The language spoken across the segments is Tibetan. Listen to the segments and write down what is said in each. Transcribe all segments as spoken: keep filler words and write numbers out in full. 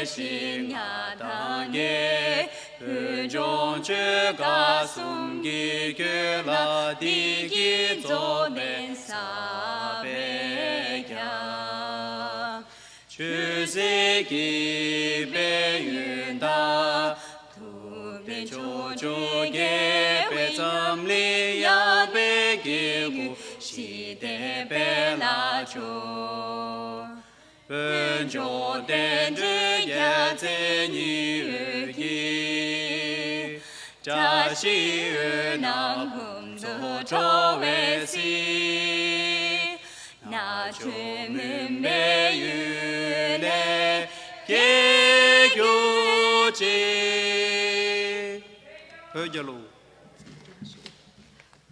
ཞིང་ང་དང་གི་བོད་ལྗོངས་ཆོལ་ཁ་གསུམ་གྱི་ཁྱོད་ལ་བདེ་སྐྱིད་མཚོ་སྟོན་གསར་པའི་རྒྱ། ཆོས་སྲིད་ཀྱི་དཔལ་ཡོན་དང་། ཐུབ་བསྟན་ཕྱོགས་བཅུ་རྒྱས་པའི་འཛམ་གླིང་ཡངས་པའི་སྐྱེ་དགུ་ཞི་བདེ་འཕེལ་ལ་ཤོག་བོད་ལྗོངས་བསྟན་འགྲོའི་རྒྱལ་མཚན་ཉི་འོད་ཀྱིས། བཀྲ་ཤིས་འོད་སྣང་ཕུན་ཚོགས་འཕྲོ་བའི་གཟིས། ན་ཆོས་མུན་པའི་ཡུལ་ནས་སྐྱེ་གྱུར་ཅིག་བོད་རྒྱལ་ལོ།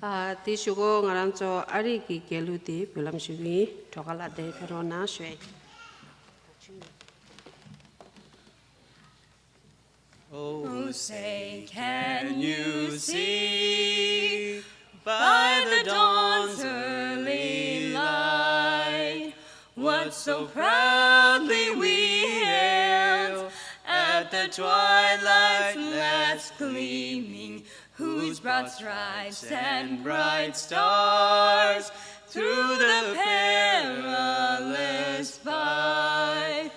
ཨ། དེ་ཞུ་གོ། ང་རང་ཚོ་ཨ་རིག་གི་རྒྱལ་གླུ་དེ་འབུལ་ལམ་ཞུ་གི་ཡིན། སྒྲོལ་དཀར་ལགས་དེ་ཕེབས་རོགས་གནང་ཞུ་ཡ་ཡིན། Oh, say, can you see by the dawn's early light what so proudly we hailed at the twilight's last gleaming, whose broad stripes and bright stars through the perilous fight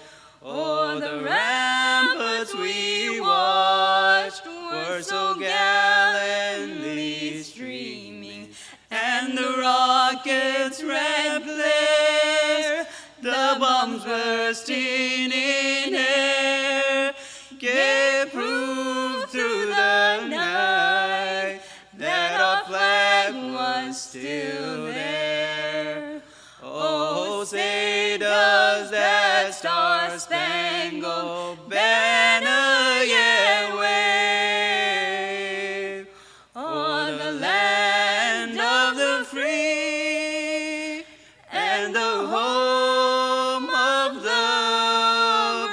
o'er the ramparts we watched were so gallantly streaming, and the rocket's red glare, the bombs bursting in air, gave proof through the night that our flag was still there. Oh, say does that star-spangled banner yet wave o'er the land of the free and the home of the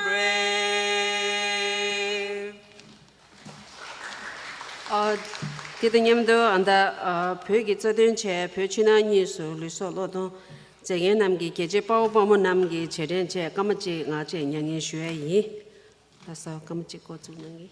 brave? ཨ། དེ་དང་མཉམ་དུ་ཨ་ད་ཨ་བོད་ཀྱི་རྩ་དོན་ཆེད་བོད་ཕྱི་ནང་གཉིས་སུ་ལུས་སྲོག་བློས་གཏོང་མཛད་མཁན་རྣམས་ཀྱི་རྒྱལ་གཅེས་དཔའ་བོ་དཔའ་མོ་རྣམས་ཀྱི་རྗེས་དྲན་ཆེད་སྐར་མ་གཅིག་ངག་བཅད་མྱ་ངན་ཞུ་ཡ་ཡིན། ལགས་སོ། སྐར་མ་གཅིག་འགོ་འཛུགས་གནང་གི།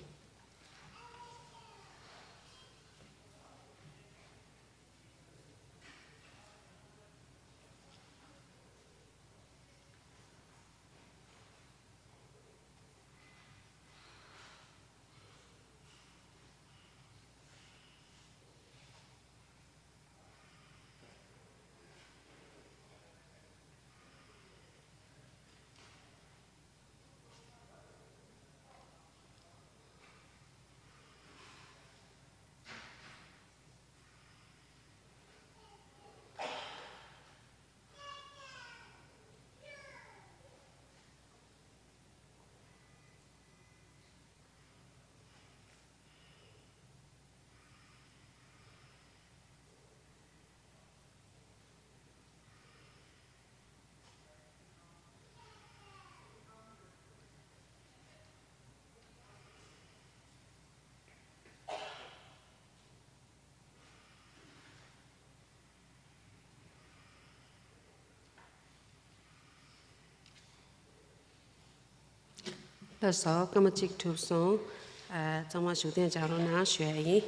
ལགས་སོ། སྐར་མ་གཅིག་གྲུབ་སོང་། ཨ། ཚང་མ་བཞུགས་གདན་འཇགས་རོགས་གནང་ཞུ་ཡ་ཡིན།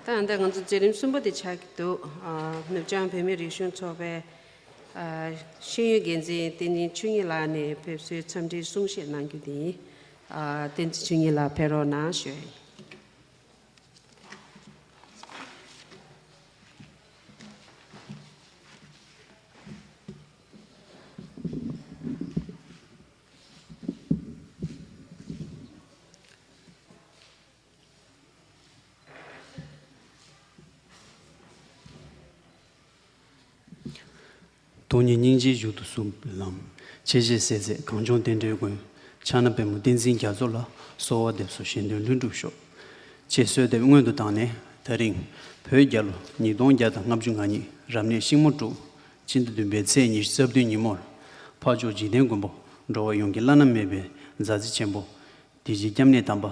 ཨ། ད་ད་ང་ཚོ་མཛད་རིམ་གསུམ་པ་དེ་ཆགས་ཀྱི་འདུག་ཨ། ནུབ་བྱང་བོད་མིའི་རིག་གཞུང་ཚོགས་པའི་ཨ། ཤེས་ཡོན་འགན་འཛིན་བསྟན་འཛིན་ཆོས་ཉིད་ལགས་ནས་ཕེབས་བསུའི་འཚམས་འདྲིའི་གསུང་བཤད་གནང་རྒྱུ་དེ་ཡིན། ཨ། བསྟན་འཛིན་ཆོས་ཉིད་ལགས་ཕེབས་རོགས་གནང་ཞུ། སྟོང་ཉིད་སྙིང་རྗེའི་མཇུག་ཏུ་བསུ་ལམ། ཆེ་བཞེས་ཟས་མཛད་གངས་ལྗོངས་བསྟན་འགྲོའི་མགོན། ཕྱག་ན་པདྨོ་བསྟན་འཛིན་རྒྱ་མཚོ་ལ། གསོལ་བ་འདེབས་སོ་གཞན་དོན་ལྷུན་གྲུབ་ཤོག་ཅེས་གསོལ་འདེབས་སྔོན་དུ་བཏང་ནས། ད་རིང་བོད་རྒྱལ་ལོ་ཉིས་སྟོང་བརྒྱ་དང་ལྔ་བཅུ་ང་གཉིས་རབ་གནས་ཤིང་མོ་འབྲུག་སྤྱི་ཟླ་བདུན་པའི་ཚེས་ཉི་ཤུ་རྩ་བདུན་ཉིན་མོར། འཕགས་མཆོག་འཇིག་རྟེན་མགོན་པོ་འགྲོ་བ་ཡོངས་ཀྱི་བླ་ན་མེད་པའི་མཛའ་བརྩེ་ཆེན་པོ། ཡིད་ཀྱི་སྐྱབས་གནས་དམ་པ།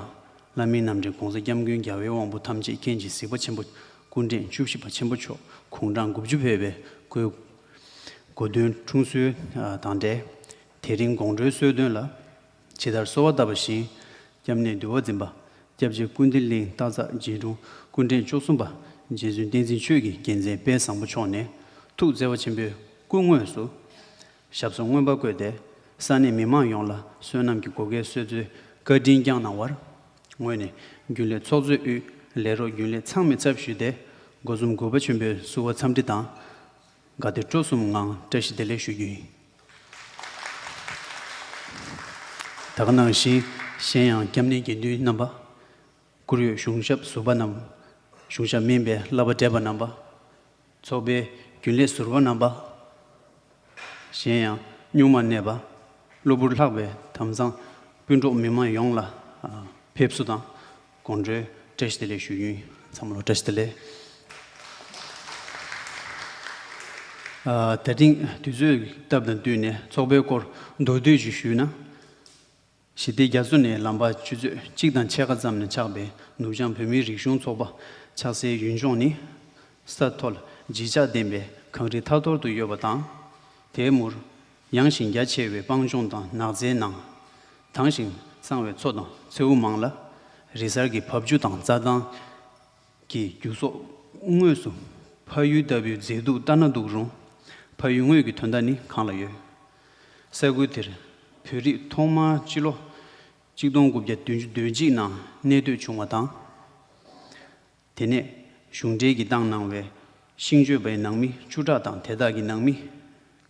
བླ་མའི་རྣམ་འདྲེན་གོང་ས་སྐྱབས་མགོན་རྒྱལ་བའི་དབང་པོ་ཐམས་ཅད་མཁྱེན་ཅིང་གཟིགས་པ་ཆེན་པོ་སྐུ་ཕྲེང་བཅུ་བཞི་པ་ཆེན་པོ་མཆོག་དགུང་གྲངས་དགུ་བཅུ་ཕེབས་པའི་གོ་གོ་སྟོན་འཁྲུངས་གསོལ་དང་འབྲེལ། དེ་རིང་དགོང་དྲོའི་གསོལ་སྟོན་ལ། ཇི་ལྟར་གསོལ་བ་བཏབ་པ་བཞིན། སྐྱབས་གནས་འདུལ་བ་འཛིན་པ། སྐྱབས་རྗེ་ཀུན་བདེ་གླིང་སྟག་འཚག་རྗེ་དྲུང་སྐུ་ཕྲེང་བཅུ་གསུམ་པ། རྗེ་བཙུན་བསྟན་འཛིན་ཆོས་ཀྱི་རྒྱལ་མཚན་དཔལ་བཟང་པོ་མཆོག་ནས་ཐུགས་བརྩེ་བ་ཆེན་པོས་སྐུ་དངོས་སུ། ཞབས་སོར་མངོན་པར་བཀོད་དེ། ས་གནས་མི་མང་ཡོངས་ལ་བསོད་ནམས་ཀྱི་བགོ་སྐལ་གསོལ་ཚུལ་བཀའ་དྲིན་བསྐྱངས་གནང་བར། ངོས་ནས་རྒྱུན་ལས་ཚོགས་གཙོས་དབུས་ལས་རོགས་རྒྱུན་ལས་ཚང་མའི་ཚབ་ཞུས་ཏེ། སྒོ་གསུམ་གུས་པ་ཆེན་པོས་བསུ་བ་འཚམས་འདྲི་དང་། དགའ་དད་སྤྲོ་གསུམ་ངང་བཀྲ་ཤིས་བདེ་ལེགས་ཞུ་རྒྱུ་ཡིན། ད་ག་ནང་བཞིན་གཞན་ཡང་སྐྱབས་གནས་དགེ་འདུན་རྣམ་པ། བཀུར་འོས་གཞུང་ཞབས་ཟུར་པ་རྣམས། གཞུང་ཞབས་སྨན་པའི་བསླབ་པ་བགྲེས་པ་རྣམ་པ། ཚོགས་པའི་རྒྱུན་ལས་ཟུར་པ་རྣམ་པ། གཞན་ཡང་སྨྱུག་མར་གནས་པ། གློ་བུར་ལྷག་པའི་དམ་གཙང་སྤུན་གྲོགས་མི་མང་ཡོངས་ལ་ཕེབས་བསུ་དང་དགོང་དྲོའི་བཀྲ་ཤིས་བདེ་ལེགས་ཞུ་རྒྱུ་ཡིན། ཚང་མ་ལ་བཀྲ་ཤིས་བདེ་ལེགས། ད་ཐེངས་དུས་ཚོད་སྟབས་དང་བསྟུན་ནས་ཚོགས་པའི་སྐོར་མདོར་བསྡུས་ཤིག་ཞུས་ན། ཞི་བདེ་རྒྱ་མཚོ་ནས་ལམ་བར་ཆུ་ཚོད་གཅིག་དང་ཕྱེད་ཀ་ཙམ་ནས་ཆགས་པའི་ནུབ་བྱང་བོད་མིའི་རིག་གཞུང་ཚོགས་པ་ཆགས་སའི་ཡུལ་ལྗོངས་ནི། ས་མཐོ་ལ་བརྗིད་ཆགས་ལྡན་པའི་གངས་རི་ཐ་ཐོར་དུ་ཡོད་པ་དང་། དེའི་མུར། ཡངས་ཤིང་རྒྱ་ཆེ་བའི་སྤང་ལྗོངས་དང་ནགས་ཚལ་ནང་། དྭངས་ཤིང་གཙང་བའི་མཚོ་དང་མཚེའུ་མང་ལ། རི་གཟར་གྱི་འབབ་ཆུ་དང་རྩྭ་ཐང་གི་རྒྱུ་ཟོག་དངོས་སུ་ཕ་ཡུལ་ལྟ་བུའི་མཛེས་སྡུག་ལྟ་ན་སྡུག་རུང་། ཕ་ཡུལ་དངོས་ཀྱི་དོན་དག་ནི་གང་ལ་ཡོད། ས་ཁུལ་དེར་བོད་རིགས་ཐོག་མར་སྤྱི་ལོ་གཅིག་སྟོང་དགུ་བརྒྱ་བདུན་ཅུ་དོན་གཅིག་ནང་གནས་སྡོད་བྱུང་བ་དང་། དེ་ནས་གཞུང་འབྲེལ་གྱིས་བཏང་གནང་བའི་ཤིང་གཅོད་པའི་ནང་མི་བཅུ་ཕྲག་དང་དེ་དག་གི་ནང་མི།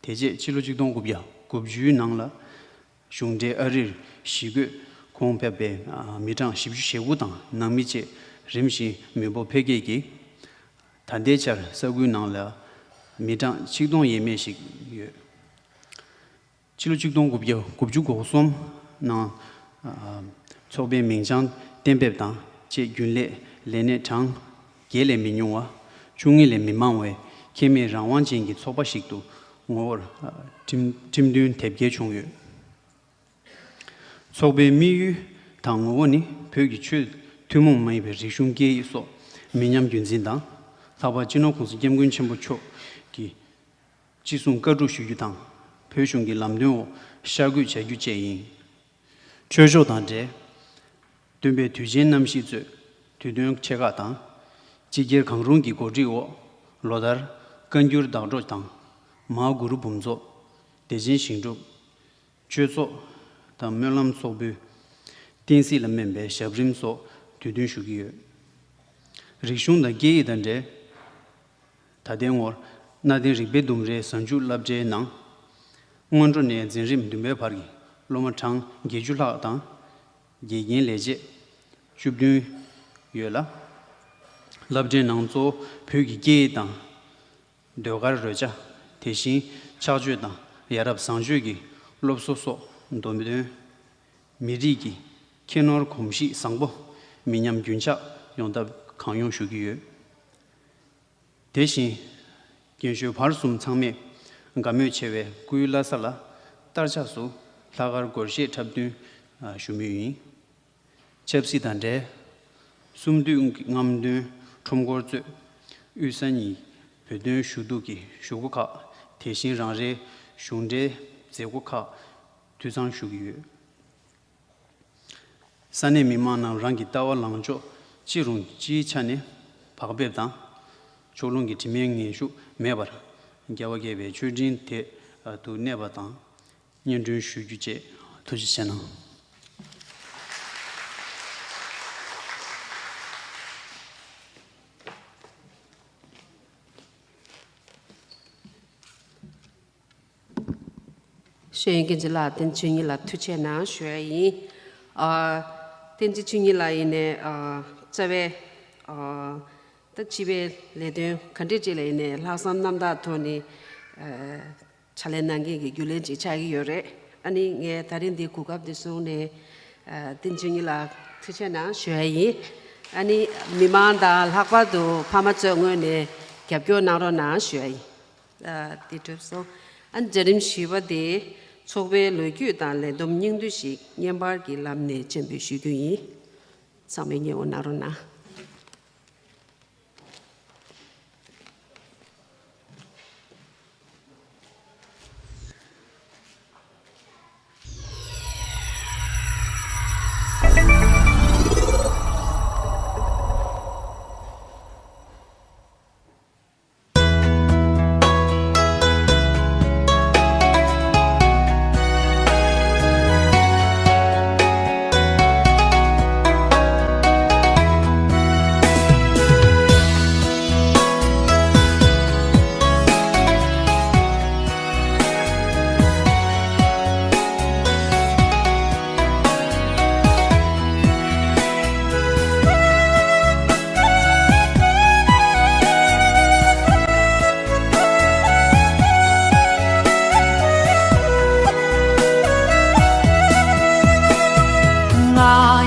དེ་རྗེས་ཕྱི་ལོ་གཅིག་སྟོང་དགུ་བརྒྱ་དགུ་བཅུའི་ནང་ལ། གཞུང་འབྲེལ་ཨ་རིར་གཞིས་སྐོས་ཁོངས་ཕེབས་པའི་མི་གྲངས་བཞི་བཅུ་ཞེ་དགུ་དང་ནང་མི་བཅས་རིམ་བཞིན་མི་འབོར་འཕེལ་རྒྱས་ཀྱིས། ད་ལྟའི་ཆར་ས་ཁུལ་ནང་ལ་མི་གྲངས་ཆིག་སྟོང་ཡས་མས་ཤིག་ཡོད། ཕྱི་ལོ་གཅིག་སྟོང་དགུ་བརྒྱ་དགུ་བཅུ་གོ་གསུམ་ནང་། ཚོགས་པའི་མིང་བྱང་གཏན་འབེབས་དང་བཅས་རྒྱུན་ལས་ལས་གནས་གྲངས་བརྒྱད་ལས་མི་ཉུང་བ། བཅུ་གཉིས་ལས་མི་མང་བའི་ཁེ་མེད་རང་དབང་ཅན་གྱི་ཚོགས་པ་ཞིག་ཏུ་ངོ་བོར་ཁྲིམས་ཁྲིམས་མཐུན་དེབ་སྐྱེལ་བྱུང་ཡོད། ཚོགས་པའི་དམིགས་ཡུལ་དང་ངོ་བོ་ནི་བོད་ཀྱི་ཆོས་ཐུན་མོང་མ་ཡིན་པའི་རིག་གཞུང་སྐད་ཡིག་སོགས་མི་ཉམས་རྒྱུན་འཛིན་དང་། ལྷག་པར་སྤྱི་ནོར་༸གོང་ས་༸སྐྱབས་མགོན་ཆེན་པོ་མཆོག་གི་ཅི་གསུང་བཀའ་སྒྲུབ་ཞུ་རྒྱུ་དང་། བོད་གཞུང་གི་ལམ་སྟོན་འོག་ཤར་བསྐྱོད་བྱ་རྒྱུ་བཅས་ཡིན། ཆོས་ཕྱོགས་དང་འབྲེལ། སྟོན་པའི་དུས་ཆེན་རྣམ་བཞི་གཙོས་དུས་སྟོན་ཆེ་ཁག་དང་། སྤྱི་སྒེར་གང་རུང་གི་གོ་སྒྲིག་འོག་ལོ་ལྟར་བཀའ་འགྱུར་བདག་སྒྲོགས་དང་། མ་གུ་རུ་འབུམ་ཚོགས། བདེ་ཆེན་ཞིང་སྒྲུབ། ཆོས་ཚོགས་དང་སྨོན་ལམ་ཚོགས་འབུལ། བསྟན་སྲིད་ལ་སྨན་པའི་ཞབས་རིམ་སོགས་དུས་སྟོན་ཞུ་གི་ཡོད། རིག་གཞུང་དང་སྐད་ཡིག་དང་འབྲེལ། ད་ལྟའི་ངོར་གནའ་དེང་རིག་པའི་ལྡུམ་རའི་གཟའ་མཇུག་བསླབ་གྲྭའི་ནང་། སྔོན་འགྲོ་ནས་འཛིན་རིམ་བདུན་པའི་བར་གྱི་སློབ་མ་གྲངས་བརྒྱད་ཅུ་ལྷག་དང་། དགེ་རྒན་ལས་བྱེད་བཅུ་བདུན་ཡོད་ལ། བསླབ་གྲྭའི་ནང་གཙོ་བོ་བོད་ཀྱི་སྐད་ཡིག་དང་། ཟློས་གར་རོལ་ཆ། དེ་བཞིན་ཕྱག་མཆོད་དང་ཡ་རབས་བཟང་སྤྱོད་ཀྱི་སློབ་གསོ་སོགས་འདོམས་དོན། མི་རིགས་ཀྱི་ཁྱད་ནོར་གོམས་གཤིས་བཟང་པོ་མི་ཉམས་རྒྱུན་ཆགས་ཡོང་ཐབས་གང་ཡོང་ཞུ་གི་ཡོད། དེ་བཞིན་རྒན་གཞོན་བར་གསུམ་ཚང་མས་དགའ་མོས་ཆེ་བའི་སྐུའི་བླ་གཟའ་ལ་སྟར་ཆགས་སུ་ལྷག་དཀར་སྒོར་གཞས་འཁྲབ་སྟོན་ཞུ་མུས་ཡིན། ཆབ་སྲིད་དང་འབྲེལ། གསུམ་བསྡུས་རྔམ་སྟོན་ཁྲོམ་སྐོར་གཙོས་དབུས་ས་གཉིས་བོད་དོན་ཞུ་གཏུག་གི་ཞུ་སྒོ་ཁག་དེ་བཞིན་རང་རེའི་གཞུང་འབྲེལ་མཛད་སྒོ་ཁག་འཐུས་ཚང་ཞུ་གི་ཡོད། ས་གནས་མི་མང་རྣམས་རང་གི་ལྟ་བ་ལངས་ཕྱོགས་ཅི་རུང་སྤྱིའི་ཆ་ནས་བག་ཕེབས་དང་། ཕྱོགས་ལྷུང་གི་དྲི་མའི་ངན་ཤུགས་མེད་པར་རྒྱལ་བ་དགྱེས་པའི་མཆོད་སྤྲིན་དེ་དུ་གནས་པ་དང་། སྙན་སྒྲོན་ཞུ་རྒྱུ་བཅས། ཐུགས་རྗེ་ཆེ་གནང་། ཤེས་ཡོན་སྐྱོན་ཅན་ལགས། བསྟན་འཛིན་ཆོས་ཉིད་ལགས་ཐུགས་རྗེ་གནང་ཞུ་ཡ་ཡིན། ཨ། བསྟན་འཛིན་ཆོས་ཉིད་ལགས་ཡིན་ནའི་ཨ། རྩ་བའི་ཨ། ད་སྤྱི་པའི་ལས་དོན་ག་འདྲས་ཅིག་ལ་ཡིན་ནའི་ལྷག་བསམ་རྣམ་དག་ཐོག་ནས་ཨ། ཕྱག་ལས་གནང་མཁན་གྱི་རྒྱུན་ལས་ཅིག་ཆགས་ཀྱི་ཡོད་རེད། ཨ་ནི་ངས་ད་རིང་འདིའི་གོ་སྐབས་འདི་བཟུང་ནས་ཨ། བསྟན་འཛིན་ཆོས་ཉིད་ལགས་ཐུགས་རྗེ་གནང་ཞུ་ཡ་ཡིན། ཨ་ནི་མི་མང་དང་ལྷག་པར་དུ་ཕ་མ་ཚོའི་ངོས་ནས་རྒྱབ་སྐྱོར་གནང་རོགས་གནང་ཞུ་ཡ་ཡིན། ཨ། དེ་གྲུབ་སོང་། ཨ་ནི་གྲལ་རིམ་བཞི་པ་དེ་ ཚོགས་པའི་ལོ་རྒྱུས་དང་ལས་བསྡོམས་སྙིང་བསྡུས་ཤིག་བརྙན་པར་གྱི་ལམ་ནས་སྤྱན་འབུལ་ཞུ་རྒྱུ་ཡིན། ཚང་མས་སྙན་དབུ་གནང་རོགས་གནང་། ང་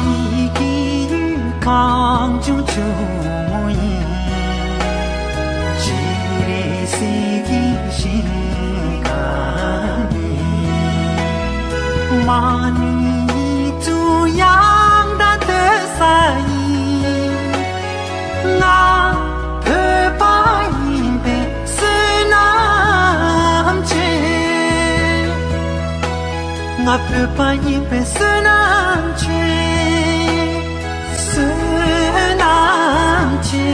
ཡི་སྐྱེས་ཡུལ་གངས་ལྗོངས་ཆུ་བོ་ཡིན། ཅི་རེད་ཟེར་གྱི་ཞིང་ཁམས་ཡིན། མ་ཎི་ཡིག་གཟུགས་ཡང་དག་ཐོས་ས་ཡིན། ང་བོད་པ་ཡིན་པའི་བསོད་ནམས་ཆེ། ང་བོད་པ་ཡིན་པའི་བསོད་ནམས་ཆེ། བསོད་ནམས་ཆེ།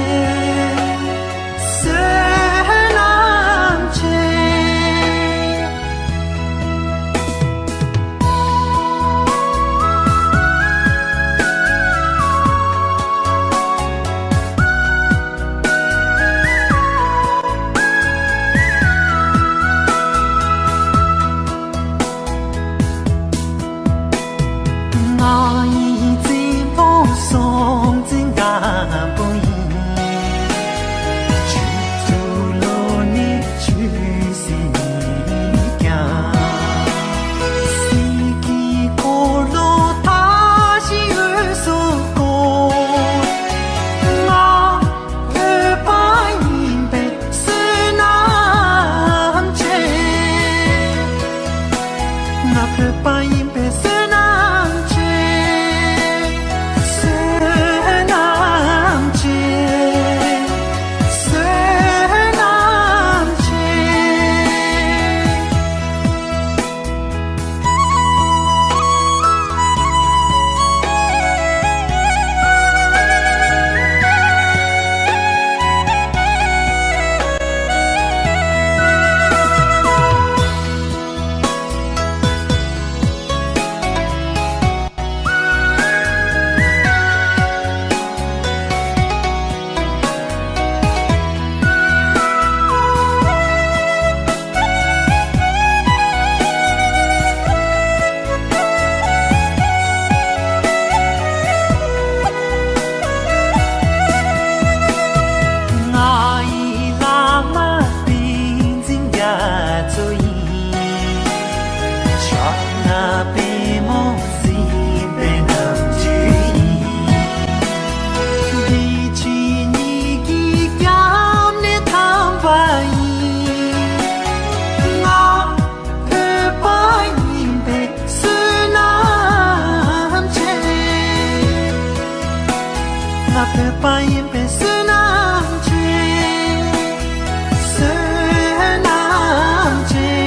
བསོད་ནམས་ཆེ། ང་ཡི་བཙན་པོ་སྲོང་བཙན་སྒམ་པོ་ཡིན། ཆོས་ཚུལ་ལོ་ནས་ཆོས་སྲིད་ཀྱང་། སྲིད་ཀྱི་འཁོར་ལོ་མཐའ་བཞི་འོད་སུ་བསྐོར། ང་བོད་པ་ཡིན་པའི་བསོད་ནམས་ཆེ། ང་བོད་པ་ཡིན་པའི་བསོད་ནམས་ཆེ། བསོད་ནམས་ཆེ། བསོད་ནམས་ཆེ། ང་ཡི་བླ་མ་བསྟན་འཛིན་རྒྱ་མཚོ་ཡིན། ཕྱག་ན་པད་མོ་གཟིགས་པའི་རྣམ་འཕྲུལ་ཡིན། འདི་ཕྱི་གཉིས་ཀྱི་སྐྱབས་གནས་དམ་པ་ཡིན། ང་བོད་པ་ཡིན་པའི་བསོད་ནམས་ཆེ། ང་བོད་པ་ཡིན་པའི་བསོད་ནམས་ཆེ། བསོད་ནམས་ཆེ།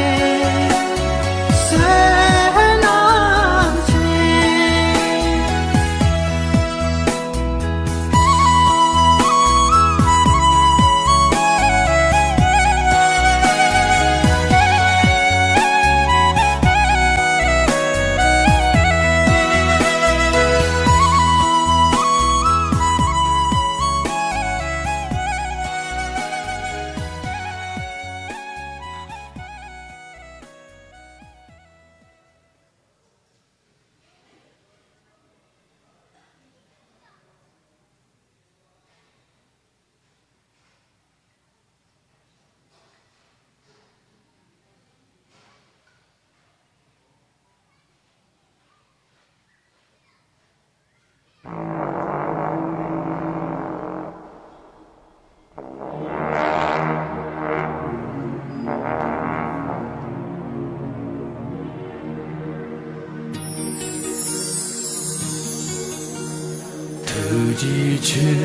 རྗེ་ཆེ།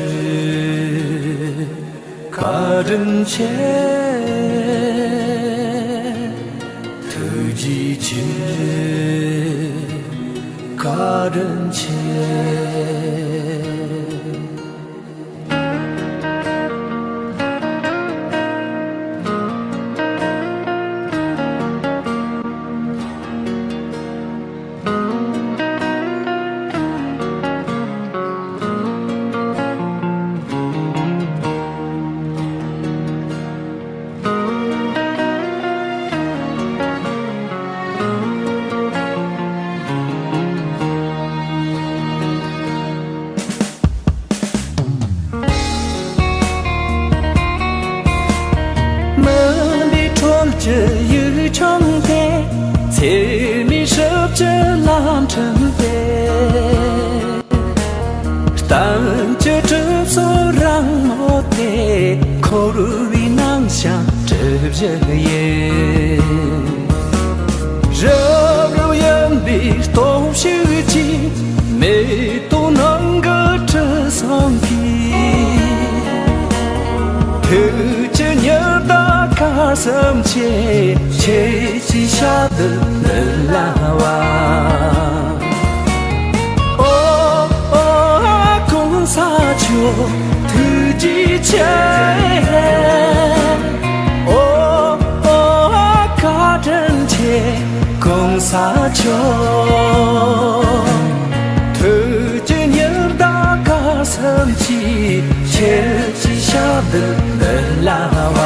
བཀའ་དྲིན་ཆེ། ཐུགས་རྗེ་ཆེ། བཀའ་དྲིན་ཆེ། མུན་པའི་དྲོད་ཀྱི་ཡུལ་ལྗོངས་དེ། འཚེ་མེད་ཞབས་ཀྱི་ལམ་ཁྲིད་དེ། གཏམ་གྱི་གྲིབ་སོ་རང་མོ་དེ། འཁོར་བའི་ནང་བཞིན་གྲིབ་བཞི་ཡིན། རབ་རིབ་གཡོན་པའི་སྟོབས་ཤུགས་ཀྱིས། མེ་ཏོག་ནང་གི་དྲི་བསུང་གིས། ཐུགས་ཀྱི་ཉི་ཟླ་སྐར་གསུམ་ཆེ། ཁྱེད་ཀྱི་ཞབས་འདི་ལ་བ། ཨོ་ཨོ་གོང་ས་མཆོག་ཐུགས་རྗེ་ཆེ། ཨོ་ཨོ་བཀའ་དྲིན་ཆེ་གོང་ས་མཆོག་ཐུགས་ཀྱི་ཉི་ཟླ་སྐར་གསུམ་གྱིས། ཁྱེད་ཀྱི་ཞབས་འདི་ལ་བ།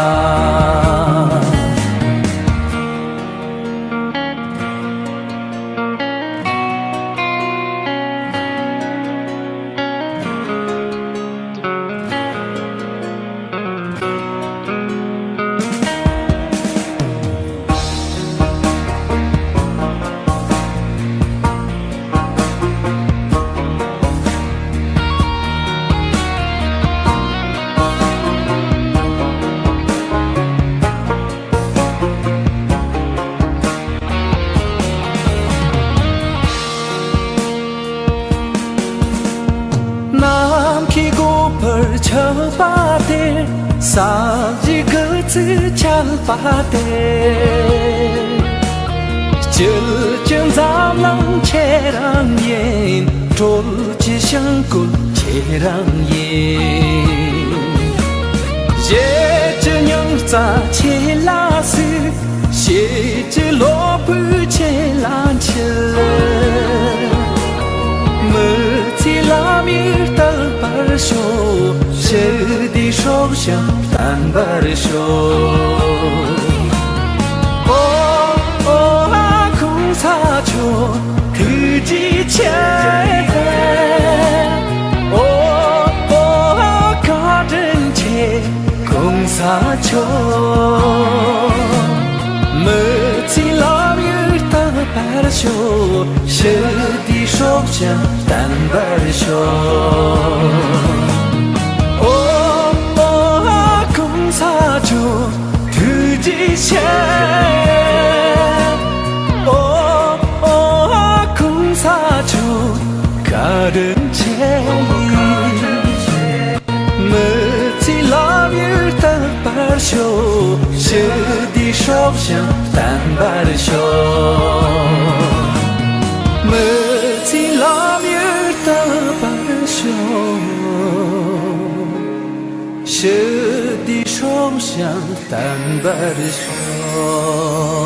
ནམ་མཁའི་སྒོ་འཕར་ཆགས་པ་དེར། ས་གཞིའི་སྐུ་ཚེགས་འཆར་བ་དེར། བསྐྱིལ་གྱི་འཛམ་གླིང་ཁྱེད་རང་ཡིན། དྲོད་ཀྱི་བྱིང་རྒོད་ཁྱེད་རང་ཡིན། གཞས་ཀྱི་རྙིང་རྩ་ཁྱེད་ལ་གསོལ། གཤིས་ཀྱི་གློ་བུར་ཁྱེད་ལ་འཁྱིལ། མི་ཚེའི་ལམ་ཡིག་རྟག་པར་ཤོག་ཞི་བདེའི་སྲོག་ཤིང་བརྟན་པར་ཤོག་ཨོ་ཨོ་གོང་ས་མཆོག་ཐུགས་རྗེ་ཆེ། ཨོ་ཨོ་བཀའ་དྲིན་ཆེ། གོང་ས་མཆོག་མི་ཚེའི་ལམ་ཡིག་རྟག་པར་ཤོག་ཞི་བདེའི་སྲོག་ཤིང་བརྟན་པར་ཤོག་ཨོ་ཨོ་གོང་ས་མཆོག་ཐུགས་རྗེ་ཆེ། ཨོ་ཨོ་གོང་ས་མཆོག་བཀའ་དྲིན་ཆེ། མི་ཚེའི་ལམ་ཡིག་རྟག་པར་ཤོག་ཞི་བདེའི་སྲོག་ཤིང་བརྟན་པར་ཤོག་མི་ཚེའི་ལམ་ཡིག་རྟག་པར་ཤོག་ཞི་བདེའི་སྲོག་ཤིང་བརྟན་པར་ཤོག་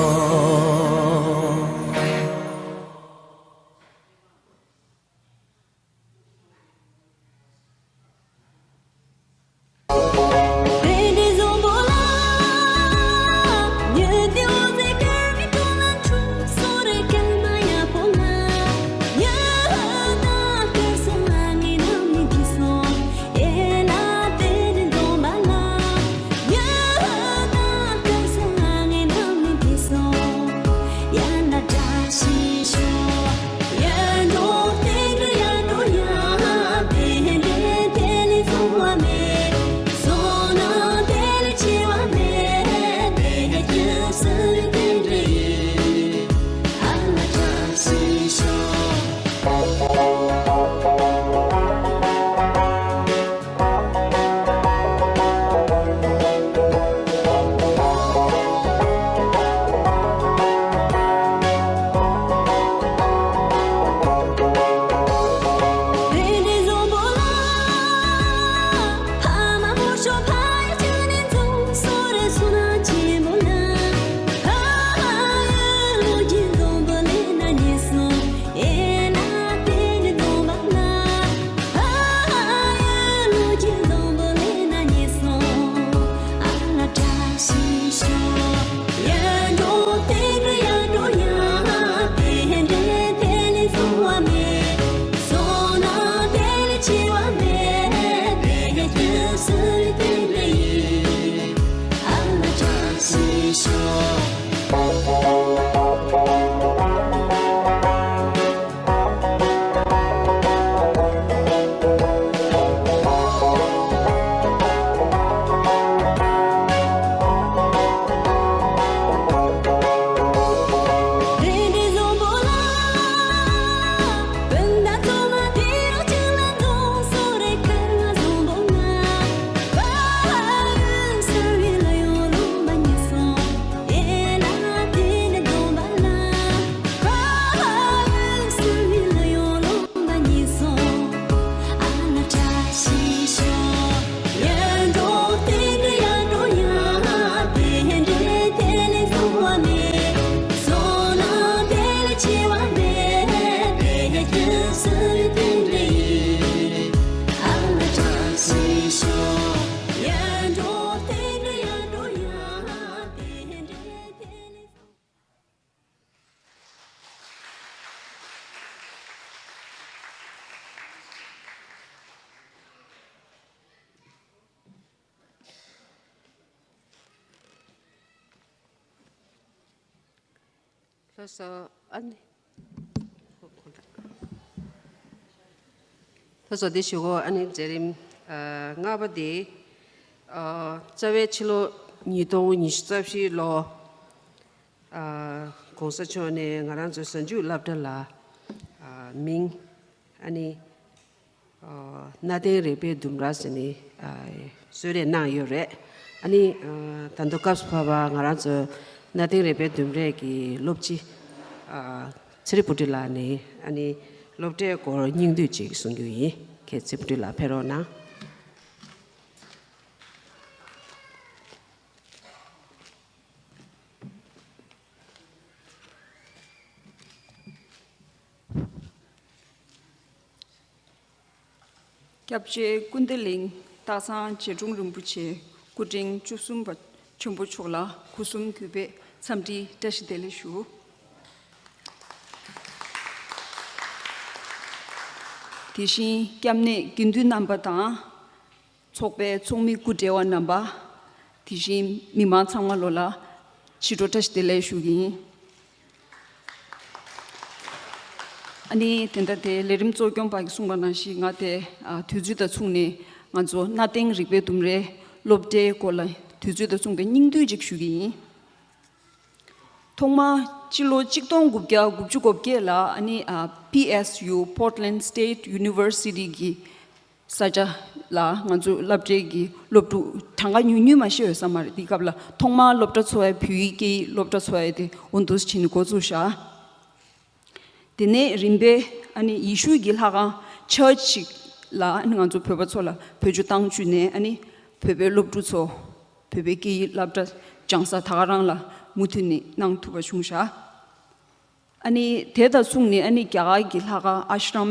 ལགས་སོ། ཨ་ནི། ལགས་སོ། དེ་ཞུ་གོ། ཨ་ནི་མཛད་རིམ་ཨ་ལྔ་པ་དེ་ཨ་རྩ་བའི་ཕྱི་ལོ་ཉིས་སྟོང་ཉི་ཤུ་རྩ་བཞི་ལོ་ཨ་༸གོང་ས་མཆོག་ནས་ང་རང་ཚོའི་གཟའ་མཇུག་སློབ་གྲྭ་ལ་ཨ་མིང་ཨ་ནི་ཨ་གནའ་དེང་རིག་པའི་ལྡུམ་ར་ཟེར་ནས་ཨ་གསོལ་རས་གནང་ཡོད་རེད། ཨ་ནི་ཨ་ད་དུང་སྐབས་སུ་བབས་པ་ང་རང་ཚོ་གནའ་དེང་རིག་པའི་ལྡུམ་རའི་གི་སློབ་སྤྱི་ཨ་ཚེ་རིང་བུ་ཁྲིད་ལགས་ནས་ཨ་ནི་སློབ་གྲྭའི་སྐོར་སྙིང་བསྡུས་ཅིག་གསུང་རྒྱུ་ཡིན། ཁྱེད་ཚེ་རིང་བུ་ཁྲིད་ལགས་ཕེབས་རོགས་གནང་། སྐྱབས་རྗེ་ཀུན་བདེ་གླིང་སྟག་ཚང་རྗེ་དྲུང་རིན་པོ་ཆེ་སྐུ་ཕྲེང་བཅུ་གསུམ་པ་ཆེན་པོ་མཆོག་ལ་སྒོ་གསུམ་གུས་པས་འཚམས་འདྲིའི་བཀྲ་ཤིས་བདེ་ལེགས་ཞུ། དེ་བཞིན་སྐྱབས་གནས་དགེ་འདུན་རྣམ་པ་དང་། ཚོགས་པའི་ཚོགས་མི་སྐུ་བགྲེས་པ་རྣམ་པ། དེ་བཞིན་མི་མང་ཚང་མ་ལོ་ལ་ཕྱི་དྲོ་བཀྲ་ཤིས་བདེ་ལེགས་ཞུ་གི་ཡིན། ཨ་ནི་དེ་འདྲ་དེ་ལས་རིམ་གཙོ་སྐྱོང་པ་གིས་གསུངས་པ་ནང་བཞིན་ང་དེ་ཨ་དུས་ཚོད་དང་མཚུངས་ནས་ང་ཚོ་གནའ་དེང་རིག་པའི་ལྡུམ་རའི་སློབ་གྲྭའི་སྐོར་ལ་དུས་ཚོད་དང་མཚུངས་པའི་སྙིང་བསྡུས་ཅིག་ཞུ་གི་ཡིན། ཐོག་མར་སྤྱི་ལོ་གཅིག་སྟོང་དགུ་བརྒྱ་དགུ་བཅུ་གོ་བརྒྱད་ལ་ཨ་ནི་ཨ་པི་ཨེས་ཡུ་Portland State University གི་ས་ཆ་ལ་ང་ཚོ་སློབ་གྲྭའི་གི་སློབ་ཕྲུག་གྲངས་ཀ་ཉུང་ཉུང་མ་ཞིག་ཡོད་ས་མ་རེད། དེ་སྐབས་ལ་ཐོག་མར་སློབ་གྲྭ་འཚོགས་ཡ་བོད་ཡིག་སྐད་ཡིག་སློབ་གྲྭ་འཚོགས་ཡ་དེ་འོ་འདུག་སེ་བྱས་ནས་འགོ་བཙུགས་བཞག་དེ་ནས་རིམ་པས་ཨ་ནི་ཡེ་ཤུ་གི་ལྷ་ཁང་ཆར་ཅིག་ལ་ཨ་ནི་ང་ཚོ་བོད་པ་ཚོ་ལ་བོད་ཆུ་བཏང་བཅུག་ནས་ཨ་ནི་བོད་པའི་སློབ་ཕྲུག་ཚོ་བོད་པའི་སྐད་ཡིག་སློབ་གྲྭ་སྦྱང་ས་ད་ག་རང་ལ་མུ་མཐུད་ནས་གནང་ཐུབ་པ་བྱུང་བཞག་ཨ་ནི་དེ་དང་མཚུངས་ནས་ཨ་ནི་རྒྱ་གར་གྱི་ལྷ་ཁང་ཨ་ཤི་རམ་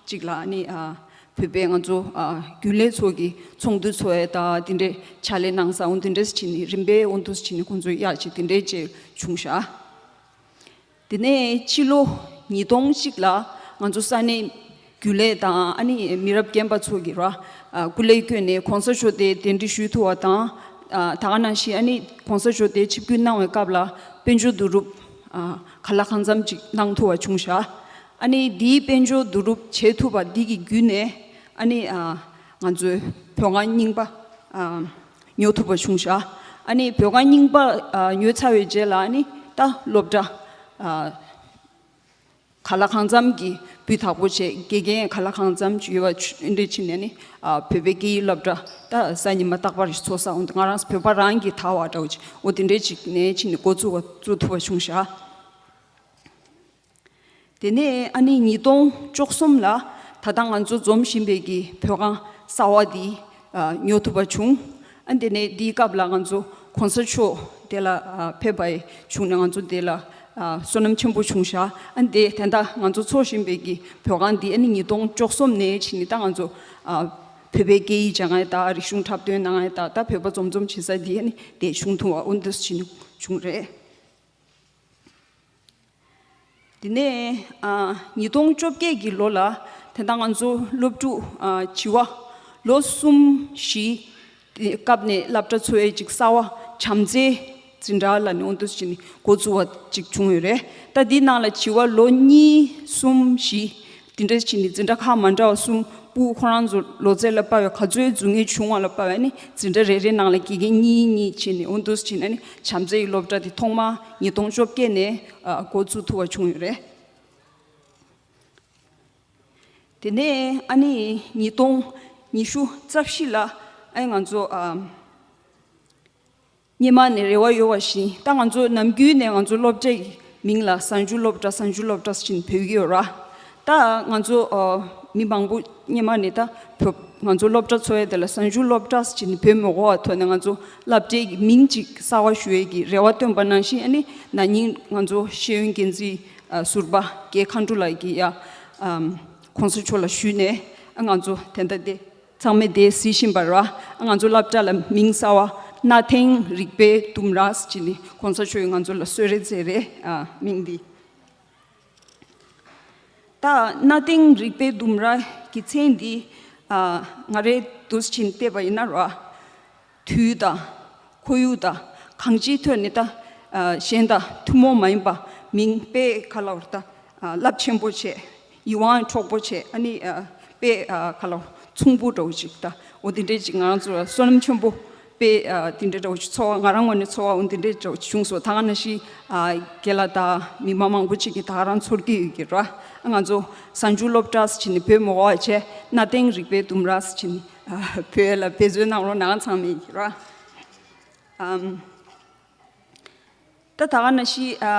ཅིག་ལ་ཨ་ནི་ཨ་བོད་པའི་ང་ཚོ་ཨ་རྒྱུན་ལས་ཚོ་གི་ཚོགས་འདུ་འཚོགས་ཡས་དང་དེ་འདྲའི་ཕྱག་ལས་གནང་ས་འོ་དེ་འདྲས་བྱས་ནས་རིམ་པས་འོ་འདུག་སེ་བྱས་ནས་ཁོང་ཚོ་ཡག་ཅིག་དེ་འདྲས་ཅིག་བྱུང་བཞག་དེ་ནས་ཕྱི་ལོ་ཉིས་སྟོང་གཅིག་ལ་ང་ཚོ་ས་གནས་རྒྱུན་ལས་དང་ཨ་ནི་མི་རབས་རྒན་པ་ཚོ་གིས་ར་ཨ་སྐུ་ལས་བསྐྱོན་ནས་གོང་ས་མཆོག་དེ་གདན་འདྲེན་ཞུ་ཐུབ་པ་དང་། ཨ་ད་ག་ནང་བཞིན་ཨ་ནི་གོང་ས་མཆོག་དེ་ཆིབས་བསྒྱུར་གནང་བའི་སྐབས་ལ་དཔལ་འབྱོར་བསྡུ་རུབ་ཨ་གང་ལ་གང་འཚམ་ཅིག་གནང་ཐུབ་པ་བྱུང་བཞག་ཨ་ནི་དེའི་དཔལ་འབྱོར་བསྡུ་རུབ་བྱེད་ཐུབ་པ་འདི་གི་བརྒྱུད་ནས་ཨ་ནི་ཨ་ང་ཚོའི་བོད་ཁང་རྙིང་པ་ཨ་ཉོ་ཐུབ་པ་བྱུང་བཞག་ཨ་ནི་བོད་ཁང་རྙིང་པ་ཨ་ཉོས་ཚར་བའི་རྗེས་ལ་ཨ་ནི་ད་སློབ་གྲྭ་ཨ་གང་ལ་གང་འཚམ་གྱི་སྤུས་དག་པོ་བྱས། དགེ་རྒན་གང་ལ་གང་འཚམ་ཅིག་ཡོད་པ་ཆུ་འདྲ་བྱས་ནས་ནི་ཨ་བོད་པའི་སྐད་ཡིག་སློབ་གྲྭ་ད་གཟའ་ཉི་མ་རྟག་པར་ཞིག་འཚོགས་ས་འོ་ང་རང་བོད་པ་རང་གིས་དར་བ་འདྲ་བོ་ཅིག་འོ་དེ་འདྲའི་ཅིག་ནས་ཕྱིན་ནས་འགོ་བཙུགས་པ་བཙུགས་ཐུབ་པ་བྱུང་བཞག་དེ་ནས་ཨ་ནི་ཉིས་སྟོང་བཅུ་གསུམ་ལ་ད་ལྟ་ང་ཚོ་འཛོམས་བཞིན་པའི་གི་བོད་ཁང་གསར་བ་འདི་ཨ་ཉོ་ཐུབ་པ་བྱུང་། ཨ་དེ་ནས་འདིའི་སྐབས་ལ་ང་ཚོ་གོང་ས་མཆོག་དེ་ལ་ཨ་ཕེབས་པའི་བྱུང་ནས་ང་ཚོ་དེ་ལ་ཨ་བསོད་ནམས་ཆེན་པོ་བྱུང་བཞག་ཨ་དེ་དེ་འདྲ་ང་ཚོ་འཚོགས་བཞིན་པའི་གི་བོད་ཁང་འདི་ཨ་ནི་ཉིས་སྟོང་བཅུ་གསུམ་ནས་ཕྱིན་ནས་ད་ང་ཚོ་ཨ་བོད་པའི་སྐད་ཡིག་སྦྱང་ཡ་དང་རིག་གཞུང་འཁྲབ་སྟོན་གནང་ཡ་དང་ད་བོད་པ་འཛོམས་འཛོམས་བྱེད་ས་འདི་ཨ་ནི་དེ་བྱུང་ཐུབ་པ་འོ་འདུག་སེ་བྱས་ནས་བྱུང་རེད། དེ་ནས་ཨ་ཉིས་སྟོང་བཅོ་བརྒྱད་ཀྱི་ལོ་ལ་དེ་ལྟར་ང་ཚོ་སློབ་ཕྲུག་ཨ་བྱིས་པ་ལོ་གསུམ་བཞི་དེ་སྐབས་ནས་སློབ་གྲྭ་འཚོགས་ཡས་ཅིག་གསར་པ་བྱམས་བརྩེའི་འཛིན་གྲྭ་ལབ་ནས་འོ་འདུག་སེ་བྱས་ནས་འགོ་བཙུགས་པ་ཅིག་བྱུང་ཡོད་རེད། ད་འདི་ནང་ལ་བྱིས་པ་ལོ་གཉིས་གསུམ་བཞི་དེ་འདྲ་བྱས་ནས་འཛིན་གྲྭ་ཁག་མ་འདྲ་བ་གསུམ་པུ་ཁོ་རང་ཚོ་ལོ་ཚད་ལ་དཔག་པའི་ག་ཚོད་འཛུལ་ངེས་བྱུང་བ་ལ་དཔག་པའི་ནི་འཛིན་གྲྭ་རེ་རེ་ནང་ལ་དགེ་རྒན་གཉིས་གཉིས་བྱས་ནས་འོ་འདུག་སེ་བྱས་ནས་ནི་བྱམས་བརྩེའི་སློབ་གྲྭ་དེ་ཐོག་མར་ཉིས་སྟོང་བཅོ་བརྒྱད་ནས་ཨ་འགོ་བཙུགས་ཐུབ་པ་བྱུང་ཡོད་རེད། དེ་ནས་ཨ་ནི་ཉིས་སྟོང་ཉི་ཤུ་རྩ་བཞི་ལ་ཨ་ང་ཚོ་ཨ་སྔོན་མ་ནས་རེ་བ་ཡོད་པ་བཞིན་ད་ང་ཚོ་ནམ་རྒྱུན་ནས་ང་ཚོ་སློབ་གྲྭའི་མིང་ལ་གཟའ་མཇུག་སློབ་གྲྭ་གཟའ་མཇུག་སློབ་གྲྭ་ཟེར་བྱས་ནས་འབོད་ཀྱི་ཡོད་ར། ད་ང་ཚོ་ཨ་མི་མང་པོ་སྔོན་མ་ནས་ད་བོད་ང་ཚོ་སློབ་གྲྭ་འཚོགས་ཡས་དེ་ལ་གཟའ་མཇུག་སློབ་གྲྭ་ཟེར་བྱས་ནས་འབོད་མི་དགོས་པའི་ཐོག་ནས་ང་ཚོ་སློབ་གྲྭའི་མིང་ཅིག་གསར་པ་ཞུ་ཡས་ཀྱི་རེ་བ་བཏོན་པ་ནང་བཞིན་ཨ་ནི་ན་ནིང་ང་ཚོ་ཤེས་ཡོན་འགན་འཛིན་ཨ་ཟུར་པ་རྒན་མཁའ་འགྲོ་ལགས་ཀྱིས་ཡ་ཨམ་གོང་ས་མཆོག་ལ་ཞུས་ནས་ཨ་ང་ཚོ་དེ་འདྲ་དེ་ཚང་མས་དེ་གཟིགས་བཞིན་པ་རེད་བ། ཨ་ང་ཚོ་སློབ་གྲྭ་ལ་མིང་གསར་པ་གནའ་དེང་རིག་པའི་ལྡུམ་ར་ཟེར་བྱས་ནས་གོང་ས་མཆོག་གིས་ང་ཚོ་ལ་གསོལ་རས་མཛད་རེད། ཨ་མིང་འདི། ད་གནའ་དེང་རིག་པའི་ལྡུམ་ར་གི་མཚན་འདི་ཨ་ང་རའི་འདུག་སེ་བྱས་ནས་བལྟས་པ་ཡིན་ན་ར། དུས་དང་ཁོར་ཡུག་དང་གང་ཅིའི་ཐོག་ནས་ད་ ཨ་གཞན་དང་ཐུན་མོང་མ་ཡིན་པ་མིང་དཔེ་ག་ལ་བར་ད་ཨ་རླབས་ཆེན་པོ་བྱས། ཡིད་དབང་འཕྲོག་པོ་བྱས། ཨ་ནི་ཨ་དཔེ་ཨ་ག་ལ་བར་མཚུངས་པོ་འདྲ་བོ་ཅིག་ད་འོ་དེ་འདྲས་ཅིག་ང་རང་ཚོ་ལ་བསོད་ནམས་ཆེན་པོ་དཔེ་ཨ་དེ་འདྲས་འདྲ་བོ་ཅིག་ཚོར་བ། ང་རང་ངོས་ནས་ཚོར་བ་འོ་དེ་འདྲས་འདྲ་བོ་ཅིག་བྱུང་སོང་། ད་ག་ནང་བཞིན་ཨ་རྒན་ལགས་དང་མི་མང་མང་པོ་ཅིག་གིས་ད་ག་རང་ཚོར་གྱི་ཡོད་ཀྱི་ར། ཨ་ང་ཚོ་གཟའ་མཇུག་སློབ་གྲྭ་ཟེར་བྱས་ནས་བོད་མི་འོག་བྱས་གནའ་དེང་རིག་པའི་ལྡུམ་ར་ཟེར་བྱས་ནས་ཨ་བོད་ལ་འབད་རྩོལ་གནང་རོགས་གནང་ཚང་མས་ཀྱི་ར། ཨམ། ད་ད་ག་ནང་བཞིན་ཨ་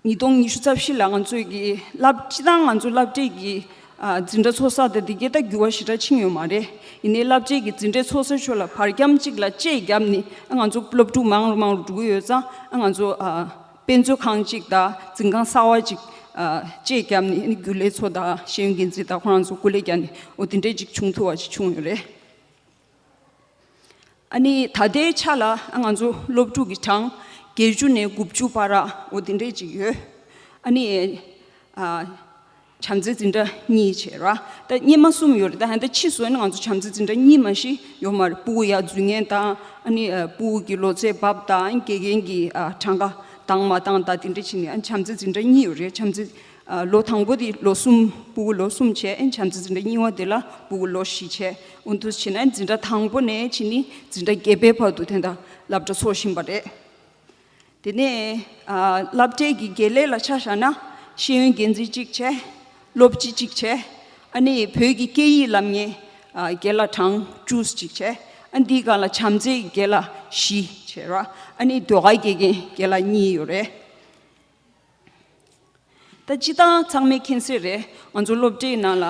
ཉིས་སྟོང་ཉི་ཤུ་རྩ་བཞི་ལ་ང་ཚོས་ཀྱི་སློབ་སྤྱི་དང་ང་ཚོ་སློབ་གྲྭའི་གི་ཨ་འཛིན་གྲྭ་ཚོགས་ས་དེ་དེ་གའི་ད་འགྱུར་བ་ཞེ་དྲག་ཕྱིན་ཡོད་མ་རེད། ཡིན་ནའི་སློབ་གྲྭའི་གི་འཛིན་གྲྭའི་ཚོགས་ས་ཕྱོགས་ལ་བར་འཁྱམས་གཅིག་ལ་གཅེས་བརྒྱབ་ནས་ཨ་ང་ཚོ་སློབ་ཕྲུག་མང་རུ་མང་རུ་འགྲོ་གི་ཡོད་ཙང་ཨ་ང་ཚོ་ཨ་དཔེ་མཛོད་ཁང་གཅིག་དང་འཛིན་ཁང་གསར་བ་གཅིག་ཨ་གཅེས་བརྒྱབ་ནས་ཨ་ནི་རྒྱུན་ལས་ཚོ་དང་ཤེས་ཡོན་འགན་འཛིན་དང་ཁོ་རང་ཚོ་སྐུ་ལས་བརྒྱབ་ནས་འོ་དེ་འདྲས་ཅིག་བྱུང་ཐུབ་པ་ཅིག་བྱུང་ཡོད་རེད། ཨ་ནི་ད་ལྟའི་ཆ་ལ་ཨ་ང་ཚོ་སློབ་ཕྲུག་གི་གྲངས་བརྒྱད་ཅུ་ནས་དགུ་བཅུ་བར་འོ་དེ་འདྲས་ཅིག་ཡོད། ཨ་ནི་ཨ་བྱམས་བརྩེ་འཛིན་གྲྭ་གཉིས་བྱས་ར། ད་སྔོན་མ་གསུམ་ཡོད་རེད། ད་ཧན་ད་ཕྱིས་སུ་ཨ་ནི་ང་ཚོ་བྱམས་བརྩེ་འཛིན་གྲྭ་གཉིས་མ་ཞིག་ཡོད་མ་རེད། སྤུ་གུ་ཡར་འཛུལ་མཁན་དང་ཨ་ནི་ཨ་སྤུ་གུ་གི་ལོ་ཚད་བབས་དང་ཨ་ནི་དགེ་རྒན་གྱི་ཨ་གྲངས་ཀ་བཏང་མ་བཏང་དང་དེ་འདྲས་བྱས་ནས་ཨ་ནི་བྱམས་བརྩེ་འཛིན་གྲྭ་གཉིས་ཡོད་རེད། བྱམས་བརྩེ་ཨ་ལོ་དང་པོ་དེ་ལོ་གསུམ་སྤུ་གུ་ལོ་གསུམ་བྱས། ཨེ་བྱམས་བརྩེ་འཛིན་གྲྭ་གཉིས་པ་དེ་ལ་སྤུ་གུ་ལོ་བཞི་བྱས། འོ་འདུག་བྱས་ན་འཛིན་གྲྭ་དང་པོ་ནས་ཕྱིན་ནས་འཛིན་གྲྭ་བརྒྱད་པའི་བར་དུ་དེ་འདྲ་སློབ་གྲྭ་ཚོགས་བཞིན་པ་རེད། དེ་ནས་ཨ་སློབ་གྲྭའི་གི་དགེ་ལས་ལ་ཆ་བཞག་ན་ཤེས་ཡོན་འགན་འཛིན་གཅིག་བྱས། སློབ་སྤྱི་གཅིག་བྱས། ཨ་ནི་བོད་ཀྱི་སྐད་ཡིག་བསླབ་མཁན་ཨ་རྒན་ལགས་གྲངས་བཅུ་གཅིག་བྱས། ཨ་འདིའི་སྒང་ལ་བྱམས་བརྩེའི་རྒན་ལགས་བཞི་བྱས་ར། ཨ་ནི་ཟློས་གར་དགེ་རྒན་རྒན་ལགས་གཉིས་ཡོད་རེད། ད་སྤྱིར་བཏང་ཚང་མས་མཁྱེན་གསལ་རེད། ང་ཚོ་སློབ་གྲྭའི་ནང་ལ་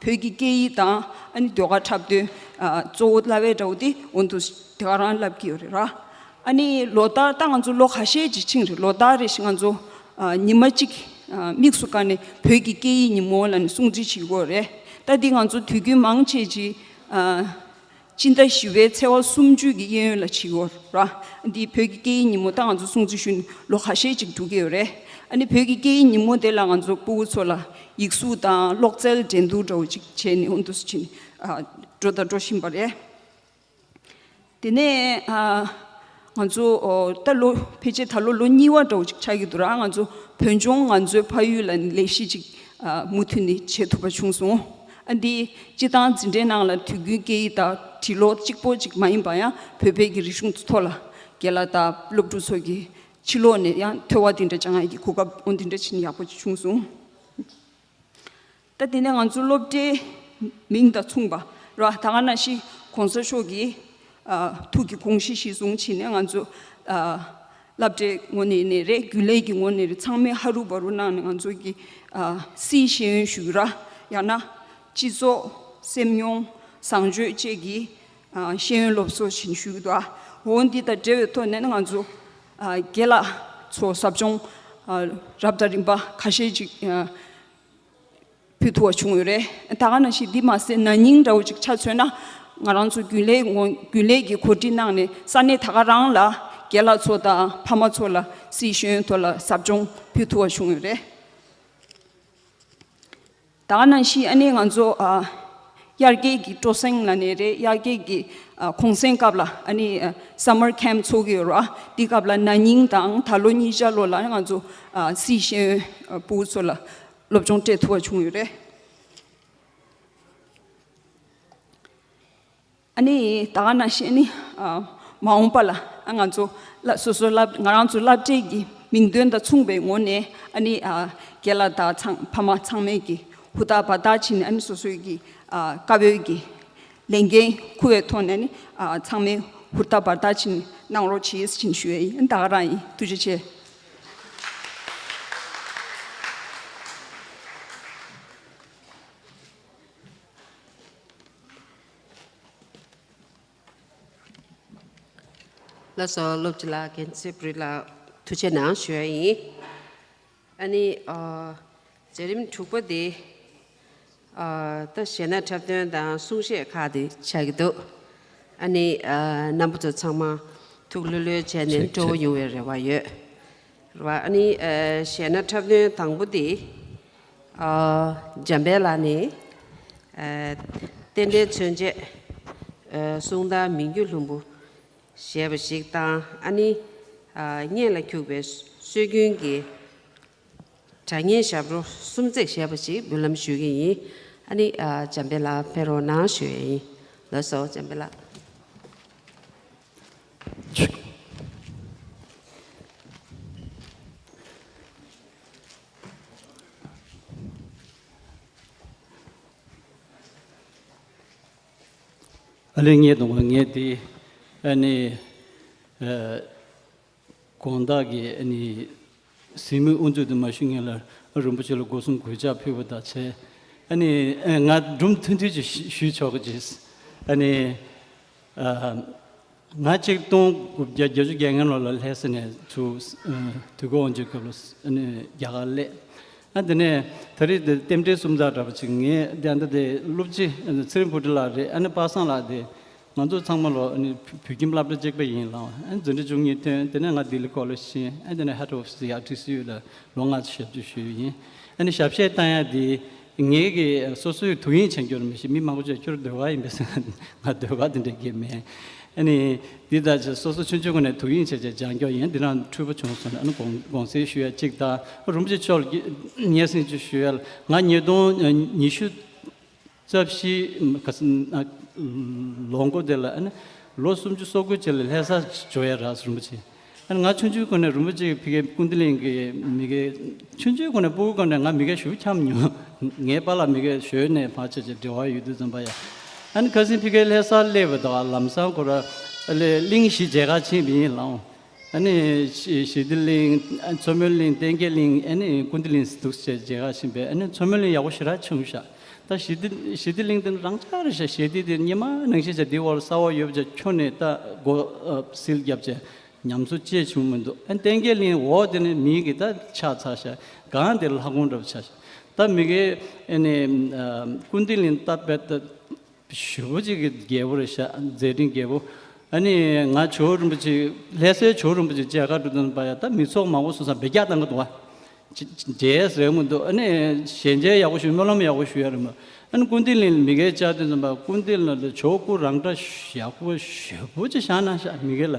བོད་ཀྱི་སྐད་ཡིག་དང་ཨ་ནི་ཟློས་གར་འཁྲབ་སྟོན་ཨ་གཙོ་བོ་བསླབ་པའི་འདྲ་བོ་དེ་འོ་འདུག་དེ་ག་རང་བསླབ་ཀྱི་ཡོད་རེད་ར། ཨ་ནི་ལོ་ལྟར་ད་ང་ཚོ་ལོ་ཁ་ཤས་ཅིག་ཕྱིན་རེད། ལོ་ལྟར་རེ་བཞིན་ང་ཚོ་ཨ་ཉི་མ་གཅིག་ཨ་དམིགས་སུ་བཀར་ནས་བོད་ཀྱི་སྐད་ཡིག་ཉིན་མོ་ལབ་ནས་སྲུང་བརྩི་བྱེད་ཀྱི་ཡོད་རེད། ད་འདི་ང་ཚོ་དུས་རྒྱུན་མང་ཆེ་ཅིག་ཨ་སྤྱི་ཟླ་བཞི་པའི་ཚེས་པ་སུམ་ཅུ་གི་གཡས་གཡོན་ལ་བྱེད་ཀྱི་ཡོད་ར། འདི་བོད་ཀྱི་སྐད་ཡིག་ཉིན་མོ་ད་ང་ཚོ་སྲུང་བརྩི་ཞུས་ནས་ལོ་ཁ་ཤས་ཅིག་འགྲོ་གི་ཡོད་རེད། ཨ་ནི་བོད་ཀྱི་སྐད་ཡིག་ཉིན་མོ་དེ་ལ་ང་ཚོ་སྤུ་གུ་ཚོ་ལ་ཡིག་གཟུགས་དང་གློག་རྩལ་འགྲན་བསྡུར་འདྲ་བོ་ཅིག་བྱས་ནས་འོ་འདུག་སེ་བྱས་ནས་ཨ་འགྲོ་དང་འགྲོ་བཞིན་པ་རེད། དེ་ནས་ཨ་ང་ཚོ་ཨོ་ད་ལོ་ཕལ་ཆེར་ད་ལོ་ལོ་གཉིས་པ་འདྲ་བོ་ཅིག་ཆགས་ཀྱི་འདུག་ར། ང་ཚོ་བོད་ལྗོངས་ང་ཚོའི་ཕ་ཡུལ་ལ་ལས་གཞི་ཅིག་ཨ་མུ་མཐུད་ནས་བྱེད་ཐུབ་པ་བྱུང་སོང་། ཨ་འདི་སྤྱིར་བཏང་འཛིན་གྲྭའི་ནང་ལ་དུས་རྒྱུན་སྐད་ཡིག་དང་འབྲི་ཀློག་གཅིག་པོ་ཅིག་མ་ཡིན་པ་ཡང་བོད་པའི་གི་རིག་གཞུང་ཐོག་ལ་རྒན་ལགས་དང་སློབ་ཕྲུག་ཚོ་གི་ཕྱི་ལོགས་ནས་ཡང་ཐོས་པ་དེ་འདྲ་སྦྱང་ཡག་གི་གོ་སྐབས་འོ་དེ་འདྲ་ཕྱིན་ཡག་པོ་ཅིག་བྱུང་སོང་། ད་དེ་ནས་ང་ཚོ་སློབ་གྲྭའི་མིང་དང་མཚུངས་པ་ར། ད་ག་ནང་བཞིན་༸གོང་ས་མཆོག་གི་ཨ་ཐུགས་ཀྱི་དགོངས་གཞི་གཞིར་བཟུང་བྱས་ནས་ང་ཚོ་ཨ་སློབ་གྲྭའི་ངོས་ནས་ནས་རེད། རྒྱུན་ལས་ཀྱི་ངོས་ནས་རེད། ཚང་མས་ཧ་རུ་བ་རུ་གནང་ནས་ང་ཚོ་གི་ཨ་སྲིད་ཤེས་ཡོན་ཞུ་ར། ཡང་ན་སྤྱི་ཚོགས་སེམས་མྱོང་བཟང་སྤྱོད་བཅས་ཀྱི་ཨ་ཤེས་ཡོན་སློབ་གསོ་བྱིན་ཞུ་གི་འདུག་འོ་འདི་དང་འབྲེལ་བའི་ཐོག་ནས་ནི་ང་ཚོ་ཨ་རྒན་ལགས་ཚོ་ཟབ་སྦྱོང་ཨ་རབ་དང་རིམ་པ་ཁ་ཤས་ཅིག་ཨ་ཕུལ་ཐུབ་པ་བྱུང་ཡོད་རེད། ད་ག་ནང་བཞིན་འདི་མ་ཟད་ན་ནིང་འདྲ་བོ་ཅིག་ཆ་མཚོན་ན་ང་རང་ཚོ་རྒྱུན་ལས་ངོ་རྒྱུན་ལས་ཀྱི་གོ་སྒྲིག་གནང་ནས་ས་གནས་ད་ག་རང་ལ་རྒན་ལགས་ཚོ་དང་ཕ་མ་ཚོ་ལ་སྲིད་ཤེས་ཡོན་ཐོག་ལ་ཟབ་སྦྱོང་ཕུལ་ཐུབ་པ་བྱུང་ཡོད་རེད། ད་ག་ནང་བཞིན་ཨ་ནི་ང་ཚོ་ཨ་དབྱར་སྐྱིད་ཀྱི་སྤྲོ་གསེང་ལབ་ནའི་རེད། དབྱར་སྐྱིད་ཀྱི་ཨ་གུང་སེང་སྐབས་ལ་ཨ་ནི་ཨ་summer camp ཚོགས་ཀྱི་ཡོད་རེད་བ། འདི་སྐབས་ལ་ན་ནིང་དང་ད་ལོ་གཉིས་ཆ་ལོ་ལ་ང་ཚོ་ཨ་སྲིད་ཤེས་ཡོན་ཨ་ཕྲུ་གུ་ཚོ་ལ་སློབ་སྦྱོང་སྤྲད་ཐུབ་པ་བྱུང་ཡོད་རེད། ཨ་ནི་ད་ག་ནང་བཞིན་ནི་ཨ་མ་འོངས་པ་ལ་ཨ་ང་ཚོ་སླ་སོ་སོ་སློབ་ང་རང་ཚོ་སློབ་གྲྭའི་གི་མིང་དོན་དང་མཚུངས་པའི་ངོས་ནས་ཨ་ནི་ཨ་རྒན་ལགས་དང་ཚང་ཕ་མ་ཚང་མས་གི་ཧུར་ཐག་འབད་ཐག་བྱས་ནས་ཨ་ནི་སོ་སོའི་གི་ཨ་དཀའ་བོའི་གི་ལས་འགན་འཁུར་བའི་ཐོག་ནས་ཨ་ནི་ཨ་ཚང་མས་ཧུར་ཐག་འབད་ཐག་བྱས་ནས་གནང་རོགས་བྱེད་ཟེར་ཞུ་ཡ་ཡིན། ད་ག་རང་ཡིན། ཐུགས་རྗེ་ཆེ། ལགས་སོ། སློབ་སྤྱི་ལགས། རྒན་ཚེ་བཀྲ་ལགས་ཐུགས་རྗེ་གནང་ཞུ་ཡ་ཡིན། ཨ་ནི་ཨ་མཛད་རིམ་དྲུག་པ་དེ་ཨ་ད་གཞས་སྣ་འཁྲབ་སྟོན་དང་གསུང་བཤད་ཁག་དེ་ཆགས་ཀྱི་འདུག་ཨ་ནི་ཨ་རྣམ་པ་ཚོ་ཚང་མ་ཐུགས་ལྷོད་ལྷོད་བྱས་ནས་ཆེ་སྤྲོ་བོ་ཆེ་ཡོང་བའི་རེ་བ་ཡོད། རེད་བ། ཨ་ནི་ཨ་གཞས་སྣ་འཁྲབ་སྟོན་དང་པོ་དེ་ཨ་འཇམ་དཔལ་ལགས་ནས་ཨ་རྟེན་འབྲེལ་མཚོན་བྱེད་ཨ་གསུང་སྟག་མི་འགྱུར་ལྷུན་པོ། ཞེས་པ་ཞིག་དང་། ཨ་ནི་ཨ་སྙན་ལ་འཁྱུག་པའི་སྲོལ་རྒྱུན་གྱི་སྒྲ་སྙན་ཞབས་བྲོ་སུམ་བརྩེགས་ཞེས་པ་ཞིག་འབུལ་ལམ་ཞུ་གི་ཡིན། ཨ་ནི་ཨ་འཇམ་དཔལ་ལགས་ཕེབས་རོགས་གནང་ཞུ་ཡས་ཡིན། ལགས་སོ། འཇམ་དཔལ་ལགས། ཨ་ལས། ངས་དང་པོ་ངས་དེ་ཨ་ནི་ཨ་དགོང་དག་གི་ཨ་ནི་གཟིགས་མོའི་དབུ་འཛུགས་དུ་མ་ཞུ་སྔོན་ལ་རིན་པོ་ཆེ་ལ་སྒོ་གསུམ་གུས་ཕྱག་ཕུལ་བ་དང་བཅས། ཨ་ནི་ཨ་ང་སྒྲུང་ཐུང་ཐུང་ཅིག་ཞུ་ཞུ་ཆོག་གི་ཅིག་ཨ་ནི་ཨ་ང་ཆིག་སྟོང་དགུ་བརྒྱ་བརྒྱད་ཅུ་གྱ་ལྔ་ལོ་ལ་ལྷ་ས་ནས་ཚུར་ཨ་དུས་འཁོར་དབང་ཆེན་སྐབས་ལ་ཨ་ནི་རྒྱ་གར་སླེབས། ཨ་དེ་ནས་ད་རེས་དེ་རྟེན་འབྲེལ་གསུམ་ཚར་འདྲ་པོ་ཅིག་ངས་དེ་འདྲ་དེ་སློབ་སྤྱི་ཚེ་རིང་བུ་ཁྲིད་ལགས་རེད། ཨ་ནི་པ་སངས་ལགས་དེ་ང་ཚོ་ཚང་མ་ལོ་ཨ་ནི་བོད་ཁྱིམ་སློབ་གྲྭ་གཅིག་པ་ཡིན་ལ། ཨ་ནི་འཛིན་གྲྭ་བཅུ་གཉིས་ཐོན། དེ་ནས་ང་ལྡི་ལི་ཀོ་ལེ་ཇི་ཕྱིན། ཨ་དེ་ནས་ཧེཌ་ཨོ་ཕི་སི་ཡ་ཊི་སི་ཡུ་ལ་ལོ་ལྔ་ཙམ་ཞབས་ཕྱི་ཞུས་ཡིན། ཨ་ནི་ཞབས་གཞས་བཏང་ཡ་དེ་ངེད་ཀྱི་སོ་སོའི་དུས་ཡུན་ཆད་རྒྱུར་མི་ཤེས། མི་མང་པོ་ཅིག་ཁྱོད་ཟློས་གར་ཡིན་པས་ཟེར། ང་ཟློས་གར་དེ་འདྲ་གི་མེད། ཨ་ནི་འདི་ལྟར་བྱས་སོ་སོ་ཆུང་ཆུང་སྒང་ནས་དུས་ཡུན་ཆད་བྱས་སྦྱང་སྐྱོར་ཡིན། འདི་རང་འཁྲུལ་པོ་བྱུང་སོང་ན་ཨ་ནི་དགོངས་དགོངས་སེལ་ཞུ་ཡ་གཅིག་དང་། རིན་པོ་ཆེ་མཆོག་ལ་སྙན་སེང་ཅིག་ཞུ་ཡ་ལ། ང་ཉིས་སྟོང་ཉི་ཤུ་རྩ་བཞི་ག་ས་ལོ་འགོ་དེ་ལ་ཨ་ནི་ལོ་སུམ་ཅུ་སོ་དགུ་རྗེས་ལ་ལྷ་ས་འབྱོར་ཡ་རག་སོང་། རིན་པོ་ཆེ། ཨ་ནི་ང་ཆུང་ཆུང་སྒང་ནས་རིན་པོ་ཆེ་ཕ་གིའི་ཀུན་བཏུས་གླིང་གི་མི་སྒེར། ཆུང་ཆུང་སྒང་ནས་སྤུ་གུ་སྒང་ནས་ང་མི་སྒེར་ཞེ་པོ་འཁྱམས་མྱོང་། ངའི་པཱ་ལགས་མི་སྒེར་གཞོན་ནས་ཕར་ཕྱིན་བྱས་འབྲེལ་བ་ཡོད་དུས་ཙམ་པ་ཡ། ཨ་ནི་ཁ་སང་ཕ་གིའི་ལྷ་སར་སླེབས་པ་དང་ལམ་སང་ཁོ་རང་གླིང་བཞི་མཇལ་ཁ་ཕྱིན་པ་ཡིན་ལགས། ཨ་ནི་ཞི་ཞི་བདེ་གླིང་། མཚོ་མོ་གླིང་། བསྟན་རྒྱས་གླིང་། ཨ་ནི་ཀུན་བཏུས་གླིང་འདུག་སེ་མཇལ་ཁ་ཕྱིན་པས། ཨ་ནི་མཚོ་མོ་གླིང་ཡག་པོ་ཞེ་དྲག་བྱུང་ཤག་ད་ཞི་བདེ་ཞི་བདེ་གླིང་དེ་རང་འཇགས་རེད་ཤག་ཞི་བདེ་དེ་སྔོན་མ་ནང་བཞིན་བྱས་དེའི་འོག་ལ་གསར་པ་ཡོད་པ་བྱས། ཁྱོན་ནས་ད་སྒོ་ཨ་སིལ་བརྒྱབ་བྱས་ཉམས་གསོ་ཅི་བྱུང་མི་འདུག་ཨ་བསྟན་རྒྱས་གླིང་འོག་དེ་ནི་མི་གིས་ད་ཆགས་ཚར་ཤག་སྒང་དེ་ལྷ་ཁང་འདྲ་པོ་ཆགས་ཤག་ད་མི་གིས་ཨ་ནི་ཨ་ཀུན་བཏུས་གླིང་ད་དཔེ་ད་ཞེ་པོ་ཅིག་གི་རྒྱས་པོ་རེད་ཤག་མཛད་འཕྲིན་རྒྱས་པོ། ཨ་ནི་ང་ཇོ་བོ་རིན་པོ་ཆེ། ལྷ་སའི་ཇོ་བོ་རིན་པོ་ཆེ་མཇལ་ཁ་འགྲོ་དུས་པ་ཡ། ད་མི་ཚོགས་མང་པོ་སོང་ཙང་འབུད་རྒྱག་བཏང་གི་འདུག་བ། ཅི་ཅི་མཇལ་ཟེར་མི་འདུག་ཨ་ནི་ཞལ་མཇལ་ཡག་པོ་ཞུ། སྨོན་ལམ་ཡག་པོ་ཞུ་ཡ་རེད་མ། ཨ་ནི་ཀུན་བཏུས་གླིང་ལ་མི་སྒེར་བཅར་དུས་ཙམ་པ་ཀུན་བཏུས་གླིང་ལ་ཇོ་བོ་སྐུ་རང་འདྲ་ཡག་པོ་ཞེ་པོ་ཅིག་བཞག་གནང་ཤག་མི་སྒེར་ལ།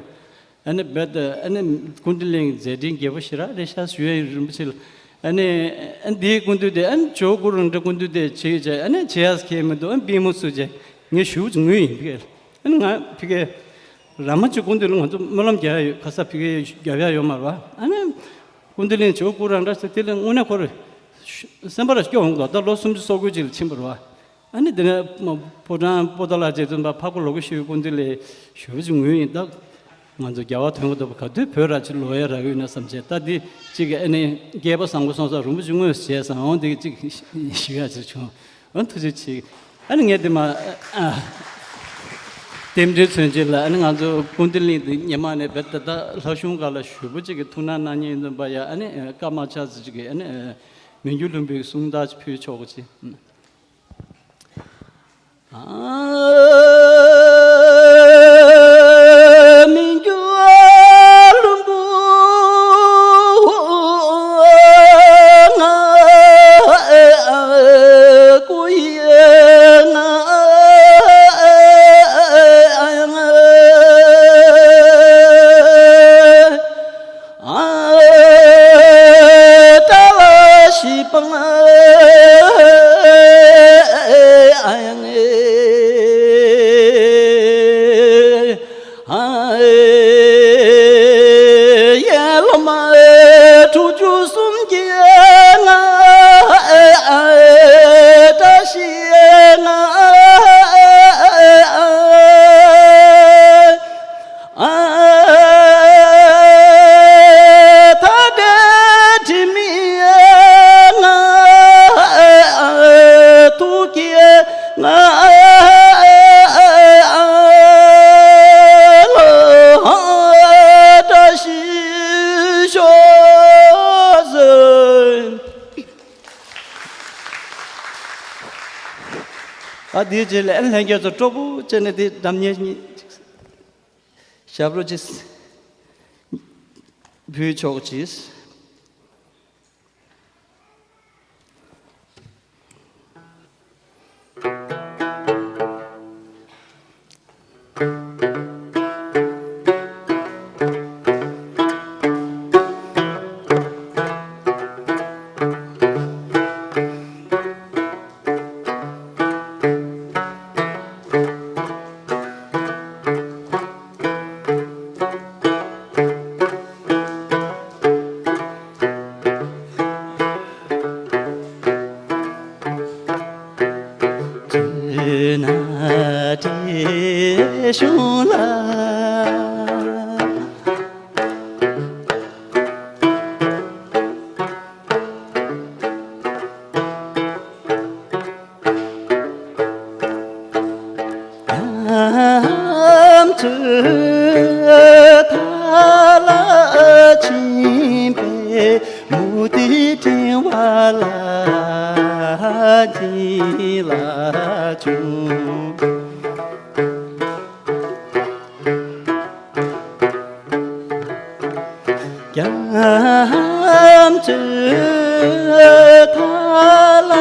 ཨ་ནི་རྦད་དེ་ཨ་ནི་ཀུན་བཏུས་གླིང་མཛད་འཕྲིན་རྒྱས་པོ་ཞེ་དྲག་རེད་ཤག་ཞུ་ཡ་ཡིན། རིན་པོ་ཆེ་ལ། ཨ་ནི་ཨ་འདིའི་ཀུན་བཏུས་དེ། ཨ་ནི་ཇོ་བོ་སྐུ་རང་འདྲ་ཀུན་བཏུས་དེ་བྱེད་ཀྱི་བྱས། ཨ་ནི་བྱེད་ཡ་ཁེལ་མི་འདུག་ཨ་ནི་པུས་མོ་ཚུགས་བྱས་ངས་ཞུ་ངུས་ཡིན་ཕ་གི། ཨ་ནི་ང་ཕ་གི་ར་མ་ཅིག་ཀུན་བཏུས་ལ་ང་ཚོ་སྨོན་ལམ་རྒྱག་ཡ་ཡོད། ཁ་ས་ཕ་གི་རྒྱབ་ཡ་ཡོད་མ་རེད་བ། ཨ་ནི་ཀུན་བཏུས་གླིང་ཇོ་བོ་སྐུ་རང་འདྲ་ཟེར་དེ་ལ་དངོས་གནས་ཁོ་རང་སེམས་པ་ར་སྐྱོ་འོང་གི་འདུག་ད་ལོ་སུམ་ཅུ་སོ་དགུ་ཅིག་ལ་ཕྱིན་པ་རེད་བ། ཨ་ནི་དེ་ནས་ཕོ་བྲང་པོ་ཏཱ་ལ་རྗེ་བཙུན་པ་འཕགས་པ་ལོ་ཀ་ཤི་བའི་སྐུ་མདུན་ལ་ཞུ་བ་ཅིག་ངུས་ཡིན། ད་ང་ཚོ་རྒྱལ་བ་དོན་གོ་ཐོབ་པ་ག་དུས་བོད་ར་ཅིག་ལོག་ཡ་རག་གི་ཡོད་ན་བསམ་བྱས། ད་འདི་ཅིག་གི་ཨ་ནི་སྐལ་པ་བཟང་པོ་སོང་ཙང་རིན་པོ་ཆེ་དངོས་སུ་བྱས་ཙང་འོང་འདི་ཅིག་ཞུ་ཡ་ཅིག་བྱུང་། འོ་ཐུགས་རྗེ་ཆེ། ཨ་ནི་ངས་དེ་མ་ཨ་རྟེན་འབྲེལ་མཚོན་བྱེད་ལ། ཨ་ནི་ང་ཚོ་ཀུན་བཏུས་གླིང་དེ་སྔོན་མ་ནས་རྦད་དེ་ད་ལྷ་གཞུང་སྒང་ལ་ཞེ་པོ་ཅིག་གི་ཐུགས་སྣང་གནང་མཁན་ཡིན་དུས་པ་ཡ། ཨ་ནི་སྐར་མ་ཆ་ཙམ་ཅིག་གི་ཨ་ནི་མི་འགྱུར་ལྷུན་པོའི་གསུང་དག་ཅིག་ཕུལ་ཆོག་གི་ཅིག་ཨ་དེའི་རྗེས་ལ་ཨ་ལྷན་རྒྱས་ཚོ་སྤྲོ་པོ་བྱས་ནས་དེ་འགྲམ་ཉེ་གཉིས། ཞབས་བྲོ་ཅིག་ཕུལ་ཆོག་ཅིག་གཞུང་ལ། ཡང་ཚུལ་ཐ་ལ་ཕྱིན་པས། མུ་སྟེགས་ཕྲེང་བ་ལ་ཉེས་ལ་བྱུང་། རྒྱ་མཚོའི་མཐའ་ལ་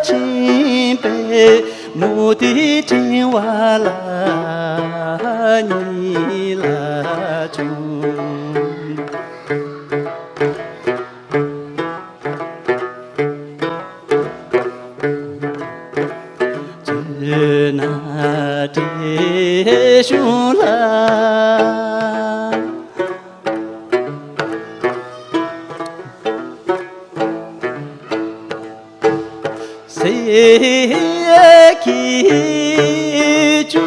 ཕྱིན་པའི་མུ་སྟེགས་ཕྲེང་བ་ལ་ཉེས་ལ་བྱུང་། ཇོ་ནང་བཀྲས་གཞུང་ལ། ཟས་ཀྱི་ཆུ་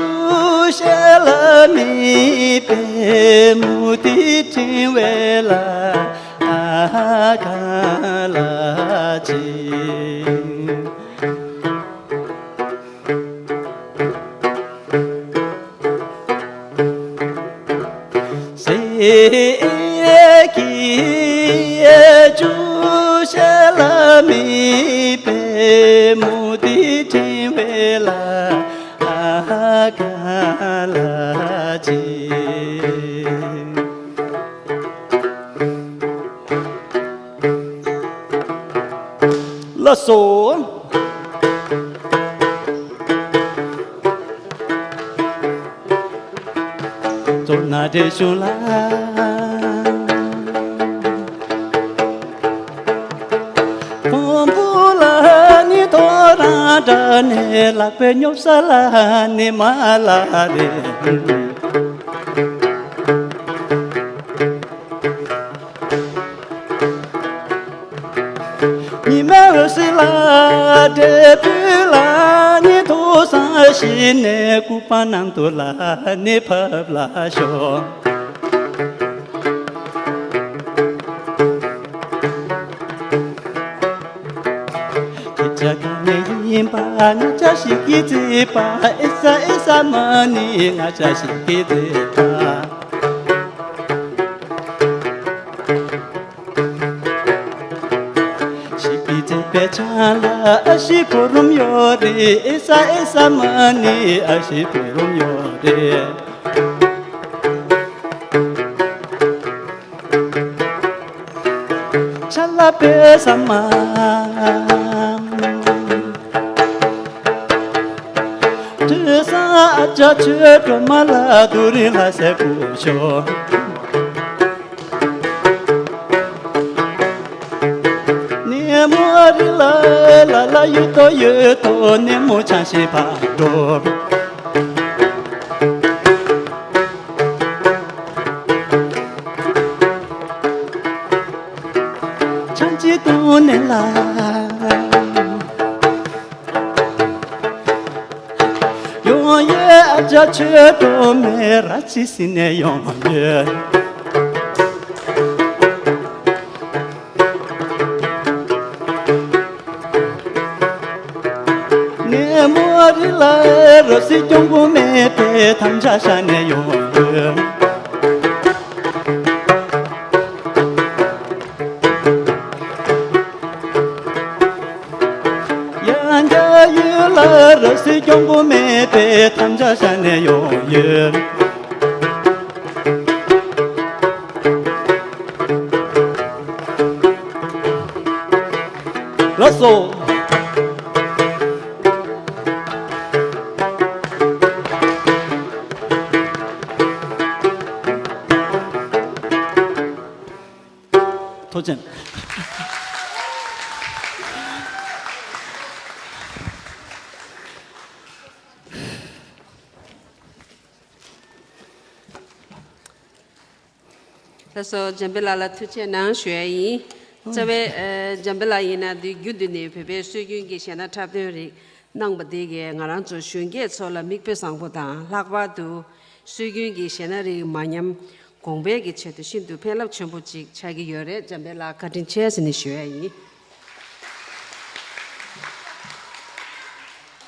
ཤ་ལ་དམིགས་པའི་མུ་སྟེགས་ཕྲེང་བའི་ལ་ག་ལ་ཕྱིན། ཟས་ཀྱི་ཆུ་ཤ་ལ་དམིགས་པའི་མུ་སྟེགས་ཕྲེང་བའི་ལ་ག་ལ་ཕྱིན། ལགས་སོ། ཇོ་ནང་བཀྲས་གཞུང་ལ། ཕུང་པོ་ལ་ནི་ཐོ་རངས་དྲགས་ནས། ལག་པའི་སྙོབ་ས་ལ་ནི་མ་ལ་རེ། ཉི་མའི་འོད་ཟེར་ལ་འབྲས་བུ་ལ་ནི་ཐོ་སངས་ཤིང་ནས། སྐུད་པ་ནང་དུ་ལ་ནི་ཕབ་ལ་ཤོག། ཁྱེད་ཅག་ག་ནས་ཡིན་པ། ང་ཅག་ཞིག་གིས་བརྩིས་པ། ཨེ་ས་ཨེ་ས་མ་ནི་ང་ཅག་ཞིག་གིས་བརྩིས་པ། ཞིག་གིས་བརྩིས་པའི་ཆང་ལ་ཨ་ཤི་བུ་རམ་ཡོད་རེད། ཨེ་ས་ཨེ་ས་མ་ནི་ཨ་ཤི་བུ་རམ་ཡོད་རེད། ཆ་ལ་པའི་ས་མ། དྲི་བཟང་ཨ་ཅག་ཆོས་སྒྲོལ་མ་ལ་དུ་རིང་ལ་ཟེར་བུ་ཤོག། ནེ་མོ་རི་ལ་ལ་ལ་ཡོད་དོ་ཡོད་དོ། ནེ་མོ་ཆང་ཤིང་ཕར་འགྲོ། ཆང་ཅིག་བཏུང་ནས་ལ། ཡོང་ཡོད་ཨ་ཅག་ཆོས་སྒྲོལ་མའི་ར་ཅི་ཟིན་ནས་ཡོང་ཡོད། ནེ་མོ་རི་ལ་རོ་སི་གྱོང་པོ་མེད་པའི་དམ་བཅའ་བཞག་ནས་ཡོང་ཡོད། ཡང་རྒྱ་ཡུལ་ལ་རོ་སི་གྱོང་པོ་མེད་པའི་དམ་བཅའ་བཞག་ནས་ཡོང་ཡོད། ལགས་སོ། ཐུགས་རྗེ་ཆེ། ལགས་སོ། འཇམ་དཔལ་ལགས་ལ་ཐུགས་རྗེ་གནང་ཞུ་ཡ་ཡིན། རྩ་བའི་ཨ་འཇམ་དཔལ་ལགས་ཡིན་ན་འདི་རྒྱུན་དུ་ནས་བོད་པའི་སྲོལ་རྒྱུན་གྱི་གཞས་སྣ་འཁྲབ་སྟོན་རིགས་ གནང་བ་དེ་གས་ང་རང་ཚོ་གཞོན་སྐྱེས་ཚོ་ལ་མིག་དཔེ་བཟང་པོ་དང་། ལྷག་པར་དུ་སྲོལ་རྒྱུན་གྱི་གཞས་སྣ་རིགས་མ་ཉམས་གོང་འཕེལ་གྱི་ཆེད་དུ་ཤིན་ཏུ་ཕན་རླབས་ཆེན་པོ་ཅིག་ཆགས་ཀྱི་ཡོད་རེད། འཇམ་དཔལ་ལགས་བཀའ་དྲིན་ཆེ་ཟེར་ནས་ཞུ་ཡ་ཡིན།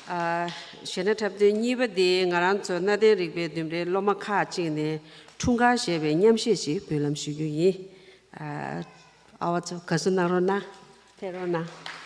ཨ། གཞས་སྣ་འཁྲབ་སྟོན་གཉིས་པ་དེ་ང་རང་ཚོ་གནའ་དེང་རིག་པའི་ལྡུམ་རའི་སློབ་མ་ཁག་ཅིག་ནས་འཁྲུངས་སྐར་ཞེས་པའི་མཉམ་གཞས་ཤིག་འབུལ་ལམ་ཞུ་རྒྱུ་ཡིན། ཨ། ཨ་བ་ཚོ་དགའ་བསུ་གནང་རོགས་གནང་། ཕེབས་རོགས་གནང་།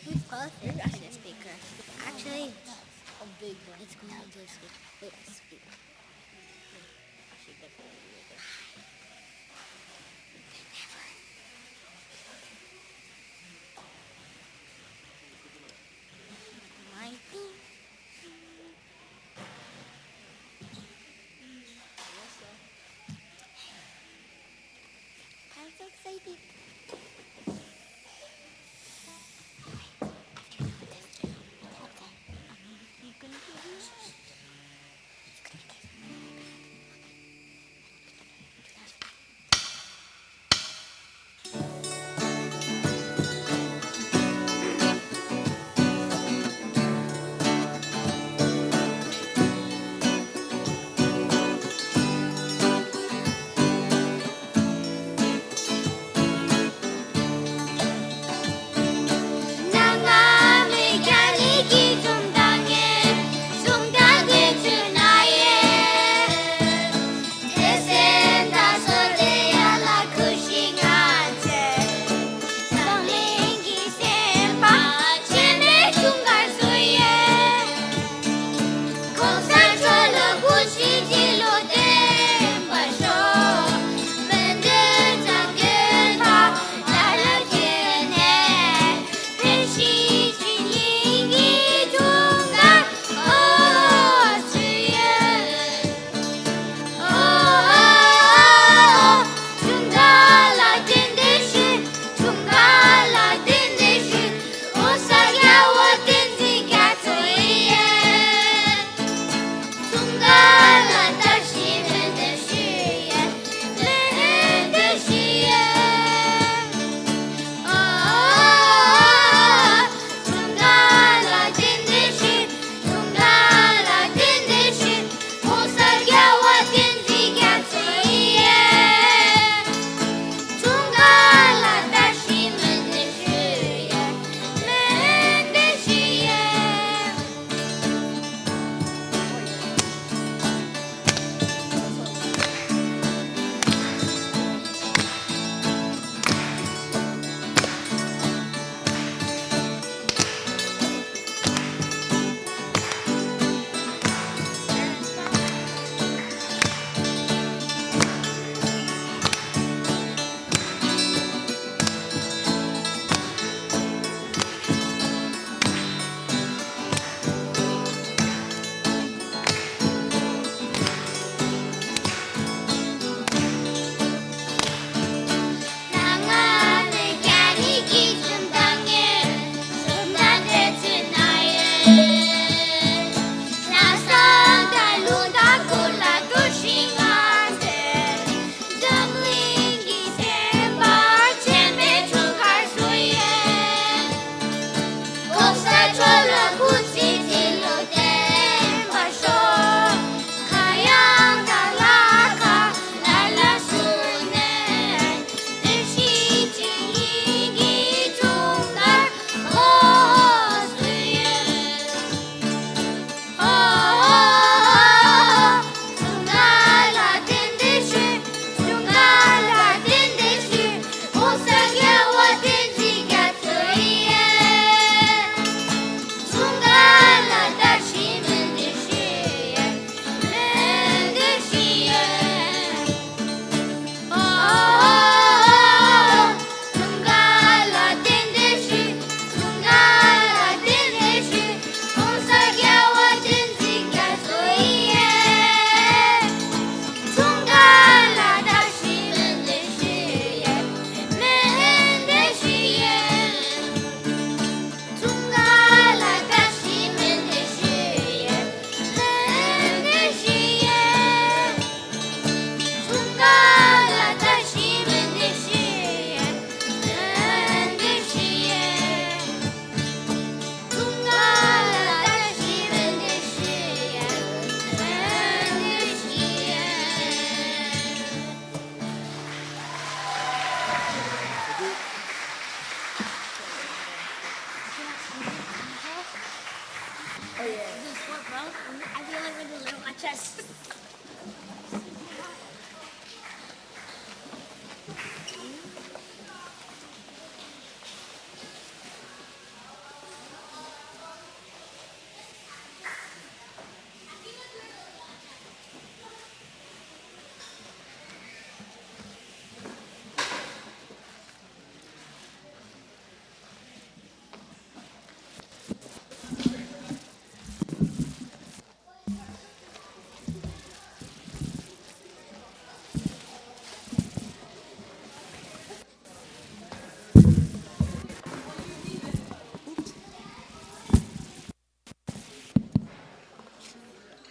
Who's qualified as a speaker? Actually, it's going to be a speaker. Wait, a speaker. I'm so excited.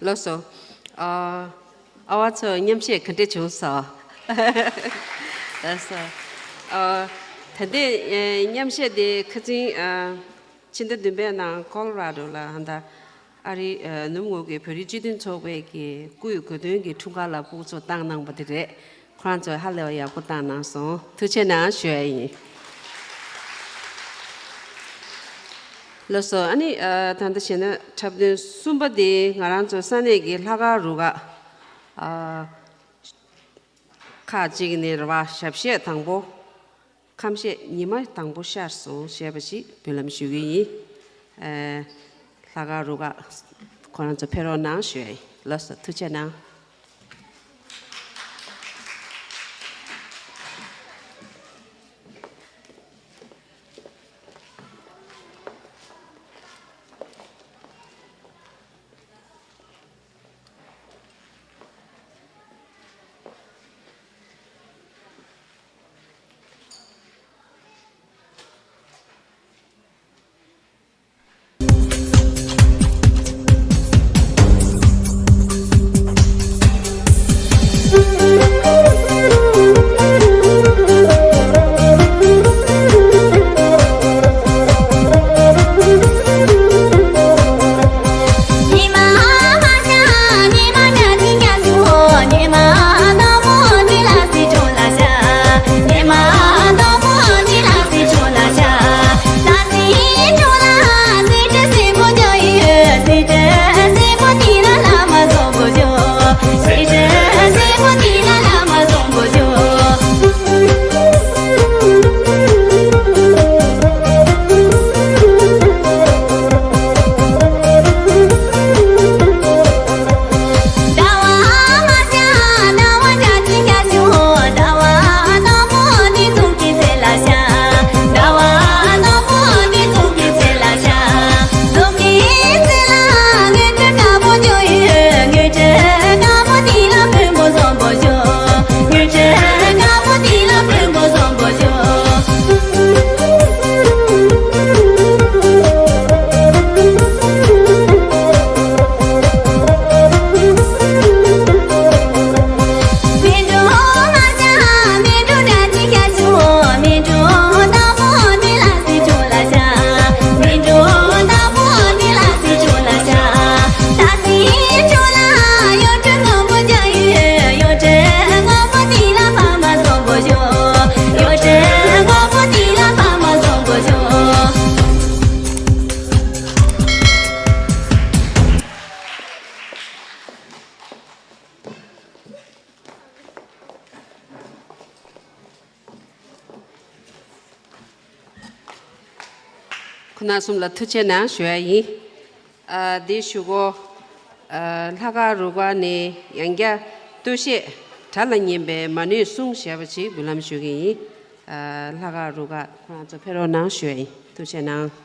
ལགས་སོ། ཨ་ཨ་བ་ཚོ་མཉམ་གཞས་ག་འདྲ་བྱུང་སོང་། ལགས་སོ། ཨ་ད་ལྟའི་ཨེ་མཉམ་གཞས་དེ་ཁ་སང་ཨ་ཕྱི་ཟླ་བདུན་པའི་ནང་ཀོ་ལོ་ར་ཌོ་ལ་ཧན་ད་ཨ་རི་ཨ་ནུབ་ངོས་ཀྱི་བོད་རིགས་སྤྱི་མཐུན་ཚོགས་པའི་གི་སྐུའི་དགའ་སྟོན་གྱི་འཁྲུངས་སྐར་ལ་ཕྲུ་གུ་ཚོ་བཏང་གནང་པ་དེ་རེད། ཁོ་རང་ཚོས་ཧ་ལས་པ་ཡག་པོ་བཏང་གནང་སོང་། ཐུགས་རྗེ་གནང་ཞུ་ཡ་ཡིན། ལགས་སོ། ཨ་ནི་ཨ་ད་ལྟ་བྱས་ན་འཁྲབ་སྟོན་གསུམ་པ་དེ་ང་རང་ཚོ་ས་གནས་ཀྱི་ལྷག་དཀར་རུ་ཁག་ཨ་ཁག་ཅིག་ནས་རེད་བ། ཞབས་གཞས་དང་པོ། ཁམས་གཞས་ཉི་མ་དང་པོ་ཤར་སོང་ཞེས་པ་ཞིག་འབུལ་ལམ་ཞུ་གི་ཡིན། ཨེ་ལྷག་དཀར་རུ་ཁག་ཁོ་རང་ཚོ་ཕེབས་རོགས་གནང་ཞུ་ཡ་ཡིན། ལགས་སོ། ཐུགས་རྗེ་གནང་། ཁོང་རྣམ་གསུམ་ལ་ཐུགས་རྗེ་གནང་ཞུ་ཡ་ཡིན། ཨ་འདིའི་གཞུག་གུ་ཨ་ལྷག་དཀར་རུ་ཁག་ནས་ཡང་བསྐྱར་སྟོད་གཞས་དགྲ་ལ་ཉན་པའི་མ་ཎི་གསུང་ཞེས་པ་ཅིག་འབུལ་ལམ་ཞུ་གི་ཡིན། ཨ་ལྷག་དཀར་རུ་ཁག་ཁོང་རྣམ་ཚོ་ཕེབས་རོགས་གནང་ཞུ་ཡ་ཡིན། ཐུགས་རྗེ་གནང་།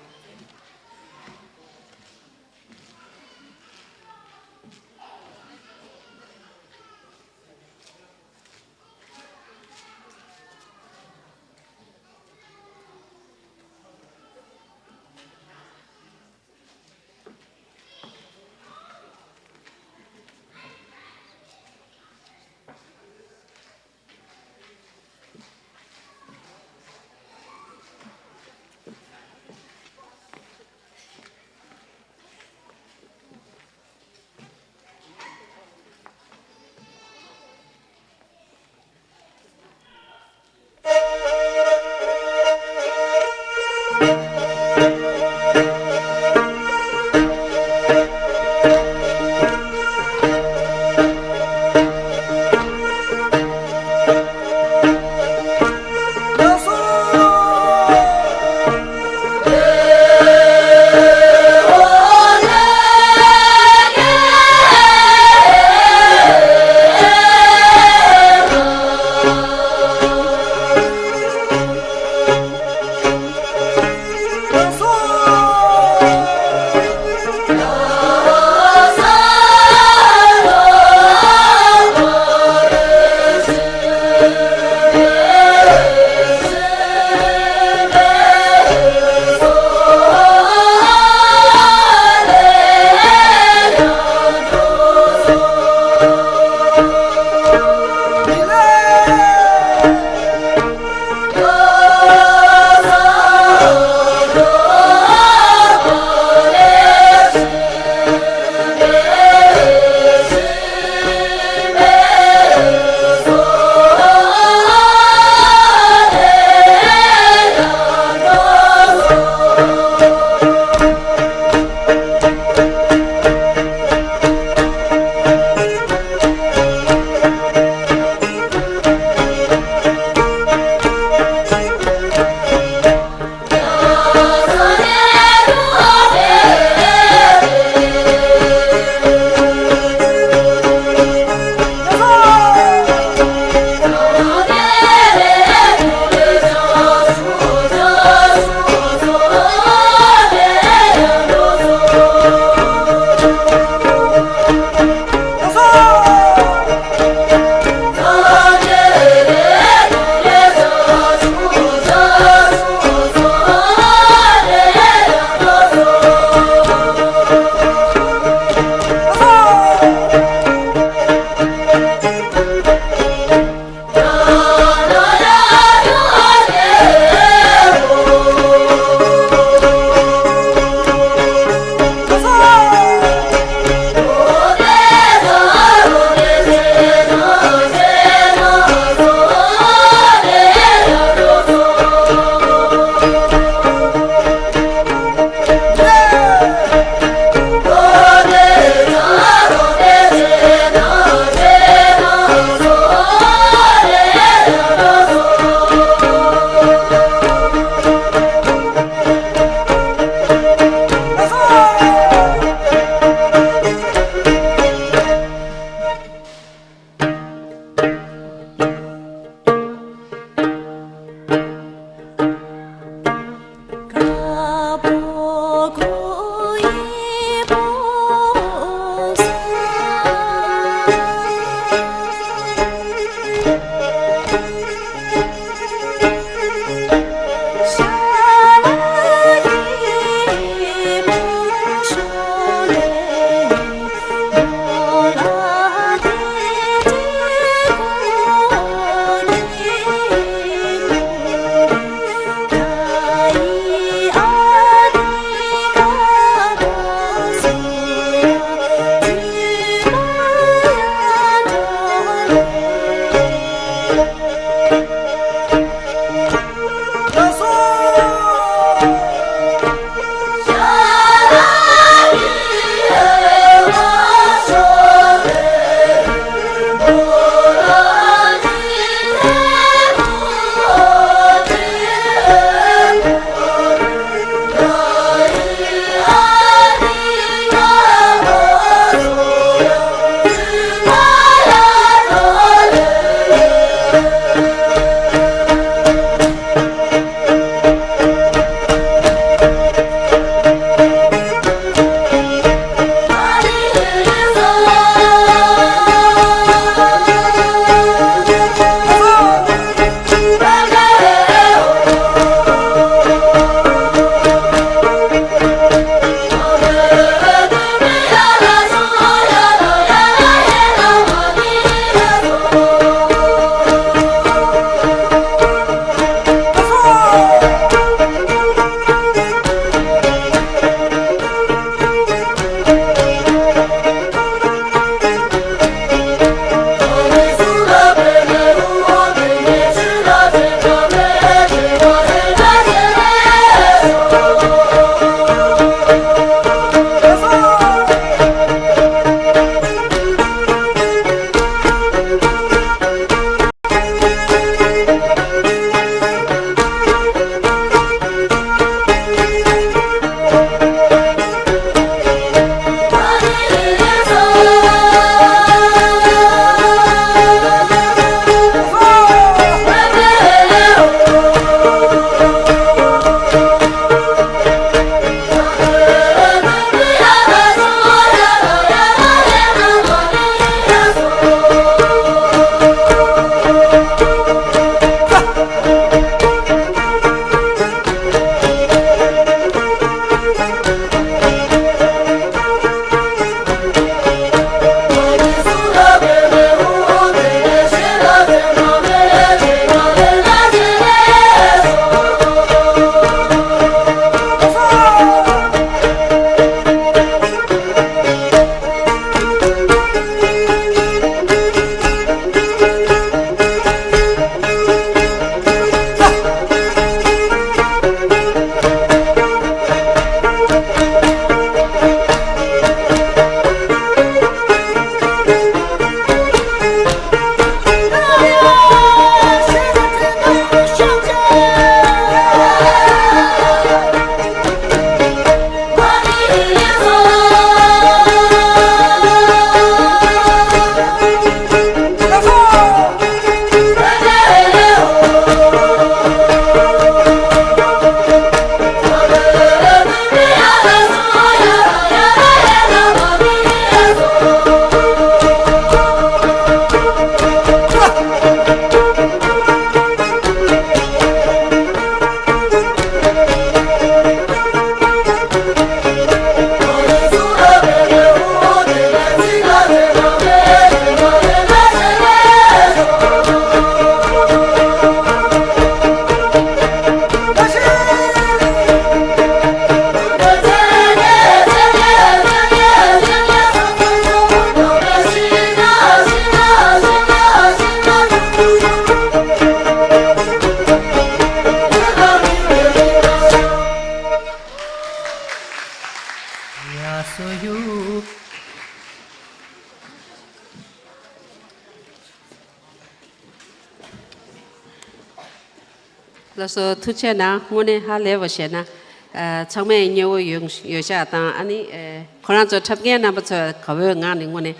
ལགས་སོ། ཐུགས་རྗེ་གནང་། དངོས་གནས་ཧ་ལས་པ་བྱས་ན། ཨ། ཚང་མས་མཉེས་པོ་ཡོད་ཡོད་ཤག་དང་། ཨ་ནི། ཨ། ཁོ་རང་ཚོ་འཁྲབ་མཁན་རྣམ་པ་ཚོས་དགའ་བོའི་ངང་ནས་དངོས་གནས།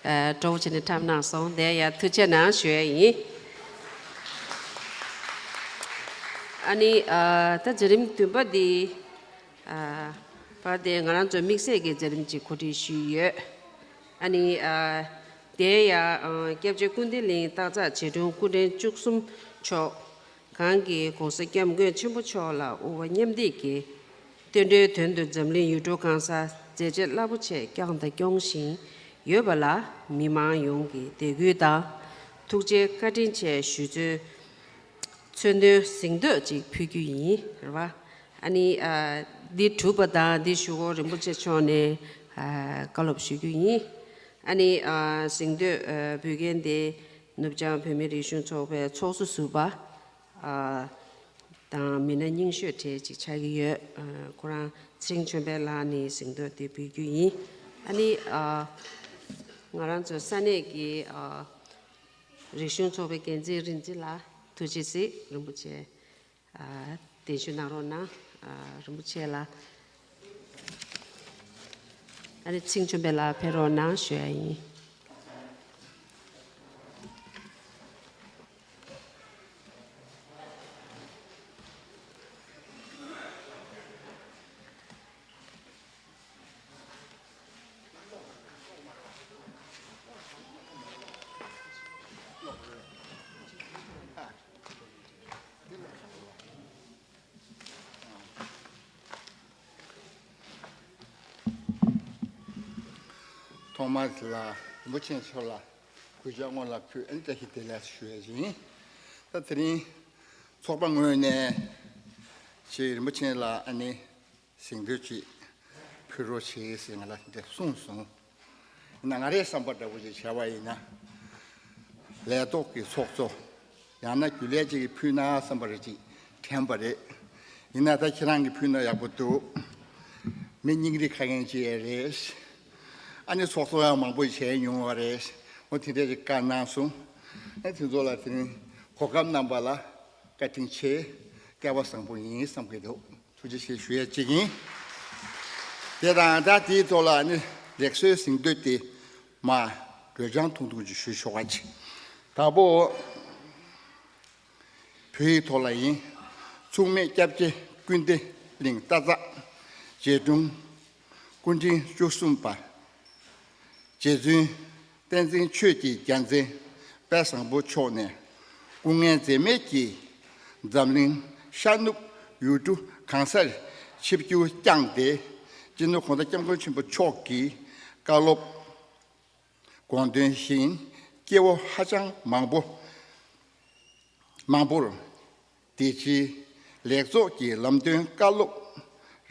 ཨ། སྤྲོ་པོ་བྱས་ནས་འཁྲབ་གནང་སོང་། དེ་ཡང་ཐུགས་རྗེ་གནང་ཞུ་ཡ་ཡིན། ཨ་ནི། ཨ། ད་མཛད་རིམ་བདུན་པ་འདི། ཨ། བར་དེ་ང་རང་ཚོ་དམིགས་བསལ་གྱི་མཛད་རིམ་ཅིག་གོ་སྒྲིག་ཞུས་ཡོད། ཨ་ནི། ཨ། དེ་ཡང་། ཨ། སྐྱབས་རྗེ་ཀུན་བདེ་གླིང་སྟག་འཚེར་རྗེ་དྲུང་སྐུ་ཕྲེང་བཅུ་གསུམ་མཆོག་གང་གིས་༸གོང་ས་༸སྐྱབས་མགོན་ཆེན་པོ་མཆོག་ལ་དབུ་བ་མཉམ་འདེགས་ཀྱིས། བསྟན་འགྲོའི་དོན་དུ་འཛམ་གླིང་ཡུལ་གྲུ་གང་སར་མཛད་རྗེས་རླབས་པོ་ཆེ་བསྐྱངས་དང་སྐྱོང་བཞིན་ཡོད་པ་ལ། མི་མང་ཡོངས་ཀྱིས་དད་གུས་དང་ཐུགས་རྗེ་བཀའ་དྲིན་ཆེ་ཞུ་ཚུལ། མཚོན་དོན་གཟེངས་བསྟོད་ཅིག་ཕུལ་རྒྱུ་ཡིན། རེད་བ། ཨ་ནི། ཨ། འདི་གྲུབ་པ་དང་འདི་ཞུ་སྒོ་རིན་པོ་ཆེ་མཆོག་ནས། ཨ། བཀའ་སློབ་ཞུ་རྒྱུ་ཡིན། ཨ་ནི། ཨ། གཟེངས་བསྟོད། ཨ། འབུལ་མཁན་དེ་ནུབ་བྱང་བོད་མིའི་རིག་གཞུང་ཚོགས་པའི་ཚོགས་གཙོ་ཟུར་པ། ཨ། དང་མི་སྣ་རྙིང་ཤོས་གྲས་ཅིག་ཆགས་ཀྱི་ཡོད། ཨ། ཁོ་རང་ཚེ་རིང་ཆོས་འཕེལ་ལགས་ནས་གཟེངས་བསྟོད་དེ་འབུལ་རྒྱུ་ཡིན། ཨ་ནི། ཨ། ང་རང་ཚོ་ས་གནས་ཀྱི། ཨ། རིག་གཞུང་ཚོགས་པའི་འགན་འཛིན་རིག་འཛིན་ལགས་ཐུགས་རྗེ་གཟིགས། རིན་པོ་ཆེ། ཨ། གདན་ཞུ་གནང་རོགས་གནང་། ཨ། རིན་པོ་ཆེ་ལགས། ཨ་ནི་ཚེ་རིང་ཆོས་འཕེལ་ལགས་ཕེབས་རོགས་གནང་ཞུ་ཡ་ཡིན། ཐོག་མར་ལ་རིན་པོ་ཆེ་མཆོག་ལ་གུས་ཕྱག་སྔོན་ལ་ཕུལ། ཨ་ནི་བཀྲ་ཤིས་བདེ་ལེགས་ཞུ་ཡ་ཡིན། ད་དེ་རིང་ཚོགས་པ་ངོས་ནས་ཆེ་རིན་པོ་ཆེ་ལ་ཨ་ནི་གཟེངས་བསྟོད་ཅིག་ཕུལ་རོགས་བྱེད་ཟེར་ང་ལ་འདི་གསུངས་སོང་། ཡིན་ན་ང་རའི་བསམ་པ་འདྲ་བོ་ཞིག་བྱས་པ་ཡིན་ན། ལས་ཐོག་གི་ཚོགས་གཙོ། ཡང་ན་རྒྱུན་ལས་ཅིག་གིས་ཕུལ་ན་བསམ་པ་རེ་ཅིག་དྲན་པ་རེད། ཡིན་ན་ད་ཁྱེད་རང་གིས་ཕུལ་ན་ཡག་པོ་འདུག། མི་རྙིང་རིགས་ཁ་ངན་ཅིག་ཡང་རེད། ཨ་ནི་ཚོགས་གཙོ་ཡང་མང་པོ་བྱས་མྱོང་བ་རེད། འོ་དེ་འདྲ་ཅིག་བཀའ་གནང་སོང་། ཨ་དེ་ཚོ་ལ་དེ་རིང་གོ་སྐབས་གནང་པ་ལ་བཀའ་དྲིན་ཆེ། སྐལ་བ་བཟང་པོ་ཡིན་བསམ་གྱི་འདུག། ཐུགས་རྗེ་ཆེ་ཞུ་ཡ་གཅིག་ཡིན། དེ་དང་ད་དེའི་ཐོག་ལ་ནི་ལེགས་གསོལ་གཟེངས་བསྟོད་དེ་མ་འགྲོས་བྱང་ཐུང་ཐུང་ཅིག་ཞུ་ཆོག་པ་ཅིག། དང་པོ་བོད་ཡིག་ཐོག་ལ་ཡིན། མཚུངས་མེད་སྐྱབས་རྗེ་ཀུན་བདེ་གླིང་སྟག་འཚེར་རྗེ་དྲུང་སྐུ་ཕྲེང་བཅུ་གསུམ་པ། རྗེ་བཙུན་བསྟན་འཛིན་ཆོས་ཀྱི་རྒྱལ་མཚན་དཔལ་བཟང་པོ་མཆོག་ནས་སྐུ་ངལ་འཛེམས་མེད་ཀྱིས་འཛམ་གླིང་ཤར་ནུབ་ཡུལ་གྲུ་གང་སར་ཆིབས་བསྒྱུར་བསྐྱངས་ཏེ། སྤྱི་ནོར་༸གོང་ས་༸སྐྱབས་མགོན་ཆེན་པོ་མཆོག་གི་བཀའ་སློབ་དགོངས་དོན་བཞིན་སྐྱེ་བོ་ཧ་ཅང་མང་པོ་མང་པོར་བདེ་སྐྱིད་ལེགས་ཚོགས་ཀྱི་ལམ་སྟོན་བཀའ་སློབ་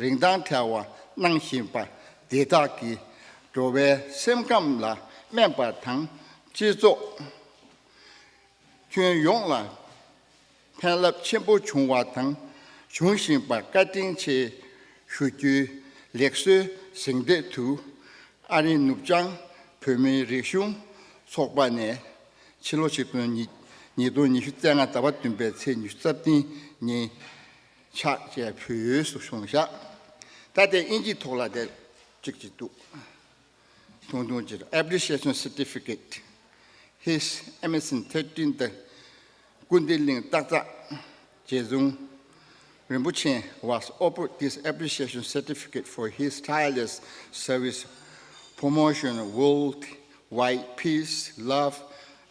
རིན་ཐང་བྲལ་བ་གནང་བཞིན་པ་དེ་དག་གིས་འགྲོ་བའི་སེམས་ཁམས་ལ་སྨན་པ་དང་སྤྱི་ཚོགས་ཁྱོན་ཡོངས་ལ་ཕན་རླབས་ཆེན་པོ་བྱུང་བ་དང་འབྱུང་བཞིན་པར་བཀའ་དྲིན་ཆེ་ཞུ་རྒྱུའི་ལེགས་གསོལ་གཟེངས་བསྟོད་དུ། ཨ་རིའི་ནུབ་བྱང་བོད་མིའི་རིག་གཞུང་ཚོགས་པ་ནས་ཕྱི་ལོ་ཆིག་སྟོང་ཉིས་ཉིས་སྟོང་ཉི་ཤུ་རྩ་ལྔ་ཟླ་བ་བདུན་པའི་ཚེས་ཉི་ཤུ་རྩ་བདུན་ཉིན་ཕྱག་བྱས་ཕུལ་སུ་བྱུང་བཞག། ད་ལྟའི་དབྱིན་ཇིའི་ཐོག་ལ་དེ་གཅིག་གཅིག་འདུག། ཐུང་ཐུང་ཅིག། Appreciation Certificate. His Eminence Thirteenth Kundiling Takza Jezung Rinpoche was offered this appreciation certificate for his tireless service, promotion worldwide peace, love,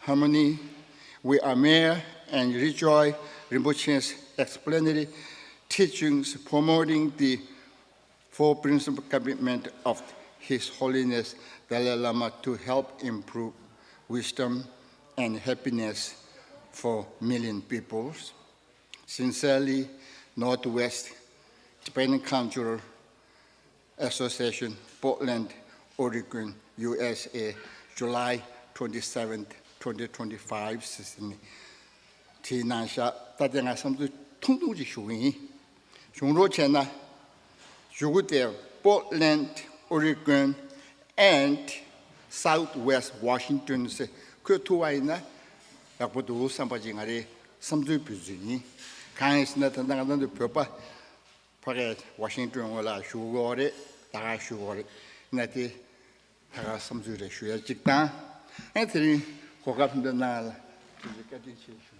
harmony. We admire and rejoice Rinpoche's exemplary teachings, promoting the Four principal commitment of His Holiness Dalai Lama to help improve wisdom and happiness for million peoples. Sincerely, Northwest Tibetan Cultural Association, Portland, Oregon, U S A, July twenty-seventh, twenty twenty-five. བྲིས་གནང་ཤག། ད་ལྟ་ང་བསམ་ཚུལ་ཐུང་ཐུང་ཅིག་ཞུ་གི་ཡིན། གཞུང་རོགས་བྱས་ན། གཞུག་གུ་དེ་Portland, Oregon and Southwest Washington ཟེར་འཁོད་ཐུབ་པ་ཡིན་ན་ཡག་པོ་འདུག་བསམ་པ་ཅིག་ང་རའི་བསམ་ཚུལ་འབུལ་ཚུལ་ཡིན། གང་ཡིན་ཟེར་ན། ད་ལྟ་ང་ཚོ་བོད་པ་ཕ་གིར་ཝ་ཤིང་ཏོན་ངོས་ལ་བཞུགས་ཡོད་རེད། ད་ག་བཞུགས་ཡོད་རེད། ན་དེ་ད་ག་བསམ་ཚུལ་རེ་ཞུ་ཡ་གཅིག་དང་། ཨ་དེ་རིང་གོ་སྐབས་འདི་གནང་ལ་ཐུགས་རྗེ་བཀའ་དྲིན་ཆེ་ཞུ།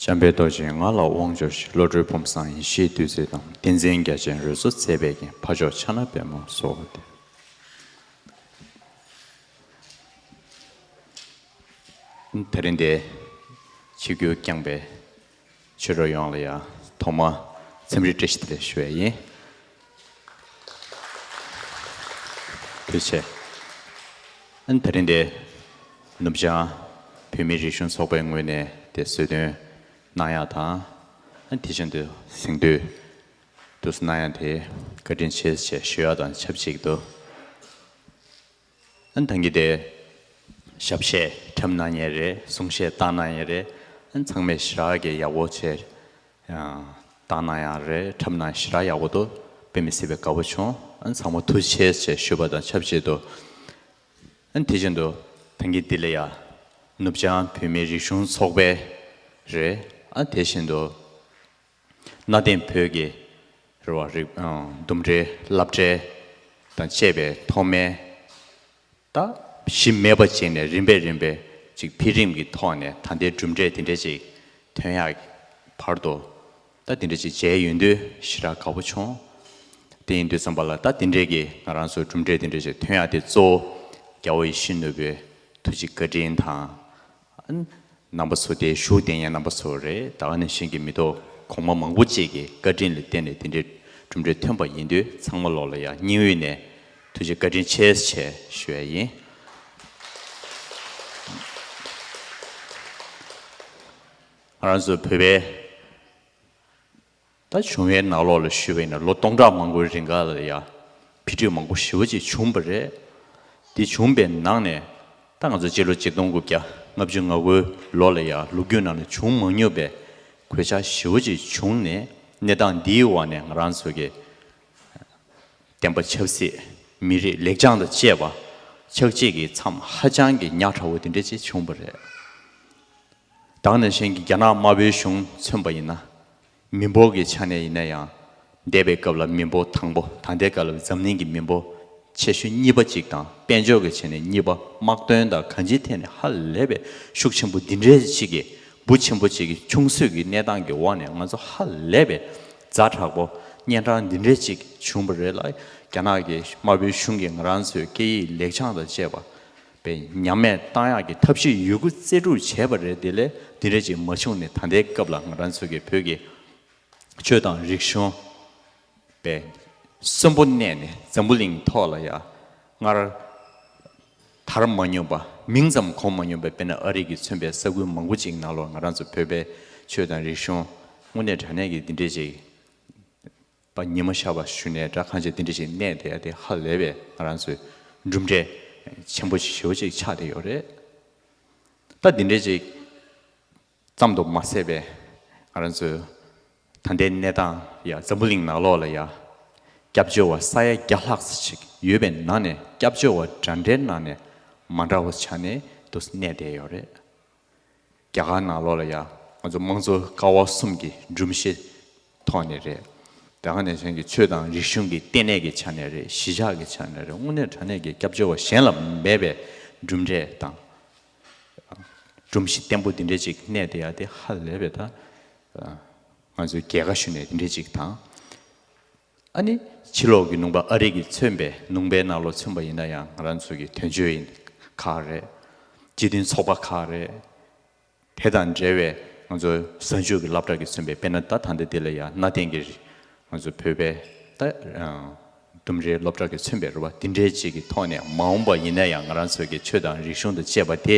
འཇམ་དཔལ་རྡོ་རྗེ་ང་ལ་དབང་འབྱོར་ཞིང་། བློ་གྲོས་ཕུན་སུམ་ཚོགས་ཡེ་ཤེས་བདུད་རྩི་དང་། བསྟན་འཛིན་རྒྱ་ཆེན་རོལ་མཚོ་མཛད་པའི་རྒྱན། འཕགས་མཆོག་ཕྱག་ན་པདྨོ་སོགས་ཏེ། དེ་རིང་འདིར་ཆིབས་བསྒྱུར་བསྐྱངས་པའི་ཆོས་གྲོགས་ཡོངས་ལ་ཡང་ཐོག་མར་འཚམས་འདྲི་བཀྲ་ཤིས་བདེ་ལེགས་ཞུ་བ་ཡིན། ཐུགས་རྗེ་ཆེ། ཨ་ནི་དེ་རིང་འདིར་ནུབ་བྱང་བོད་མིའི་རིག་གཞུང་ཚོགས་པའི་ངོས་ནས་དེ་གསོལ་སྟོན་གནང་ཡག་དང་། ཨ་ནི་དེ་བཞིན་དུ་གཟེངས་བསྟོད་དུ་གནང་ཡག་དེ་བཀའ་དྲིན་ཆེ་ཞེས་ཞུ་ཡག་དང་ཆབས་ཅིག་ཏུ། ཨ་ནི་ད་གིན་དེ་ཞབས་གཞས་འཁྲབ་གནང་མཁན་རེད། གསུང་བཤད་བཏང་གནང་མཁན་རེད། ཨ་ནི་ཚང་མས་ཞེ་དྲག་གི་ཡག་པོ་བྱས། ཡང་བཏང་གནང་ཡག་རེད། འཁྲབ་གནང་ཞེ་དྲག་ཡག་པོ་འདུག་དཔེ་མི་སྲིད་པའི་དགའ་པོ་བྱུང་། ཨ་ནི་ཚང་མ་ཐུགས་རྗེ་ཆེ་ཞེས་ཞུ་བ་དང་ཆབས་ཅིག་ཏུ། ཨ་ནི་དེ་བཞིན་དུ་ད་གིན་འདི་ལ་ཡ་ནུབ་བྱང་བོད་མིའི་རིག་གཞུང་ཚོགས་པའི་རེད། ཨ་ནི་དེ་བཞིན་དུ་གནའ་དེང་བོད་ཀྱི་རེད་བ། རིག་ཨ་ལྡུམ་རའི་སློབ་གྲྭ་དང་བཅས་པའི་ཐོག་མའི་ད་གཞི་མེད་པ་བྱས་ནས་རིམ་པས་རིམ་པས་ཅིག་འཕེལ་རིམ་གྱི་ཐོག་ནས་ད་ལྟའི་གྲུབ་འབྲས་དེ་འདྲ་ཅིག་ཐོན་ཡག་བར་དུ་ད་དེ་འདྲ་ཅིག་མཇལ་ཡོང་དུས་ཞེ་དྲག་དགའ་པོ་བྱུང་། དེ་ཡིན་དུས་ཙམ་པ་ལ་ད་དེ་འདྲའི་གི་ང་རང་ཚོ་གྲུབ་འབྲས་དེ་འདྲ་ཅིག་ཐོན་ཡག་དེ་གཙོ་བོ་རྒྱལ་བ་ཡིད་བཞིན་ནོར་བུའི་ཐུགས་རྗེ་བཀའ་དྲིན་དང་། རྣམ་པ་ཚོ་དེ་བཞུགས་བསྡད་མཁན་རྣམ་པ་ཚོ་རེད། ད་ག་ནང་བཞིན་གྱི་མི་ཐོག་གོང་མ་མང་པོ་ཅིག་གི་བཀའ་དྲིན་ལ་བརྟེན་ནས་དེ་འདྲའི་གྲུབ་འབྲས་ཐོན་པ་ཡིན་དུས་ཚང་མ་ལོག་ལ་ཡང་སྙིང་དབུས་ནས་ཐུགས་རྗེ་བཀའ་དྲིན་ཆེ་ཞེས་ཞུ་ཡ་ཡིན། ང་རང་ཚོ་བོད་པའི་ད་བྱུང་བའི་ནང་ལོགས་ལ་ཞུས་པ་ཡིན་ན་ལོ་སྟོང་ཕྲག་མང་པོའི་རིང་ག་ལ་ཡ་འཕེལ་འགྲིབ་མང་པོ་ཞེ་པོ་ཅིག་བྱུང་བ་རེད། དེ་བྱུང་བའི་ནང་ནས་ད་ང་ཚོ་སྤྱི་ལོ་ཆིག་སྟོང་དགུ་བརྒྱ་ལྔ་བཅུ་ང་དགུའི་ལོ་ལ་ཡ་ལོ་རྒྱུས་ནང་ལ་བྱུང་མ་མྱོང་པའི་གོད་ཆག་ཞེ་པོ་ཅིག་བྱུང་ནས། གནས་སྟངས་འདིའི་འོག་ནས་ང་རང་ཚོ་གི་བསྟན་པ་ཆབ་སྲིད་མི་རིགས་ལེགས་བྱང་དང་བཅས་པ་ཆགས་འཇིག་གི་མཚམས་ཧ་ཅང་གི་ཉག་ཕྲ་བོ་དེ་འདྲ་ཅིག་བྱུང་བ་རེད། ད་ག་ནང་བཞིན་གྱི་རྒྱ་ནག་དམར་པོའི་གཞུང་མཚོན་པ་ཡིན་ན། མི་འབོར་གྱི་ཆ་ནས་ཡིན་ན་ཡང་། འདས་པའི་སྐབས་ལ་མི་འབོར་དང་པོ། ད་ལྟའི་སྐབས་ལ་འཛམ་གླིང་གི་མི་འབོར་ཆེ་ཤོས་གཉིས་པ་གཅིག་དང་། དཔལ་འབྱོར་གྱི་ཆ་ནས་གཉིས་པ། དམག་དོན་དང་གང་ཅིའི་ཐད་ནས་ཧ་ལས་པའི་ཤུགས་ཆེན་པོ་འདི་འདྲའི་ཅིག་གི་འབུ་ཆེན་པོ་ཅིག་གི་ཆུང་ཤོས་ཀྱི་གནས་སྟངས་ཀྱི་འོག་ནས་ང་ཚོ་ཧ་ལས་པའི་ཛ་དྲག་པོ་གཉན་འཕྲང་འདི་འདྲའི་ཅིག་བྱུང་བ་རེད་ལ། རྒྱ་ནག་གི་དམར་པོའི་གཞུང་གིས་ང་རང་ཚོའི་སྐད་ཡིག་ལེགས་བྱང་དང་བཅས་པ་པའི་ཉམས་དམས་བཏང་ཡག་གི་ཐབས་ཤེས་ཡོད་རྒུ་རྩལ་སྤྲུགས་བྱས་པ་རེད། དེ་ལས་འདི་འདྲ་ཅིག་མ་བྱུང་ནས་ད་ལྟའི་སྐབས་ལ་ང་རང་ཚོ་གི་བོད་ཀྱི་ཆོས་དང་རིག་གཞུང་པའི་གསོན་པོ་གནས་ནས་འཛམ་བུ་གླིང་ཐོག་ལ་ཡ་སྔར་དར་མ་མྱོང་པ། མིང་ཙམ་གོ་མ་མྱོང་པའི་དཔེར་ན་ཨ་རི་གིས་མཚོན་པའི་ས་ཁུལ་མང་པོ་ཅིག་ནང་ལོགས་ང་རང་ཚོ་བོད་པའི་ཆོས་དང་རིག་གཞུང་དངོས་གནས་དྲང་གནས་ཀྱི་འདི་འདྲ་ཅིག་པ་ཉི་མ་ཤར་བ་ཞུ་ནས་འདྲ་གང་ཅི་འདི་འདྲ་ཞིག་གནས་བསྡད་ཡ་དེ་ཧ་ལས་པའི་ང་རང་ཚོའི་གྲུབ་འབྲས་ཆེན་པོ་ཞེ་པོ་ཅིག་ཆགས་བསྡད་ཡོད་རེད། ད་འདི་འདྲ་ཅིག་ཙམ་དུ་མ་ཟད་པའི་ང་རང་ཚོའི་ད་ལྟའི་གནས་སྟངས་ཡ་འཛམ་བུ་གླིང་ནང་ལོགས་ལ་ཡ་སྐྱབས་བཅོལ་བ་ས་ཡ་བརྒྱ་ལྷག་ཙམ་ཅིག་ཡོད་པའི་ནང་ནས་སྐྱབས་བཅོལ་བ་འདྲ་འདྲའི་ནང་ནས་མ་འདྲ་བ་ཆགས་ནས་འདུག་གནས་བསྡད་ཡོད་རེད། རྒྱ་གར་ནང་ལོགས་ལ་ཡང་ང་ཚོ་དམངས་གཙོ་ཀ་བ་གསུམ་གྱི་སྒྲོམ་གཞི་ཐོག་ནས་རེད། ད་ག་ནང་བཞིན་གྱི་ཆོས་དང་རིག་གཞུང་གི་ལྟེ་གནས་ཀྱི་ཆ་ནས་རེད། གཞིས་ཆགས་ཀྱི་ཆ་ནས་རེད། དངོས་གནས་དྲང་གནས་ཀྱི་སྐྱབས་བཅོལ་བ་གཞན་ལ་མེད་པའི་གྲུབ་འབྲས་དང་། སྒྲོམ་གཞི་བརྟན་པོ་འདི་འདྲས་ཅིག་གནས་བསྡད་ཡ་དེ་ཧ་ལས་པའི་ད་ང་ཚོའི་རྒྱལ་ཁ་ཞུ་ནས་འདི་འདྲས་ཅིག་དང་། ཨ་ནི་ཕྱི་ལོགས་ཀྱི་ལུང་པ་ཨ་རི་གིས་མཚོན་པའི་ལུང་པའི་ནང་ལོགས་མཚོན་པ་ཡིན་ན་ཡང་ང་རང་ཚོ་གི་དོན་གཅོད་ཡིན་ཁག་རེད། སྤྱི་མཐུན་ཚོགས་པ་ཁག་རེད། དེ་དང་འབྲེལ་བའི་ ང་ཚོ་གཟའ་མཇུག་གི་སློབ་གྲྭ་གིས་མཚོན་པའི་དཔེར་ན་ད་ད་ལྟ་འདི་ལ་ཡང་གནའ་དེང་གི་ང་ཚོ་བོད་པའི་ད་ལྡུམ་རའི་སློབ་གྲྭ་གིས་མཚོན་པའི་རེད་བ། འདི་འདྲའི་ཅིག་གི་ཐོག་ནས་མ་འོངས་པ་ཡིན་ན་ཡང་ང་རང་ཚོ་གི་ཆོས་དང་རིག་གཞུང་དང་བཅས་པ་དེ་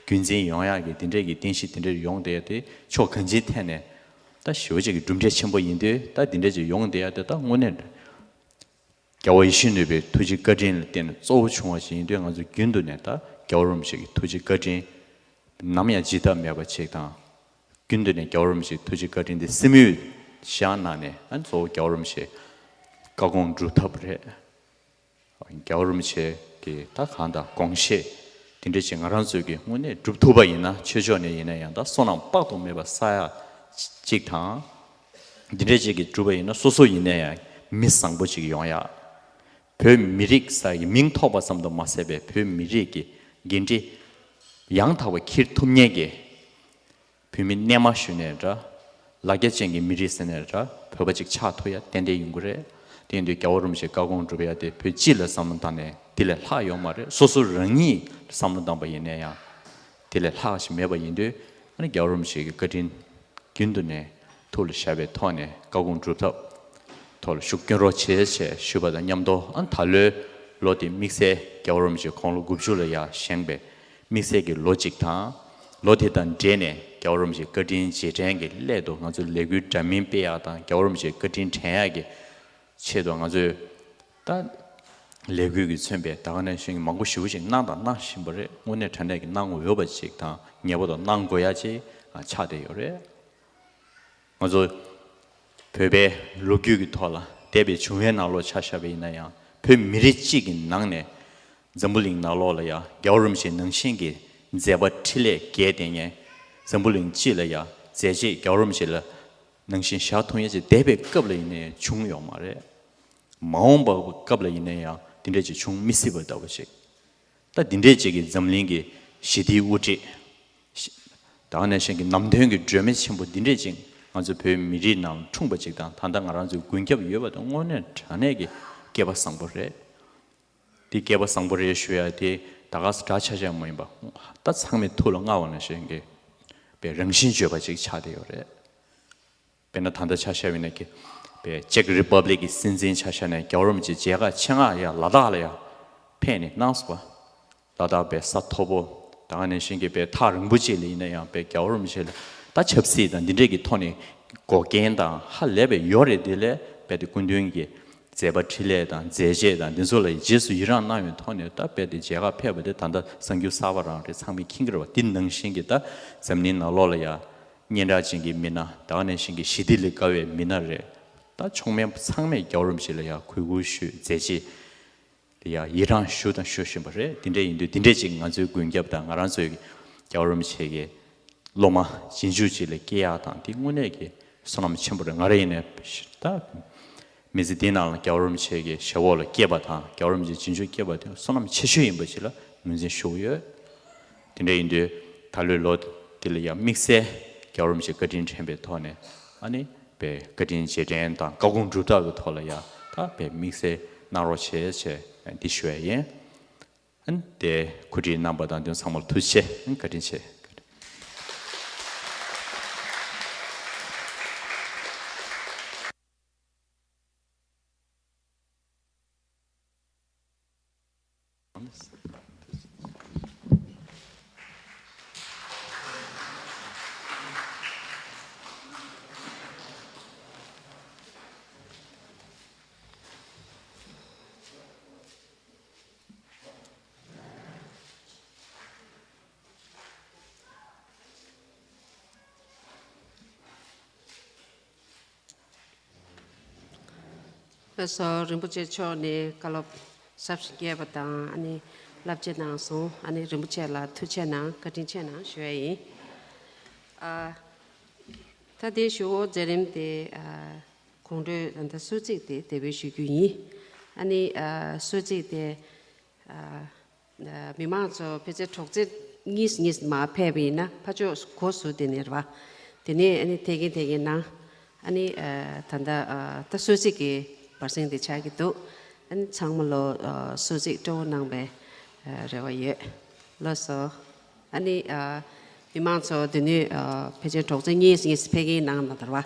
རྒྱུན་འཛིན་ཡོང་ཡག་གི་འདི་འདྲའི་གི་རྟེན་གཞི་འདི་འདྲའི་ཡོང་བསྡད་ཡ་དེ་ཕྱོགས་གང་ཅིའི་ཐད་ནས་ད་ཞེ་པོ་ཅིག་གི་གྲུབ་འབྲས་ཆེན་པོ་ཡིན་དུས། ད་འདི་འདྲའི་ཅིག་ཡོང་བསྡད་ཡ་དེ་ད་དངོས་གནས་རྒྱལ་བ་ཡིད་བཞིན་ནོར་བུའི་ཐུགས་རྗེ་བཀའ་དྲིན་ལ་བརྟེན་ནས་གཙོ་བོ་བྱུང་བ་ཞིག་ཡིན་དུས། ང་ཚོ་རྒྱུན་དུ་ནས་ད་རྒྱལ་བ་རིན་པོ་ཆེ་གི་ཐུགས་རྗེ་བཀའ་དྲིན་ནམ་ཡང་བརྗེད་ཐབས་མེད་པ་ཅིག་དང་། རྒྱུན་དུ་ནས་རྒྱལ་བ་རིན་པོ་ཆེའི་ཐུགས་རྗེ་བཀའ་དྲིན་དེ་སེམས་ཡུལ་བཞག་གནང་ནས། ཨ་ནི་གཙོ་བོ་རྒྱལ་བ་རིན་པོ་ཆེའི་བཀའ་དགོངས་སྒྲུབ་ཐབས་རེད། རྒྱལ་བ་རིན་པོ་ཆེ་གི་ད་གང་ལྟར་དགོངས་བཞེད་དེ་འདྲ་ཅིག་ང་རང་ཚོས་ཀྱི་དངོས་གནས་སྒྲུབ་ཐུབ་པ་ཡིན་ན། ཆོས་ཕྱོགས་ནས་ཡིན་ན་ཡང་ད་བསོད་ནམས་དཔག་ཏུ་མེད་པ་བསགས་ཡག་ཅིག་དང་། འདི་འདྲ་ཅིག་གི་སྒྲུབ་པ་ཡིན་ན་སོ་སོ་ཡིན་ན་ཡང་མི་བཟང་པོ་ཅིག་ཡོང་ཡག་བོད་མི་རིགས་ཟེར་གྱི་མིང་ཐོགས་པ་ཙམ་དུ་མ་ཟད་པའི་བོད་མི་རིགས་ཀྱི་འགན་འཁྲི་ཡང་དག་པ་འཁྱེར་ཐུབ་མཁན་གྱི་བོད་མི་རྣལ་མ་ཞུ་ནའི་འདྲ། ལ་རྒྱ་ཅན་གྱི་མི་རིགས་ཟེར་ནའི་འདྲ། བོད་པ་ཅིག་ཆགས་ཐུབ་ཡ་ཏན་ཏན་ཡོང་གི་རེད། དེ་ཡིན་དུས་རྒྱལ་བ་རིན་པོ་ཆེའི་བཀའ་དགོངས་སྒྲུབ་ཡ་དེ་བོད་སྤྱི་ལ་བསམ་བློ་བཏང་ནས་འདི་ལས་ལྷག་ཡོད་མ་རེད། སོ་སོ་རང་ཉིད་ལ་བསམ་བློ་བཏང་པ་ཡིན་ན་ཡང་དེ་ལས་ལྷག་ཞིག་མེད་པ་ཡིན་དུས། ཨ་ནི་རྒྱལ་བ་རིན་པོ་ཆེ་གི་བཀའ་དྲིན་རྒྱུན་དུ་ནས་ཐུགས་ལ་བཞག་པའི་ཐོག་ནས་བཀའ་དགོངས་སྒྲུབ་ཐབས་ཐོག་ལ་ཤུགས་སྐྱོན་རོགས་བྱེད་ཅེས་ཞུས་པ་དང་མཉམ་དུ། ཨ་ནི་ད་ལོའི་ལོ་དེ་དམིགས་བསལ་རྒྱལ་བ་རིན་པོ་ཆེ་དགུང་ལོ་དགུ་བཅུ་ལ་ཡར་བཞེངས་པའི་དམིགས་བསལ་གྱི་ལོ་གཅིག་དང་། ལོ་དེ་དང་འབྲེལ་ནས་རྒྱལ་བ་རིན་པོ་ཆེའི་བཀའ་དྲིན་རྗེས་དྲན་གྱི་སླད་དུ་ང་ཚོས་ལས་འགུལ་འདྲ་མིན་སྤེལ་ཡག་དང་། རྒྱལ་བ་རིན་པོ་ཆེའི་བཀའ་དྲིན་དྲན་ཡག་གི་ཆེད་དུ་ང་ཚོས་ད་ལས་འགུལ་གྱིས་མཚོན་པའི་ད་ག་ནང་བཞིན་གྱི་མང་པོ་ཞེ་པོ་ཅིག་གནང་དང་གནང་བཞིན་པ་རེད། དངོས་གནས་དྲང་གནས་ཀྱི་གནང་དགོས་པ་ཅིག་དང་། ངེས་པར་དུ་གནང་དགོས་ཡ་ཅིག་ཆགས་བསྡད་ཡོད་རེད། ང་ཚོ་བོད་པའི་ལོ་རྒྱུས་ཀྱི་ཐོག་ལ་འདས་པའི་བྱུང་བའི་ནང་ལོགས་ཆ་བཞག་པ་ཡིན་ན་ཡང་། བོད་མི་རིགས་གཅིག་གི་ནང་ནས་འཛམ་བུ་གླིང་ནང་ལོགས་ལ་ཡང་རྒྱལ་བ་རིན་པོ་ཆེ་ནང་བཞིན་གྱི་མཛད་པ་འཕྲིན་ལས་རྒྱས་བསྡད་མཁན། འཛམ་བུ་གླིང་སྤྱི་ལ་ཡང་མཛད་རྗེས་རྒྱལ་བ་རིན་པོ་ཆེ་ལ་ནང་བཞིན་བཞག་ཐུབ་མཁན་ཅིག་འདས་པའི་སྐབས་ལ་ཡིན་ནའི་བྱུང་ཡོད་མ་རེད། མ་འོངས་པའི་སྐབས་ལ་ཡིན་ན་ཡང་དེ་འདྲ་ཅིག་འབྱུང་མི་སྲིད་པ་ལྟ་བུ་ཞིག་ད་འདི་འདྲས་ཅིག་གིས་འཛམ་གླིང་གི་ཞི་བདེའི་དབུ་ཁྲིད། ད་ག་ནང་བཞིན་གྱི་ནམ་དོན་གྱི་སྒྲོན་མེ་ཆེན་པོ་འདི་འདྲས་ཅིག་ང་ཚོ་བོད་མི་རིགས་ནང་འཁྲུངས་པ་ཅིག་དང་། ད་ལྟ་ང་རང་ཚོའི་མགོན་སྐྱབས་ཡོད་པ་དེ་དངོས་གནས་དྲང་གནས་ཀྱི་སྐལ་པ་བཟང་པོ་རེད། དེ་སྐལ་པ་བཟང་པོ་རེད་ཞུ་ཡ་དེ་ད་ག་ས་གྲྭ་ཆ་ཆ་མ་ཡིན་པ། ད་ཚང་མས་ཐུགས་ལ་མངའ་བ་ནང་བཞིན་གྱི་པའི་རང་བཞིན་བརྗོད་པ་ཅིག་ཆགས་བསྡད་ཡོད་རེད། དཔེར་ན་ད་ལྟ་ཆ་བཞག་པ་ཡིན་ན་ཀི་པའི་ཅེག་རི་པབ་ལིག་གི་སྲིད་འཛིན་ཆ་བཞག་ནས་རྒྱལ་བ་རིན་པོ་ཆེ་མཇལ་ཁ་ཆེད་མངགས་ཡར་ལ་དྭགས་ལ་ཡར་ཕེབས་ནས་གནང་སོང་བ། ལ་དྭགས་པའི་ས་མཐོ་པོ། ད་ག་ནང་བཞིན་གྱི་པའི་ཐག་རིང་པོ་ཅིག་ལ་ཡིན་ན་ཡང་པའི་རྒྱལ་བ་རིན་པོ་ཆེ་ལ་ད་ཆབ་སྲིད་དང་འདི་འདྲས་ཀྱི་ཐོག་ནས་འགོག་རྐྱེན་དང་ཧ་ལས་པའི་ཡོད་རེད། དེ་ལས་པའི་དེ་སྐུ་མདུན་གྱི་མཛད་པ་འཕྲིན་ལས་དང་མཛད་རྗེས་དང་འདི་ཚོ་ལ་རྗེས་སུ་ཡི་རངས་གནང་བའི་ཐོག་ནས་ད་པའི་དེ་མཇལ་ཁ་ཕེབས་པ་དེ་ད་ལྟ་གསར་འགྱུར་གསར་པ་རང་རེད། ཚང་མས་མཁྱེན་གྱི་རེད་བ། དེ་ནང་བཞིན་གྱི་ད་འཛམ་གླིང་ནང་ལོགས་ལ་ཡ་སྙན་གྲགས་ཅན་གྱི་མི་སྣ། ད་ག་ནང་བཞིན་གྱི་ཞི་བདེ་ལས་དགའ་བའི་མི་སྣ་རེད། ད་མཆོག་དམན་ཚང་མས་རྒྱལ་བ་རིན་པོ་ཆེ་ལ་ཡ་གུས་བཀུར་ཞུས། མཛད་རྗེས་ལ་ཡ་ཡི་རངས་ཞུ་དང་ཞུ་བཞིན་པ་རེད། དེ་འདྲ་ཡིན་དུས་དེ་འདྲ་ཅིག་ང་ཚོའི་མགོན་སྐྱབས་དང་ང་རང་ཚོའི་རྒྱལ་བ་རིན་པོ་ཆེ་གི་སློབ་མ་རྗེས་འཇུག་ཅིག་ལ་སྐྱེ་ཡག་དང་དེ་དངོས་གནས་ཀྱི་བསོད་ནམས་ཆེན་པོ་རེད། ང་རང་ཡིན་ནའི་ད་མི་ཚེ་འདིའི་ནང་ལ་རྒྱལ་བ་རིན་པོ་ཆེ་གི་ཞབས་འོག་ལ་སྐྱེས་པ་དང་རྒྱལ་བ་རིན་པོ་ཆེ་རྗེས་འཇུག་སྐྱེས་པ་དེ་བསོད་ནམས་ཆེ་ཤོས་ཡིན་པ་ཅིག་ལ་ངོས་འཛིན་ཞུ་གི་ཡོད། དེ་འདྲ་ཡིན་དུས་ད་ལོའི་ལོ་འདི་ལ་ཡང་དམིགས་བསལ་རྒྱལ་བ་རིན་པོ་ཆེ་བཀའ་དྲིན་དྲན་པའི་ཐོག་ནས། ཨ་ནི་པའི་བཀའ་དྲིན་རྗེས་དྲན་དང་བཀའ་དགོངས་སྒྲུབ་ཐབས་ཀྱི་ཐོག་ལ་ཡང་ད་པའི་དམིགས་བསལ་གནང་རོགས་བྱེད་ཅེས་འདི་ཞུ་ཡ་ཡིན། ཨ་ནི་དེ་གོ་སྒྲིག་གནང་པ་དང་དེ་ཚང་མར་ཐུགས་རྗེ་ཆེ། བཀའ་དྲིན་ཆེ། ལགས་སོ། རིན་པོ་ཆེ་མཆོག་ནས་བཀའ་སློབ་ཟབ་ཞིང་རྒྱས་པ་དང་། ཨ་ནི་བསླབ་བྱ་གནང་སོང་། ཨ་ནི་རིན་པོ་ཆེ་ལ་ཐུགས་རྗེ་གནང་། བཀའ་དྲིན་ཆེ་གནང་ཞུ་ཡ་ཡིན། ཨ། ད་དེ་ཞུ་བོ་མཛད་རིམ་དེ། ཨ། གོང་འཁོད་ད་ལྟ་གསོལ་ཚིགས་དེ་དེ་བས་ཞུ་རྒྱུ་ཡིན། ཨ་ནི། ཨ། གསོལ་ཚིགས་དེ། ཨ། མི་མང་ཚོ་ཕལ་ཆེར་གྲོགས་རྩེ་གཉིས་གཉིས་མར་ཕེབས་པ་ཡིན་ན་ཕར་ཕྱོགས་སྒོ་ཟུར་དེ་ནས་རེད་བ། དེ་ནས་ཨ་ནི་དེ་གིན་དེ་གིན་ནང་། ཨ་ནི། ཨ། ད་ལྟ། ཨ། ད་གསོལ་ཚིགས་ཀྱི་བར་གསེང་དེ་ཆགས་ཀྱི་འདུག་ཨ་ནི་ཚང་མ་ལོ། ཨ། གསོལ་ཚིགས་སྤྲོ་བོ་གནང་བའི། ཨ། རེ་བ་ཡོད། ལགས་སོ། ཨ་ནི། ཨ། མི་མང་ཚོ་འདི་ནས་ཨ་ཕལ་ཆེར་གྲོགས་ཚོ་གཉིས་གཉིས་ཕེབས་ཀྱི་ཡིན་ནའང་མ་དར་བ།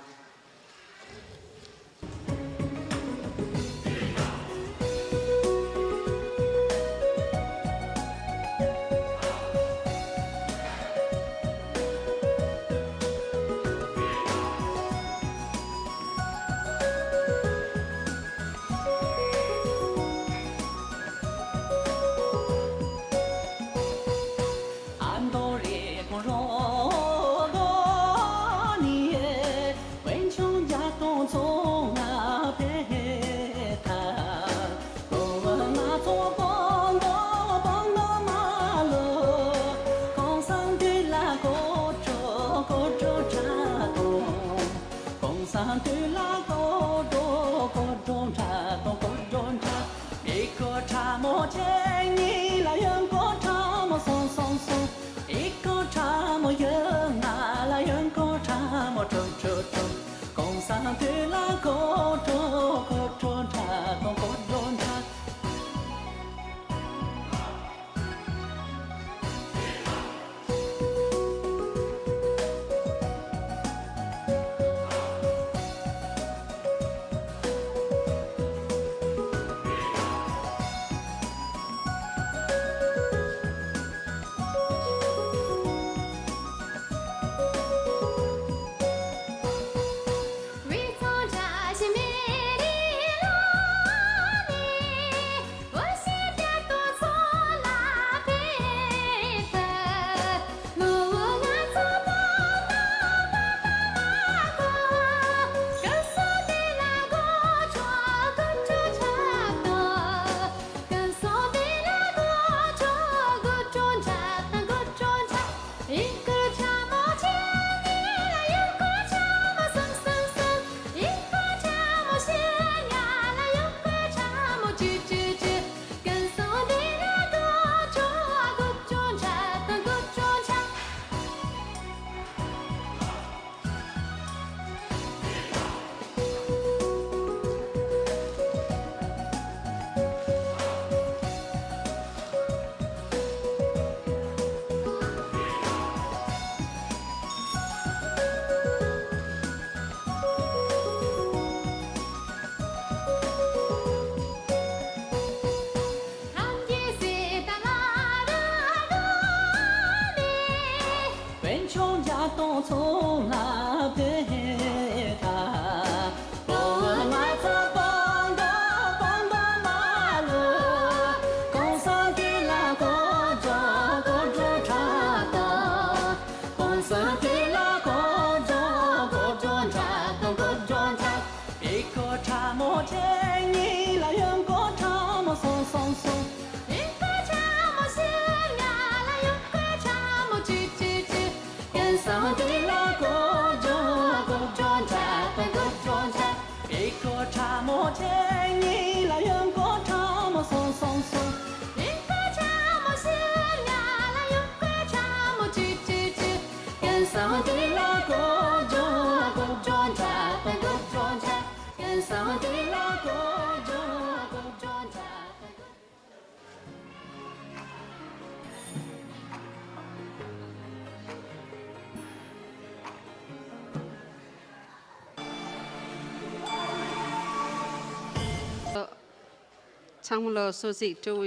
ཚང་མ་ལ་གསོལ་ཚིགས་སྤྲོ་བོ་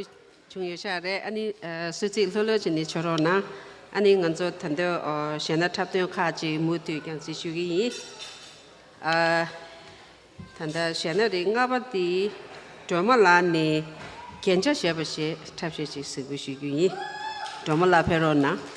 བྱུང་ཡོད་ཤག་རེད། ཨ་ནི་ཨ་གསོལ་ཚིགས་ལྷོད་ལྷོད་བྱས་ནས་མཆོད་རོགས་གནང་། ཨ་ནི་ང་ཚོ་ད་ལྟ་ཨ་གཞས་སྣ་འཁྲབ་སྟོན་ཁག་ཅིག་མུ་མཐུད་རྒྱང་སྲིང་ཞུ་གི་ཡིན། ཨ་ད་ལྟ་གཞས་སྣ་རིགས་ལྔ་པ་འདི་སྒྲོལ་མ་ལགས་ནས་རྒྱན་ཆ་བཞད་པ་ཞེས་འཁྲབ་གཞས་ཅིག་གཟིགས་འབུལ་ཞུ་རྒྱུ་ཡིན། སྒྲོལ་མ་ལགས་ཕེབས་རོགས་གནང་།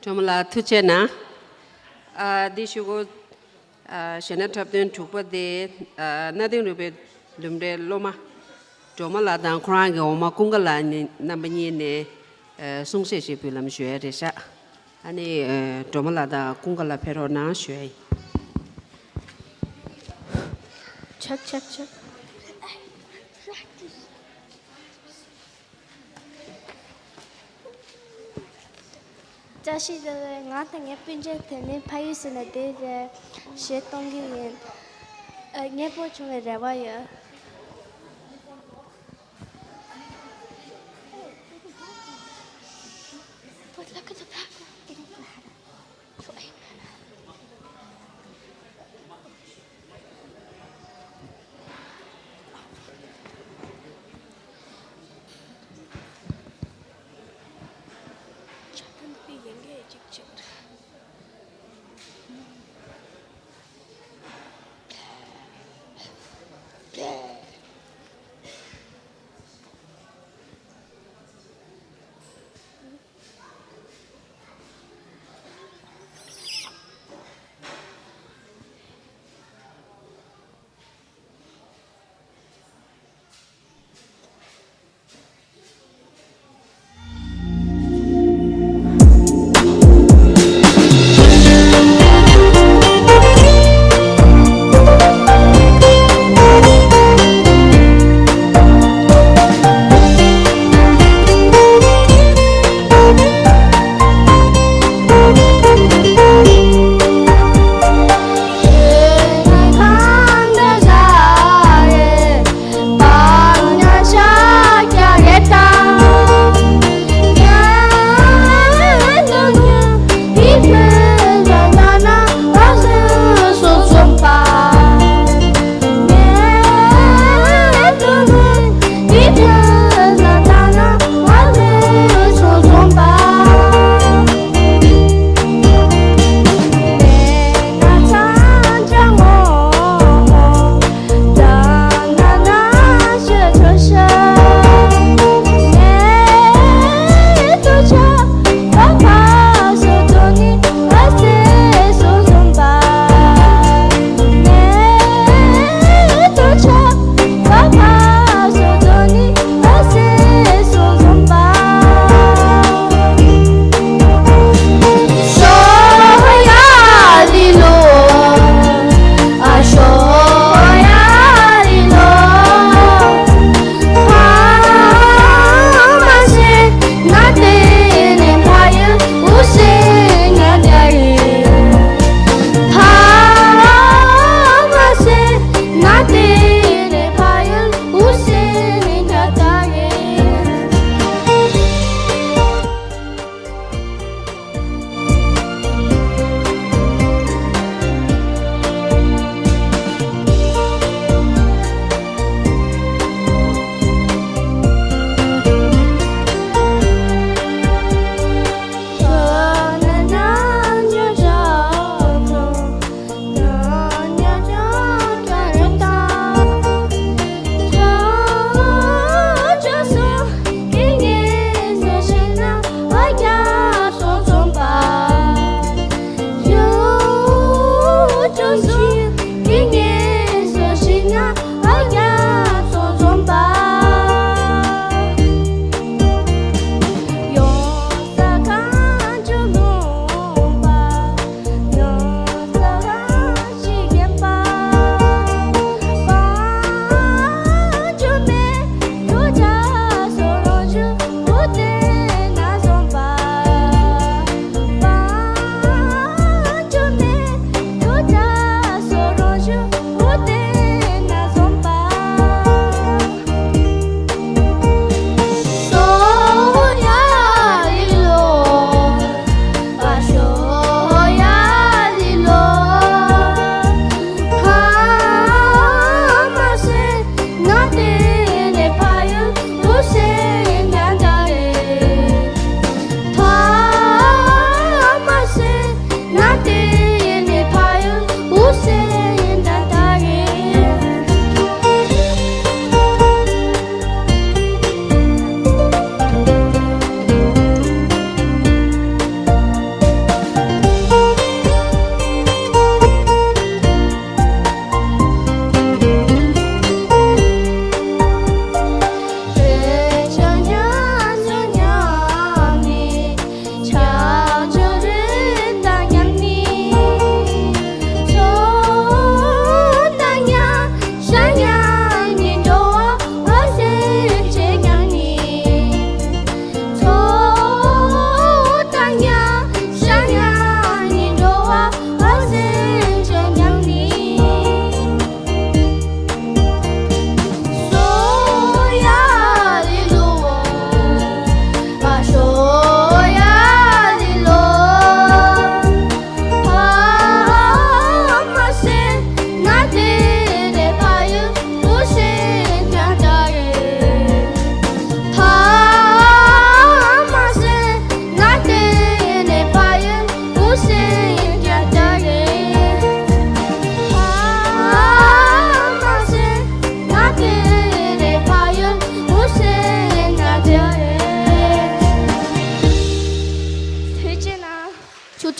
སྒྲོལ་མ་ལགས་ཐུགས་རྗེ་གནང་། ཨ་འདི་ཞུ་གོ་ཨ་གཞས་སྣ་འཁྲབ་སྟོན་དྲུག་པ་དེ་ཨ་གནའ་དེང་རོལ་པའི་ལུང་པའི་སློབ་མ་སྒྲོལ་མ་ལགས་དང་ཁོ་རང་གི་འོག་མ་ཀུན་དགའ་ལགས་གཉིས་རྣམ་པ་གཉིས་ནས་ཨ་གསུང་བཤད་ཅིག་འབུལ་ལམ་ཞུ་ཡ་རེད་ཤག་ཨ་ནི་ཨ་སྒྲོལ་མ་ལགས་དང་ཀུན་དགའ་ལགས་ཕེབས་རོགས་གནང་ཞུ་ཡ་ཡིན། ཆག་ཆག་ཆག་བཀྲ་ཤིས་བདེ་ལེགས། ང་དང་ངའི་སྤུན་མཆེད་དེ་ནི་ཕ་ཡུལ་ཟེར་ན་དེ་རེད། གཞས་གཏོང་གི་ཡིན། ཨ་མཉེས་པོ་བྱུང་བའི་རེ་བ་ཡོད།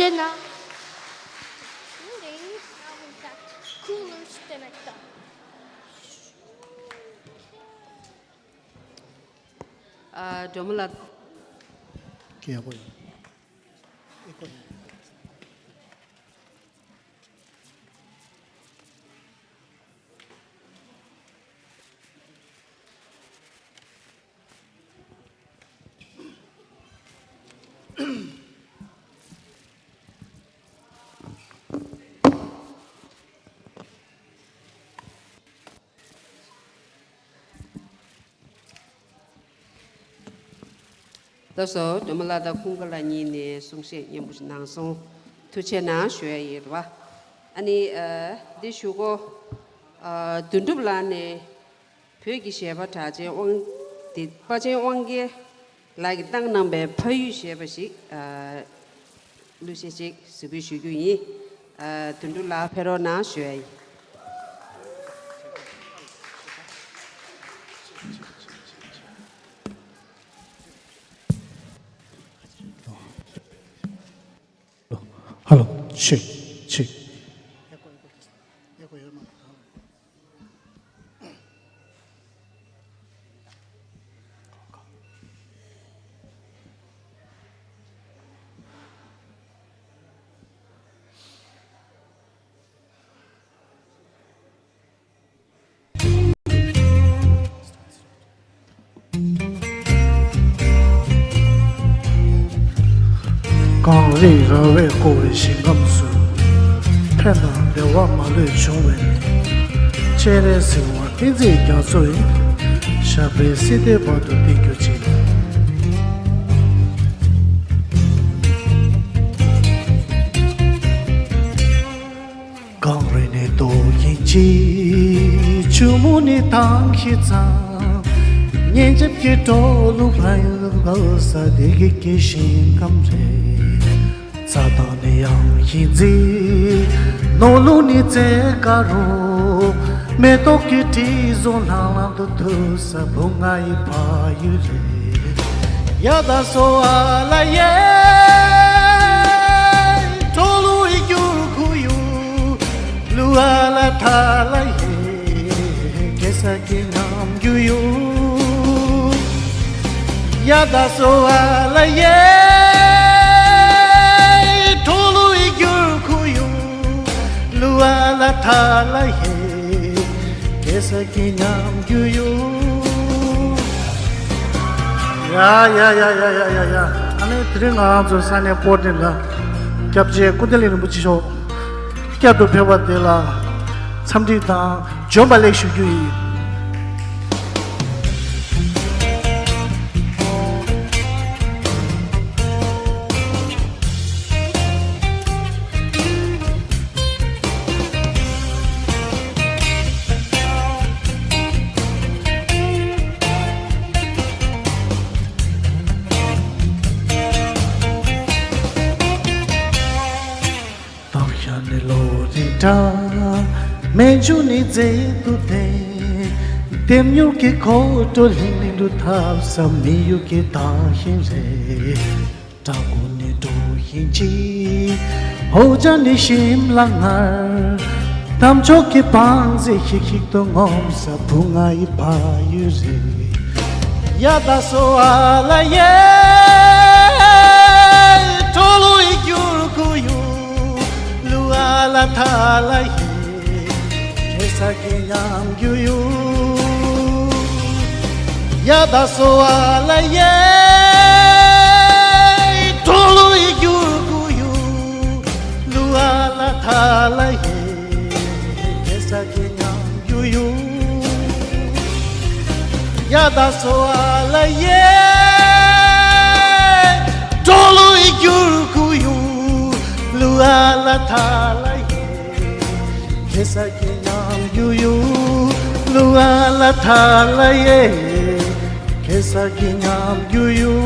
Now, now we've got coolers to make them. ཨ། སྒྲོལ་མ་ལགས། ཀྱེ་ཧོ། ཨེ་ཀོ། ད་སོ་སྒྲོལ་མ་ལགས་དང་ཁུངས་དགའ་ལགས་གཉིས་ནས་གསུང་བཤད་སྙན་པོ་ཞིག་གནང་སོང་། ཐུགས་རྗེ་གནང་ཞུ་ཡ་ཡིན་རེད་བ། ཨ་ནི་ཨ། འདི་ཞུ་གོ། ཨ། དོན་གྲུབ་ལགས་ནས་བོད་ཀྱི་གཞས་པ་གྲགས་ཅན་དབང་འདི་དཔའ་ཆེན་དབང་རྒྱལ་ལགས་ཀྱིས་བཏང་གནང་པའི་ཕ་ཡུལ་ཞེས་པ་ཞིག་ཨ། གླུ་གཞས་ཅིག་གཟིགས་འབུལ་ཞུ་རྒྱུ་ཡིན། ཨ། དོན་གྲུབ་ལགས་ཕེབས་རོགས་གནང་ཞུ་ཡ་ཡིན། ཧ་ལོ། ཆེག་ཆེག། གངས་རིའི་ར་བས་བསྐོར་བའི་ཞིང་ཁམས་སུ། ཕན་དང་བདེ་བ་མ་ལུས་འབྱུང་བའི་གནས། སྤྱན་རས་གཟིགས་དབང་བསྟན་འཛིན་རྒྱ་མཚོ་ཡི། ཞབས་པད་སྲིད་མཐའི་བར་དུ་བརྟན་གྱུར་ཅིག། གངས་རི་ནི་རྡོ་ཡིན་གཅིག། ཆུ་མོ་ནི་དྭངས་ཤིང་གཙང་། ཉིན་རྒྱབ་ཀྱི་གྲོག་ལུག་ལྷ་ཡུལ་ས་དེ་གི་ཀྱི་ཞིང་ཁམས་རེད། རྩྭ་ཐང་ནི་ཡང་ཡིན་གཅིག། ནོར་ལུག་ནི་རྩེ་དཀར་རོ། མེ་ཏོག་གི་དྲི་བསུང་ལྷང་ལྷང་དུ་འཐུལ་ས་བུ་ང་ཡི་ཕ་ཡུལ་རེད། ཡ་ད་སོ་ཨ་ལ་ཡེ། གྲོ་ལུ་ཡི་རྒྱུ་ཁུ་ཡུ། ལུ་ཨ་ལ་ཐ་ལ་ཡེ། གེ་ས་ཀི་ནམ་རྒྱུ་ཡུ། ཡ་ད་སོ་ཨ་ལ་ཡེ། གྲོ་ལུ་ཡི་རྒྱུ་ཁུ་ཡུ། ལུ་ཨ་ལ་ཐ་ལ་ཡེ། གེ་ས་ཀི་ནམ་རྒྱུ་ཡུ། ཡ་ཡ་ཡ། ཨ་ནི་དེ་རིང་ང་རང་ཚོ་ས་གནས་སྤོ་ཏི་ལ་སྐྱབས་རྗེ་ཀུན་བདེ་གླིང་རིན་པོ་ཆེ་མཆོག་བསྐྱར་དུ་ཕེབས་པ་དེ་ལ་འཚམས་འདྲི་དང་བྱོན་པ་ལེགས་ཞུ་རྒྱུ་ཡིན། སྟག་ཤར་ནི་ལོ་རི་འདྲ། སྨན་ཆུ་ནི་མཛེས་སྡུག་ལྡན། ལྡེམ་མྱུར་གྱི་ཁོ་སྤྲོ་ལྷིང་ལྷིང་དུ་ཐབས་ས་མི་ཡུལ་གྱི་དག་ཞིང་རེད། བྲག་ཀོ་ནི་འགྲོ་ཞིང་གཅིག། ཧོ་ཇ་ནི་ཞིམ་ལ་ངར། དམ་ཕྱོགས་ཀྱི་བང་རྩི་ཤིག་ཤིག་ཏུ་ངོམས་ས་བུ་ང་ཡི་ཕ་ཡུལ་རེད། ཡ་ད་སོ་ཨ་ལ་ཡེ། གྲོ་ལུ་ཡི་རྒྱུར་ཁུ་ཡུ། ལུ་ཨ་ལ་ཐ་ལ་ཡེ། གེ་ས་ཀི་ཉམས་རྒྱུ་ཡུ། ཡ་ད་སོ་ཨ་ལ་ཡེ། གྲོ་ལུ་ཡི་རྒྱུར་ཁུ་ཡུ། ལུ་ཨ་ལ་ཐ་ལ་ཡེ། གེ་ས་ཀི་ཉམས་རྒྱུ་ཡུ། ཡ་ད་སོ་ཨ་ལ་ཡེ། གྲོ་ལུ་ཡི་རྒྱུར་ཁུ་ཡུ། ལུ་ཨ་ལ་ཐ་ལ་ཡེ། གེ་ས་ཀི་ཉམས་རྒྱུ་ཡུ། ལུ་ཨ་ལ་ཐ་ལ་ཡེ། གེ་ས་ཀི་ཉམས་རྒྱུ་ཡུ།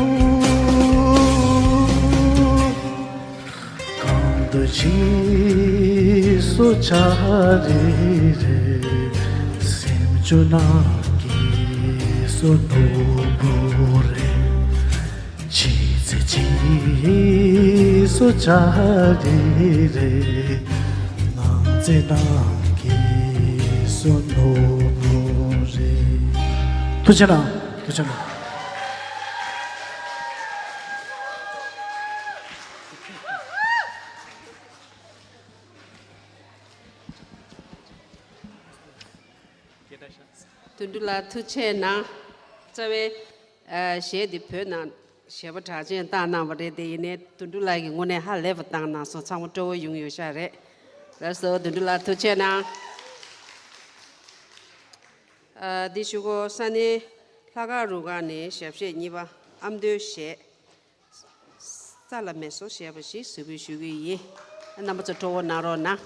གང་དུ་ཕྱིན་སོ་ཆ་རེ་རེ། སེམས་ཆུ་ནག་གི་སོ་ནོར་བུ་རེ། ཕྱི་ཚེ་ཕྱིས་ དུ་ཆ་རེ་རེ། ནང་ཚེ་ནང་གི་སུ་ནོ་བོ་རེ། ཐུགས་རྗེ་གནང་། ཐུགས་རྗེ་གནང་། དོན་གྲུབ་ལགས་ཐུགས་རྗེ་གནང་། རྩ་བའི་ཨ་གཞས་འདི་བོད་ནང་གཞས་པ་གྲགས་ཅན་བཏང་གནང་བ་རེད་དེ། ཡིན་ནའི་དོན་གྲུབ་ལགས་ཀྱིས་དངོས་གནས་ཧ་ལས་པ་བཏང་གནང་སོང་། ཚང་མ་སྤྲོ་བོ་ཡོང་ཡོད་ཤག་རེད། ལགས་སོ། དོན་གྲུབ་ལགས་ཐུགས་རྗེ་གནང་། ཨ་འདི་ཞུ་གོ་ས་གནས་ལྷག་དཀར་རུ་ཁག་ནས་ཞབས་གཞས་གཉིས་པ་ཨ་མདོའི་གཞས། ས་ལ་མེ་སོ་ཞེས་པ་ཞིག་གཟིགས་འབུལ་ཞུ་གི་ཡིན། རྣམ་པ་ཚོ་སྤྲོ་བོ་གནང་རོགས་གནང་།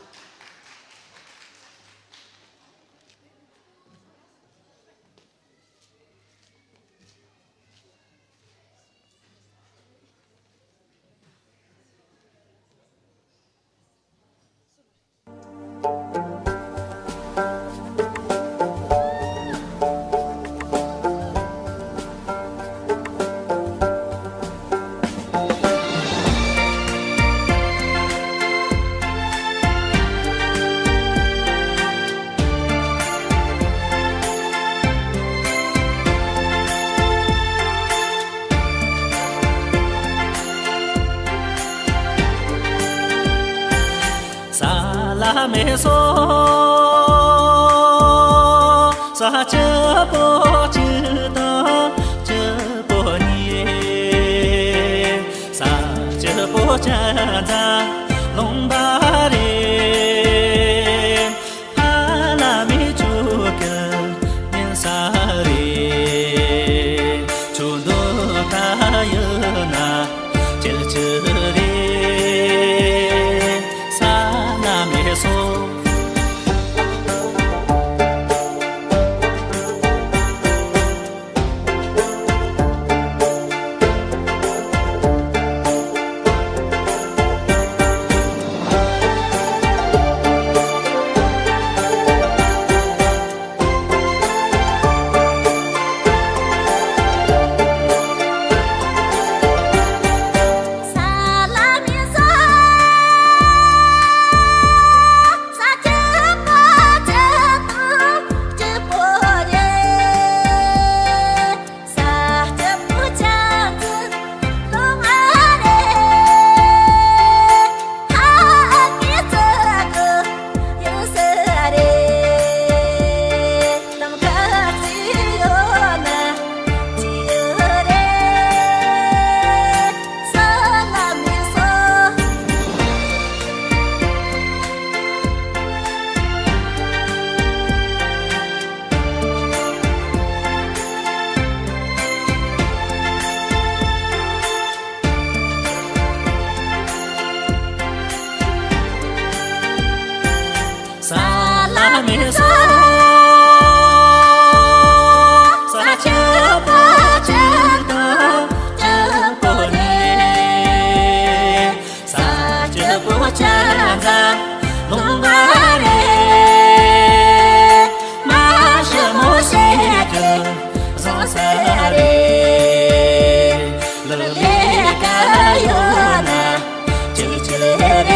ས་ལ་མེ་སོ་ས་སྐྱིད་པོ་གཅིག་དང་སྐྱིད་པོ་གཉིས། ས་སྐྱིད་པོ་ཅན་ཙང་ལུང་པ་རེད། ཕ་ལ་མི་ཆུ་ཀི་ཉན་ས་རེད། ཆུ་འདུག་ད་ཡོད་ན་ཅིལ་ཅིལ་རེད། ས་ལ་མེ་སོ། ས་ལ་མེ་སོ་ས་སྐྱིད་པོ་ཅན་དང་སྐྱིད་པོ་ནས། ས་སྐྱིད་པོ་ཅན་ཙང་ལུང་པ་རེད། མ་ཞི་མོ་ཞེས་ཀྱི་བཟང་ས་རེད། ལག་ལས་ཀ་ཡོད་ན་ཅིག་ཅིག་རེད།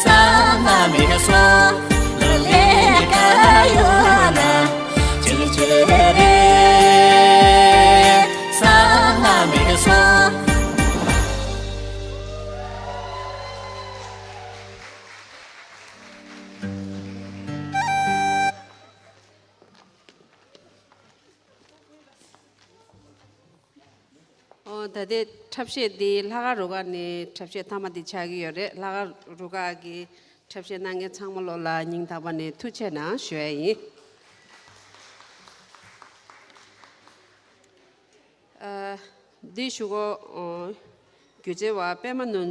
ས་ལ་མེ་སོ་ལག་ལས་ཀ་ཡོད་ན་ཅིག་ཅིག་རེད། ས་ལ་མེ་སོ། ཨོ། ད་ལྟའི་འཁྲབ་གཞས་འདི་ལྷག་དཀར་རུ་ཁག་ནས་འཁྲབ་གཞས་མཐའ་མ་འདི་ཆགས་ཀྱི་ཡོད་རེད། ལྷག་དཀར་རུ་ཁག་གི་འཁྲབ་གཞས་གནང་མཁན་ཚང་མ་ལོ་ལ་སྙིང་ཐག་པ་ནས་ཐུགས་རྗེ་གནང་ཞུ་ཡ་ཡིན། ཨ། འདི་ཞུ་གོ་ཨོ། སྒྱུ་རྩལ་བ་པད་མ་ནོར་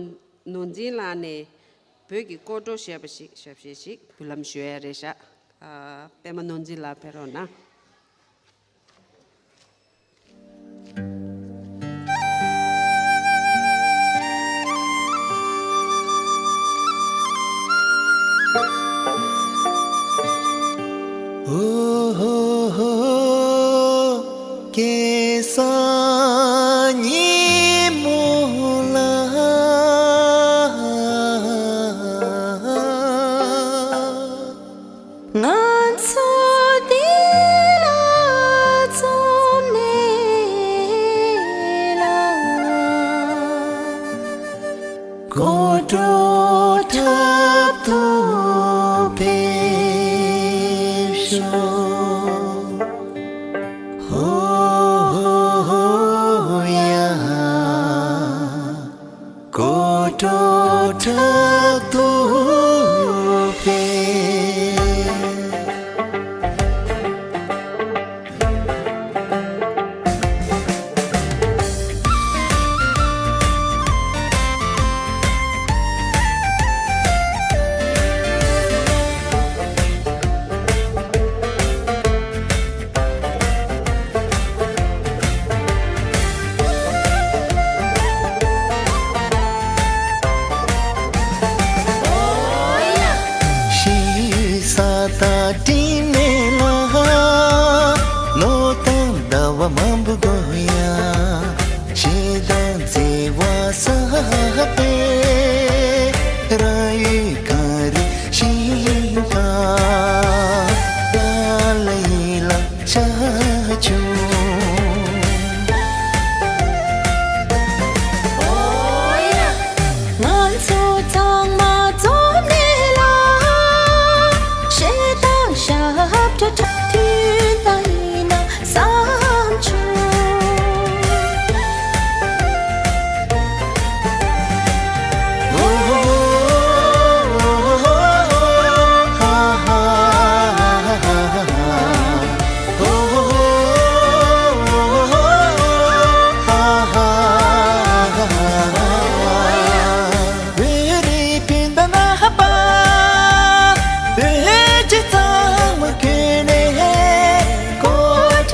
ནོར་འཛིན་ལགས་ནས་བོད་ཀྱི་སྐོར་བྲོ་ཞེས་པ་ཞིག་ཞབས་གཞས་ཤིག་འབུལ་ལམ་ཞུ་ཡ་རེད་ཤག་ཨ། པད་མ་ནོར་འཛིན་ལགས་ཕེབས་རོགས་གནང་། ཨོ་ཧོ་ཧོ། སྐལ་བཟང་ཉིན་མོ་ལ།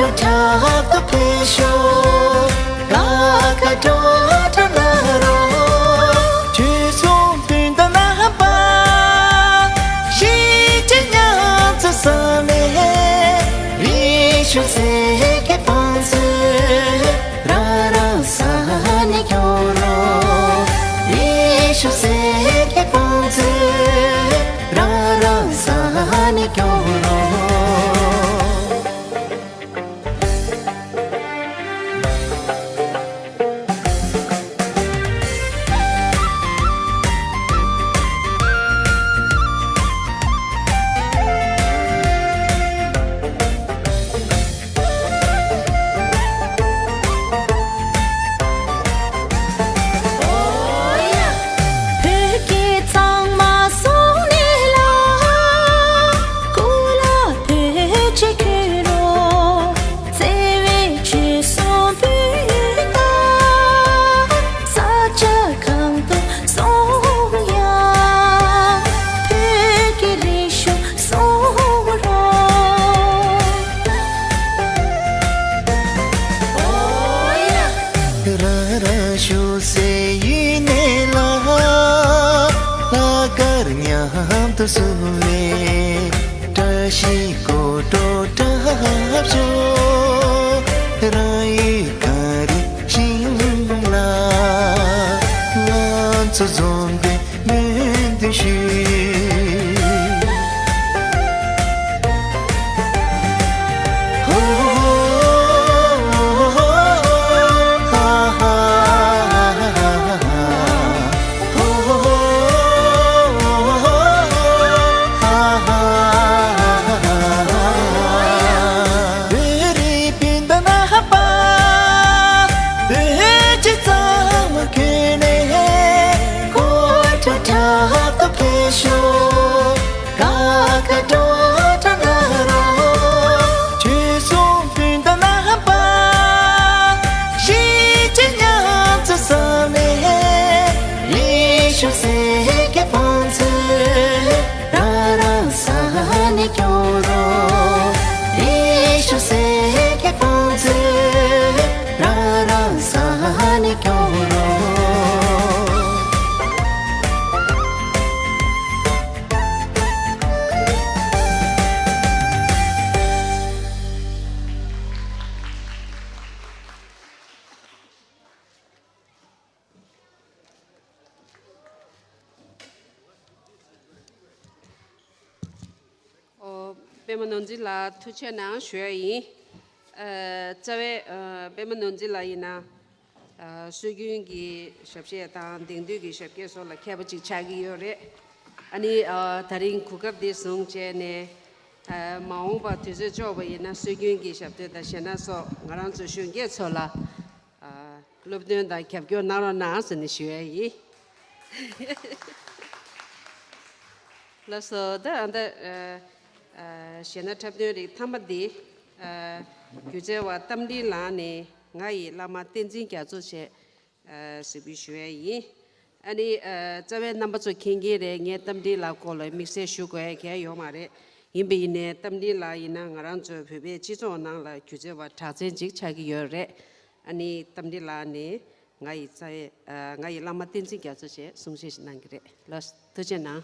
ཁྲག་ཏུ་འཕེལ་ཤོག་ཀ་ཁ་ཏྲོ་ཏྲ་ན་རོ། ཆོས་སྲུང་སྤུན་ཟླ་རྣམ་པ། གཞིས་བྱེས་མཉམ་འཛོམས་ས་ནས། རིག་གཞུང་གསེར་གྱི་བང་མཛོད། རང་རང་ས་ནས་སྐྱོང་རོགས། རིག་གཞུང་གསེར་གྱི་བང་མཛོད། རང་རང་ས་ནས་སྐྱོང་རོགས། བོད་སྐད་གཙང་མ་བཟུང་ནས་ལ། སྐུ་ལ་བོད་ཆས་གྱོན་རོགས། བརྩེ་བའི་ཆོས་སྲུང་སྤུན་ཟླ། ས་ཆ་གང་དུ་སོང་ཡང་། བོད་ཀྱི་རིག་གཞུང་སྲུང་རོགས། རང་རང་བཞུགས་སའི་ཡུལ་ནས་ལ། ལྷག་དཀར་མཉམ་དུ་བསུ་བའི་བཀྲ་ཤིས་སྐུ་འགྲོ་འཁྲབ་ཤོག་རང་ཡུལ་གངས་རི་ཞིང་ལ། ང་ཚོ་འཛོམས་པའི་སྨོན་འདུན་ཞུ། བོད་རིགས་སྤུན་ཟླ་རྣམ་པ། བོད་ཀྱི་གཙང་མ་ཁྱོན་ནས། སྐུ་ཁྲག་ཁྲག་ཏུ་འཕེལ་ཤོག་ཀ་ཁ་ཏྲོ་ཏྲ་ན་རོ། ཆོས་སྲུང་སྤུན་ཟླ་རྣམ་པ། གཞིས་བྱེས་མཉམ་འཛོམས་ས་ནས། རིག་གཞུང་གསེར་གྱི་བང་མཛོད། རང་རང་ས་ནས་སྐྱོང་རོགས། རིག་གཞུང་གསེར་གྱི་བང་མཛོད། རང་རང་ས་ནས་སྐྱོང་རོགས། ཨོ། པད་མ་ནོར་འཛིན་ལགས་ཐུགས་རྗེ་གནང་ཞུ་ཡ་ཡིན། ཨ། རྩ་བའི་ཨ། པད་མ་ནོར་འཛིན་ལགས་ཡིན་ན། ཨ། སྲོལ་རྒྱུན་གྱི་ཞབས་གཞས་དང་དེང་དུས་ཀྱི་ཞབས་གཞས་སོགས་ལ་མཁས་པ་ཅིག་ཆགས་ཀྱི་ཡོད་རེད། ཨ་ནི་ཨ། ད་རིང་གོ་སྐབས་འདི་བཟུང་བྱས་ནས། ཨ། མ་འོངས་པ་དུས་ཚོད་ལྕོགས་པ་ཡིན་ན་སྲོལ་རྒྱུན་གྱི་ཞབས་བྲོ་དང་གཞས་སྣ་སོགས་ང་རང་ཚོ་གཞོན་སྐྱེས་ཚོ་ལ། ཨ། སློབ་སྟོན་དང་རྒྱབ་སྐྱོར་གནང་རོགས་གནང་ཟེར་ནས་ཞུ་ཡ་ཡིན། ལགས་སོ། ད་ཨ་ད་ཨ་ཨ་གཞས་སྣ་འཁྲབ་སྟོན་རིགས་ཐ་མ་འདི། ཨ། སྒྱུ་རྩལ་བ་རྟ་མགྲིན་ལགས་ནས་ང་ཡི་བླ་མ་བསྟན་འཛིན་རྒྱ་མཚོ་བྱས། ཨ། གཟིགས་འབུལ་ཞུ་ཡ་ཡིན། ཨ་ནི་ཨ། རྩ་བའི་རྣམ་པ་ཚོ་མཁྱེན་གྱི་རེད། ངས་རྟ་མགྲིན་ལགས་སྐོར་ལ་དམིགས་བསལ་ཞུ་དགོས་ཡ་གང་ཡང་ཡོད་མ་རེད། ཡིན་པ་ཡིན་ནའི་རྟ་མགྲིན་ལགས་ཡིན་ན་ང་རང་ཚོའི་བོད་པའི་སྤྱི་ཚོགས་ནང་ལ་སྒྱུ་རྩལ་བ་གྲགས་ཅན་ཅིག་ཆགས་ཀྱི་ཡོད་རེད། ཨ་ནི་རྟ་མགྲིན་ལགས་ནས་ང་ཡི་རྩ་བའི། ཨ། ང་ཡི་བླ་མ་བསྟན་འཛིན་རྒྱ་མཚོ་བྱས་གསུང་བཤད་ཞིག་གནང་གི་རེད། ལགས། ཐུགས་རྗེ་གནང་།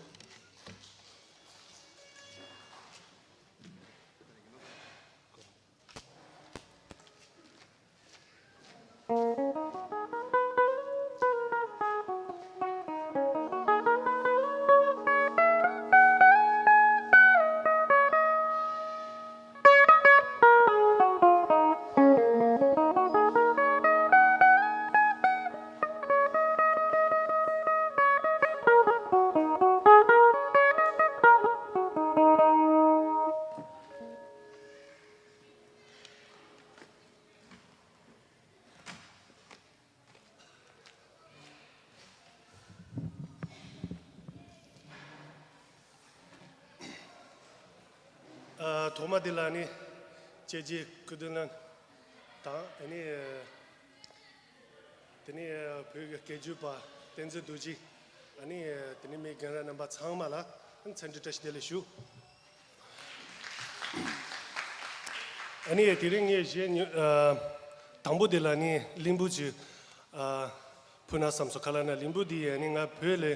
ཨ། ཐོག་མ་དེ་ལ་ནི་བཅས་རྗེས་སྐུ་མདུན་ལ་དང་། ཨ་ནི་དེ་ནས་བོད་ཀྱི་སྐད་སྒྱུར་པ་བསྟན་འཛིན་རྡོ་རྗེ། ཨ་ནི་དེ་ནས་མི་རྒན་རབས་རྣམ་པ་ཚང་མ་ལ་འཚམས་འདྲི་བཀྲ་ཤིས་བདེ་ལེགས་ཞུ། ཨ་ནི་དེ་རིང་ངས་གཞས་ཉོ་ཨ། དང་པོ་དེ་ལ་ནི་གླིང་བུ་ཅིག་ཨ། ཕུལ་ན་བསམ་སོང་། ག་ལབ་ན་གླིང་བུ་འདི་ཨ་ནི་ང་བོད་ལ་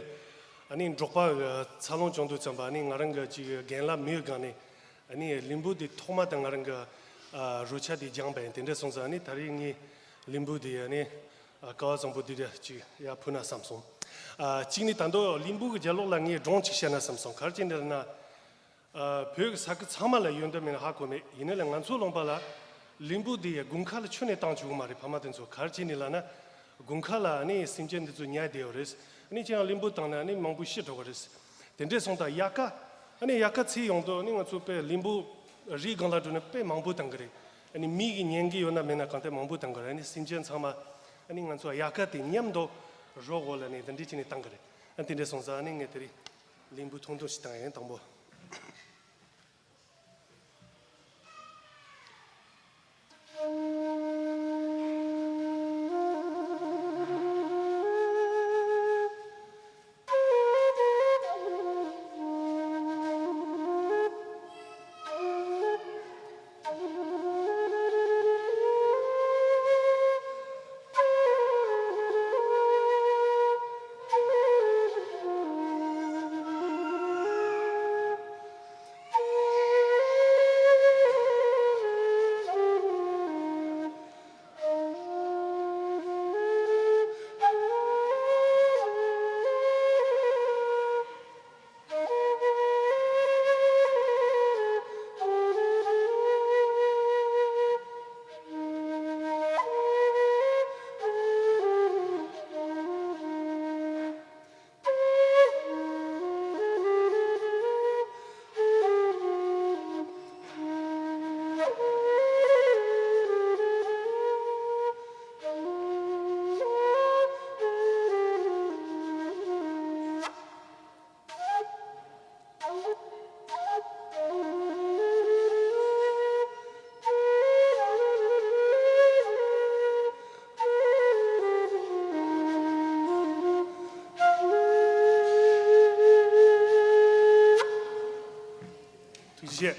ཨ་ནི་འབྲོག་པ་གི་འཚར་ལོངས་བྱུང་དུས་ཙམ་པ་ཨ་ནི་ང་རང་གི་ཅིག་རྒན་ལགས་མོའི་སྒང་ནས་ཨ་ནི་གླིང་བུ་འདི་ཐོག་མ་དང་ང་རང་གི་ཨ། རོལ་ཆ་དེ་སྦྱངས་པ་ཡིན། དེ་འདྲ་སོང་ཙང་ཨ་ནི་ད་རེས་ངས་གླིང་བུ་འདི་ཨ་ནི་ཨ། སྐལ་བ་བཟང་པོ་འདི་འདྲ་ཅིག་ཡར་ཕུལ་ན་བསམ་སོང་། ཨ། གཅིག་ནི་ད་དུང་གླིང་བུ་གི་རྒྱབ་ལོགས་ལ་ངས་སྒྲུང་ཅིག་བཤད་ན་བསམ་སོང་། ག་རེ་ཅིག་འདྲ་ལབ་ན། ཨ། བོད་ཀྱི་ས་ཁུལ་ཚང་མ་ལ་ཡོད་འདོད་མེད་ན་ཧ་གོ་མེད། ཡིན་ན་ལས་ང་ཚོ་ལུང་པ་ལ་གླིང་བུ་འདི་ཡ་དགུན་ཁ་ལ་ཁྱོན་ནས་བཏང་བཅུག་གི་མ་རེད། ཕ་མ་དེ་ཚོ་ག་རེ་བྱས་ནས་ལབ་ན། དགུན་ཁ་ལ་ཨ་ནི་སེམས་ཅན་འདི་ཚོ་ཉལ་བསྡད་ཡོད་རེད། ཨ་ནི་ཁྱེད་རང་གླིང་བུ་བཏང་ན་ཨ་ནི་མང་པོ་ཤི་འགྲོ་གི་རེད། དེ་འདྲས་སོང་ཙང་དབྱར་ཁ། ཨ་ནི་དབྱར་ཁ་ཚེས་ཡོང་དུས་ཨ་ནི་ང་ཚོ་དཔེ་གླིང་བུ་རིའི་སྒང་ལ་འགྲོ་ནས་དཔེ་མང་པོ་བཏང་གི་རེད། ཨ་ནི་མི་གིས་ཉན་གི་ཡོད་ན་མེད་ན་གང་ལྟར་མང་པོ་བཏང་གི་རེད། ཨ་ནི་སེམས་ཅན་ཚང་མ་ཨ་ནི་ང་ཚོ་དབྱར་ཁ་དེ་མཉམ་དུ་རོལ་དགོས་ལབ་ནས་དེ་འདྲས་བྱས་ནས་བཏང་གི་རེད། ཨ། དེ་འདྲས་སོང་ཙང་ཨ་ནི་ངས་དེ་རིང་གླིང་བུ་ཐུང་ཐུང་ཞིག་བཏང་ཡིན། དང་པོ། ཐུགས་རྗེ་ཆེ།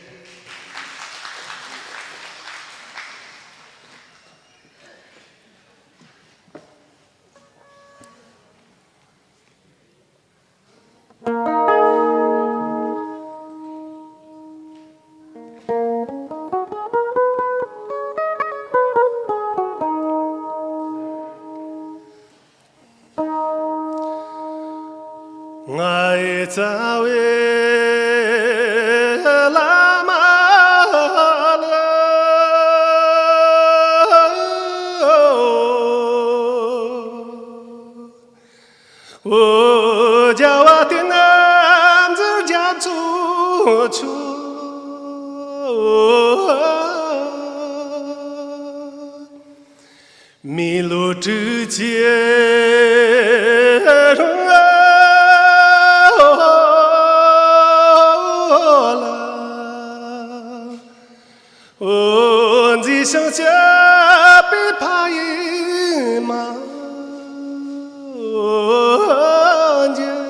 ང་ཡི་རྩ་བའི་བླ་མ་ལ། འོ། རྒྱལ་བ་དེ་ནམ་འཛིན་རྒྱ་མཚོ་མཆོག་མི་ལོ་དྲུག་ཅུའི་རིང་ལ། འོ། མཛེས་ཤིང་སྐྱིད་པའི་ཕ་ཡུལ་མ་འགྱུར།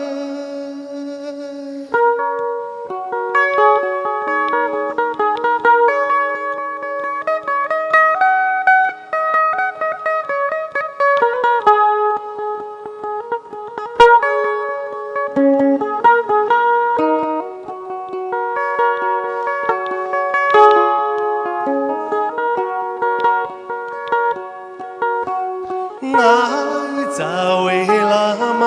ང་རྩ་བའི་བླ་མ་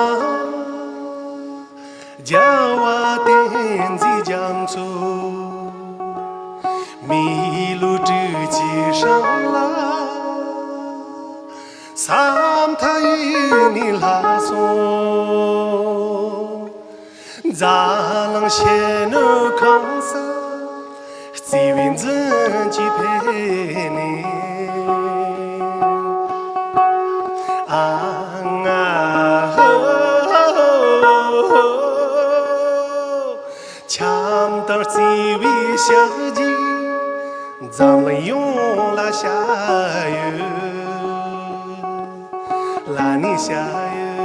རྒྱལ་བ་བསྟན་འཛིན་རྒྱ་མཚོ། མི་ལོ་དྲུག་ཅུའི་སྲང་ལ་ས་མཐའ་གཡོལ་ནས་ལྷག་སོང་། འཛམ་གླིང་ཤེས་ནུས་ཁང་གསར་བརྩེགས་པའི་མཛུབ་གུས་ཕེབས་ནས། ཨ་ང་ཧོ། འཆམ་དང་བརྩེ་བའི་ཞབས་རྗེས་འཛམ་གླིང་ཡོངས་ལ་ཤར་ཡོད། ལ་ནི་ཤར་ཡོད།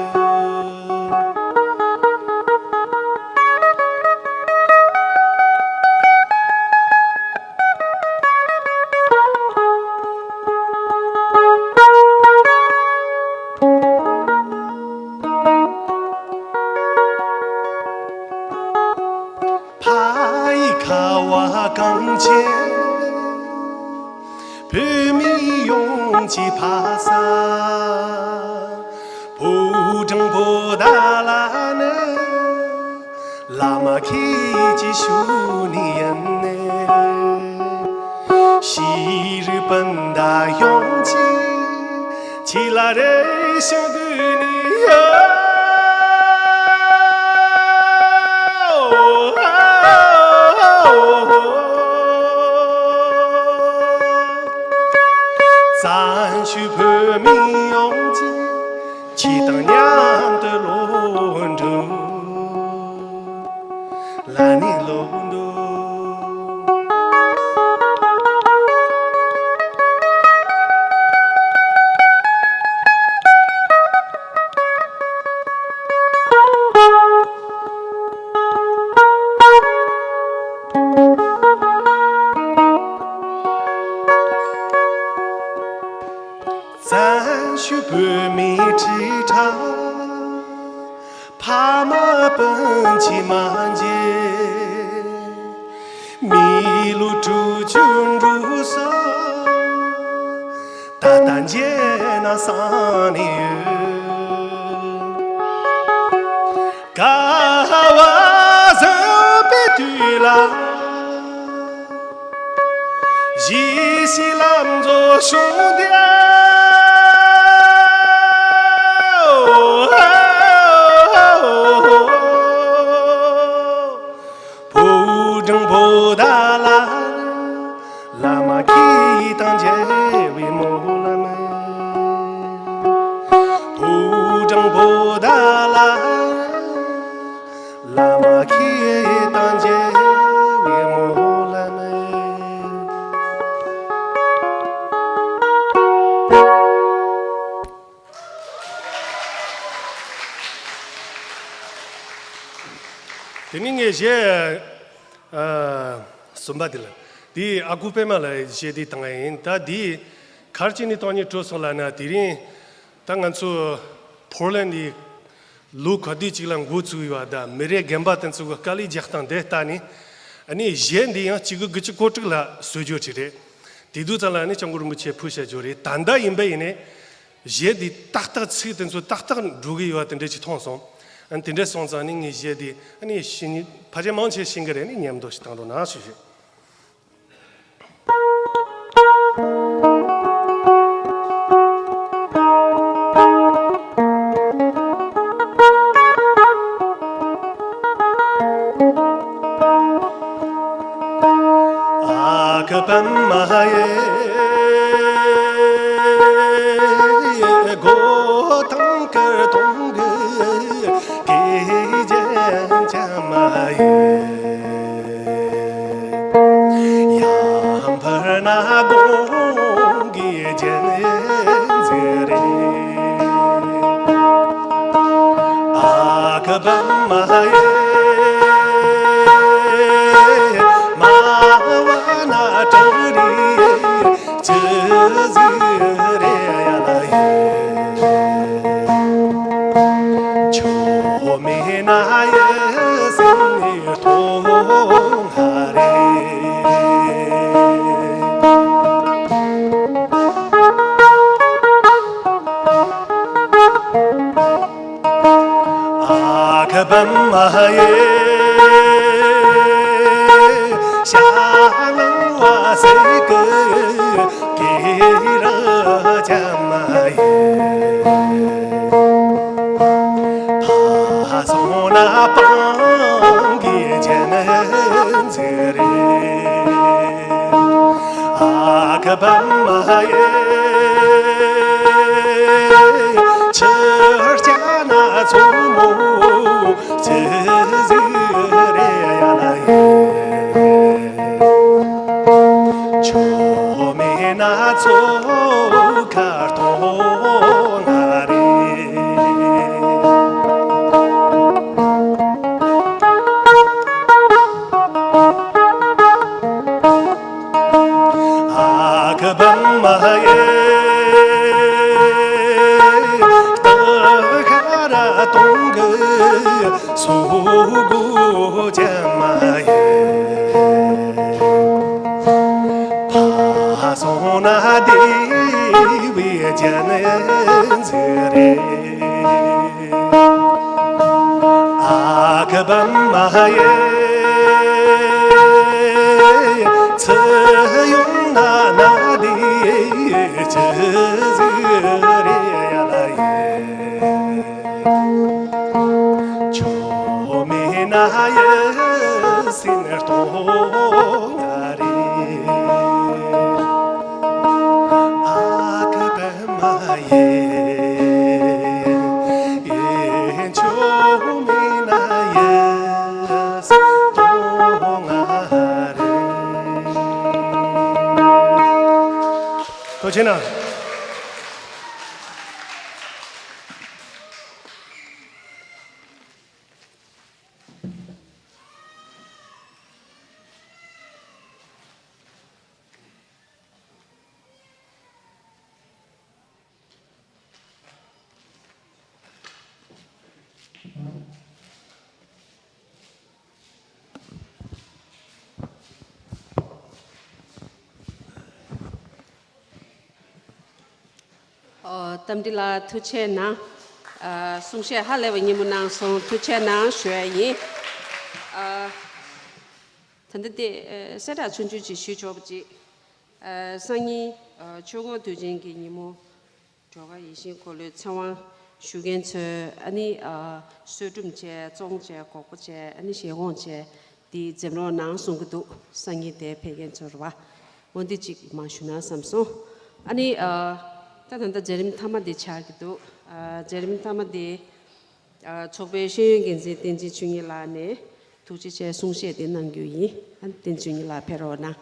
བོད་མི་ཡོངས་ཀྱི་ཕ་ས། ཕོ་བྲང་པོ་ཏ་ལ་ནི། བླ་མ་ཁྱེད་ཀྱི་ཞུ་ནི་ཡིན་ནི། ཤེས་རིག་སྤུན་ཟླ་ཡོངས་ཀྱི། ཁྱེད་ལ་རེ་ཞིག་འདུད་ནི་ཡོད། བཙན་བྱོལ་བོད་མི་ཡོངས་ཀྱིས་ཁྱེད་དང་མཉམ་དུ་བློ་འགྲོ་ལ་ནི་བློ་འགྲོ། བཙན་བྱོལ་བོད་མིའི་ཁྲི་ཕྲག་ཕ་མ་སྤུན་མཆེད་མ་མཇལ། མི་ལོ་དྲུག་ཅུ་འགྲོ་ས། ད་ལྟ་མཇལ་ན་བསམ་ནས་ཡོད། ག་བ་བཟང་པོའི་དུས་ལ། གཞིས་བྱེས་ལམ་འགྲོ་བྱུང་སྟེ། ཕོ་བྲང་པོ་ཏ་ལ། བླ་མ་ཁྱེད་དང་མཇལ་བའི་སྨོན་ལམ། ཕོ་བྲང་པོ་ཏ་ལ། བླ་མ་ཁྱེད་དང་མཇལ་བའི་སྨོན་ལམ། དེ་ནས་ངས་གཞས་ཨ་གསུམ་པ་དེ་ལ། དེ་ཨ་ཁུ་པད་མ་ལ་གཞས་དེ་བཏང་ཡིན། ད་དེ་ག་རེ་བྱས་ནས་བཏང་སྙིང་བྲོ་སོང་ལབ་ན། དེ་རིང་ད་ང་ཚོ་ཕོ་ལན་དེ་ལོ་ག་དུས་གཅིག་ལ་འགོ་བཙུགས་ཡོད་པ་དང་། མི་རེ་རྒན་པ་དེ་ཚོ་གི་དཀའ་ལས་རྒྱག་སྟངས་དེ་ལྟ་ནས། ཨ་ནི་གཞས་འདི་ཡང་གཅིག་དགུ་དགུ་བཅུ་གོ་དྲུག་ལ་བཟོ་རྒྱུ་ཅིག་རེད། དེ་དུས་ཙམ་ལ་ཨ་ནི་སྐྱབས་མགོན་རིན་པོ་ཆེ་ཕུལ་བྱ་རྒྱུ་རེད། ད་ལྟ་ཡིན་པ་ཡིན་ནས་གཞས་འདི་ཏག་ཏག་ཚིག་དེ་ཚོ་ཏག་ཏག་འགྲོ་གི་ཡོད་པ་དེ་འདྲ་ཅིག་མཐོང་སོང་། ཨ་ནི་དེ་འདྲ་སོང་ཙང་ནི་ངས་གཞས་འདི་ཨ་ནི་ཤེས་ནི་ཕལ་ཆེར་མང་ཆེ་ཤེས་ཀྱི་རེད། ནི་མཉམ་དུ་ཞིག་བཏང་རོགས་གནང་ཞུ་ཞུ། ཨ་ཁུ་པད་མ་ཡེ། སྒོ་ཐང་དཀར་གདོང་གི་སྐེ་རྒྱན་ཅན་མ་ཡེ། ཡང་ཕར་ན་དགོང་གི་རྒྱན་ཟེར་རེད། ཨ་ཁུ་པད་མ་ཡེ། མ་བ་ན་བྲག་རི་ཅི་ཟིག་རེད་ཡ་ལ་ཡེ། ཆོ་མེད་ན་ཡེ་སེམས་ནི་ཐོང་ཧ་རེད། ཨ་ཁུ་པད་མ་ཡེ། ཤ་ངང་བ་སེ་ཀི་ཀེ་ར་ཅ་མ་ཡེ། ཕ་སོང་ན་སྤང་གི་ཅན་ཟེར་རེད། ཨ་ཁུ་པད་མ་ཡེ། ཆུར་སྐྱ་ན་མཚོ་མོ་ཆུ་ཟིག་རེད་ཡ་ལ་ཡེ། ཆོ་མེད་ན་མཚོ་ཁ་གཏོང་ང་རེད། ཨ་ཁུ་པད་མ་ཡེ། སྟག་ཤར་གདོང་གི་སོ་དགུ་ཅན་མ་ཡེ། ཕ་ སོང་ན་བདེ་བའི་རྒྱན་ཟེར་རེད། ཨ་ཁུ་པདྨ་ཡེ། ཚུར་ཡོང་ན་ན་བདེ་ཅི་ཟེར་རེད་ཡ་ལ་ཡེ། ཆོ་མེད་ན་ཡེ་སེམས་སྟོང་ང་རེད། ཨ་ཁུ་པདྨ་ཡེ། ཡེ་ཆོ་མེད་ན་ཡེ་སེམས་སྟོང་ང་རེད། ཐུགས་རྗེ་གནང་། ཨོ། རྟ་མགྲིན་ལགས་ཐུགས་རྗེ་གནང་། ཨ། གསུང་བཤད་ཧ་ལས་པ་སྙན་པོ་གནང་སོང་། ཐུགས་རྗེ་གནང་ཞུ་ཡ་ཡིན། ཨ། ད་ལྟ་དེ་གསལ་བསྒྲགས་ཆུང་ཆུང་ཅིག་ཞུས་ཆོག་པ་ཅིག་ཨ། སང་ཉིན། ཨ། ཆོས་འཁོར་དུས་ཆེན་གྱི་ཉིན་མོ། སྒྲོལ་དཀར་ཡིད་བཞིན་འཁོར་ལོའི་ཚེ་དབང་ཞུ་མཁན་ཚོས་ཨ་ནི། ཨ། གསོལ་སྒྲུབ་བྱས། བཙོང་བྱས། འགོག་པ་བྱས། ཨ་ནི་བཞེས་སྒོ་བྱས། དེ་འཛེམ་རོགས་གནང་གསུང་གི་འདུག་སང་ཉིན་དེ་ཕེབས་མཁན་ཚོར་བ། འོ་འདི་གཅིག་མར་ཞུ་ན་བསམ་སོང་། ཨ་ནི། ཨ། ད་ད་ལྟ་མཛད་རིམ་མཐའ་མ་འདི་ཆགས་ཀྱི་འདུག་ཨ། མཛད་རིམ་མཐའ་མ་འདི། ཨ། ཚོགས་པའི་ཤེས་ཡོན་འགན་འཛིན་བསྟན་འཛིན་ཆོས་ཉིད་ལགས་ནས་ཐུགས་རྗེ་ཆེ་གསུང་བཤད་འདི་གནང་རྒྱུ་ཡིན། ཨ། བསྟན་འཛིན་ཆོས་ཉིད་ལགས་ཕེབས་རོགས་གནང་།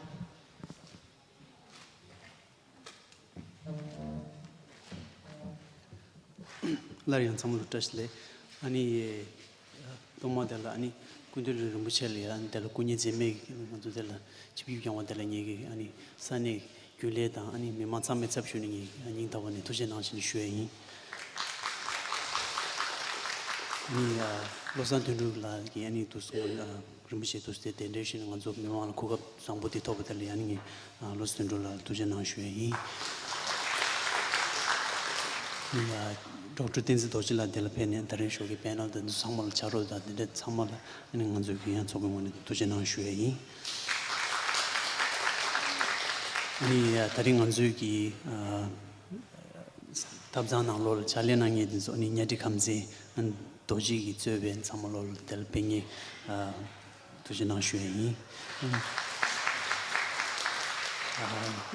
སླར་ཡང་ཚང་མ་ལ་བཀྲ་ཤིས་བདེ་ལེགས། ཨ་ནི། ཐོག་མ་དེ་ལ་ཨ་ནི་སྐུ་མདུན་རིན་པོ་ཆེ་ལ་ཡ། ཨ་ནི་དེ་ལ་སྐུ་ཉིད་མཛད་མེད་ཀྱི་ང་ཚོ་དེ་ལ་ཆིབས་བསྒྱུར་བསྐྱངས་པ་དེ་ལ་ངེད་ཀྱི་ཨ་ནི་ས་གནས་རྒྱུན་ལས་དང་ཨ་ནི་མི་མང་ཚང་མའི་ཚབ་ཞུས་ནས་ངས་སྙིང་ཐག་པ་ནས་ཐུགས་རྗེ་གནང་ཞེས་ཞུ་ཡ་ཡིན། ཨ་ནི། བློ་བཟང་དོན་གྲུབ་ལགས་ཀྱིས་ཨ་ནི་དུས་སུ། རིན་པོ་ཆེ་དུས་དེ་གདན་འདྲེན་ཞུས་ནས་ང་ཚོ་མི་མང་ལ་གོ་སྐབས་བཟང་པོ་དེ་ཐོབ་པ་དེ་ལ་ཡང་ནི་ངས་བློ་བཟང་དོན་གྲུབ་ལགས་ལ་ཐུགས་རྗེ་གནང་ཞུ་ཡ་ཡིན། ཨ་ནི་ཌོག་ཊར་བསྟན་འཛིན་རྡོ་རྗེ་ལགས་འདི་ལ་ཕེབས་ནས་ད་རིང་ཞོགས་ཀྱི་པེ་ནལ་དེ་ཚོ་ཚང་མ་ལ་ཕྱག་རོགས་དང་དེ་འདྲ་ཚང་མ་ལ་ཨ་ནི་ང་ཚོས་ཀྱི་ཡང་ཚོགས་པའི་ངོས་ནས་ཐུགས་རྗེ་གནང་ཞུ་ཡ་ཡིན། ཨ་ནི་ད་རིང་ང་ཚོས་ཀྱི་ཨ། ཐབ་ཚང་ནང་ལོགས་ལ་ཕྱག་ལས་གནང་མཁན་དེ་ཚོ་ནི་གཉའ་ཁྲི་ཁམས་ཚན་རྡོ་རྗེ་གིས་གཙོས་པའི་ཚང་མ་ལོགས་ལ་དེ་ལ་ཕེབས་མཁན་ཐུགས་རྗེ་གནང་ཞུ་ཡ་ཡིན།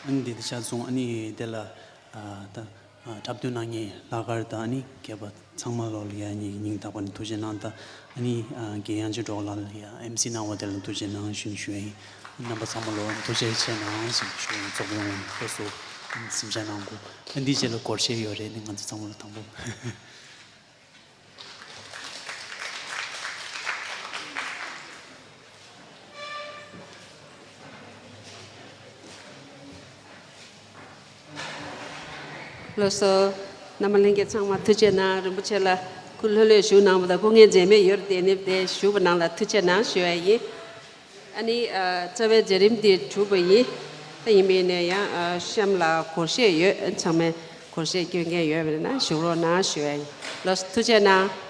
ཨ་ནི་དེ་དེ་ཆ་ཚང་ཨ་ནི་དེ་ལ་ད་འཁྲབ་སྟོན་གནང་མཁན་ལྷག་དཀར་དང་ཨ་ནི་མཁས་པ་ཚང་མ་ལོགས་ལ་ཡ་ངས་སྙིང་ཐག་པ་ནས་ཐུགས་རྗེ་གནང་། ད་ཨ་ནི་རྒན་དབྱངས་ཅན་སྒྲོལ་ལགས་ལ་ཡ་ཨེམ་སི་གནང་བ་དེ་ལ་ཐུགས་རྗེ་གནང་ཞེས་ཞུ་ཡ་ཡིན། རྣམ་པ་ཚང་མ་ལོ་ཐུགས་རྗེ་ཆེ་གནང་ཞེས་ཞུ་ཡ་ཡིན། ཚོགས་པའི་ངོས་ནས་སོ་སོ་གཟིམ་ཤག་གནང་དགོས། ཨ་འདི་རྗེས་ལ་སྒོར་གཞས་ཡོད་རེད། ནི་ང་ཚོ་ཚང་མ་ལ་དང་པོ། ལགས་སོ། རྣམ་པ་ལྷན་རྒྱས་ཚང་མ་ཐུགས་རྗེ་གནང་། རིན་པོ་ཆེ་ལ་སྐུ་ལྷོད་ལྷོད་བཞུགས་གནང་བ་དང་སྐུ་ངལ་འཛེམས་མེད་ཡོད་དེ་ནི་དེ་བཞུགས་པ་གནང་ལ་ཐུགས་རྗེ་གནང་ཞུ་བ་ཡིན། ཨ་ནི་ཨ་རྩ་བའི་མཛད་རིམ་འདི་གྲུབ་པ་ཡིན། ད་ཡིན་པ་ཡིན་ན་ཡང་ཨ་གཤམ་ལ་སྒོར་གཞས་ཡོད། ཚང་མས་སྒོར་གཞས་སྐྱོན་མཁན་ཡོད་པ་ཡིན་ན་བཞུགས་རོགས་གནང་ཞུ་བ་ཡིན། ལགས་སོ་ཐུགས་རྗེ་གནང་།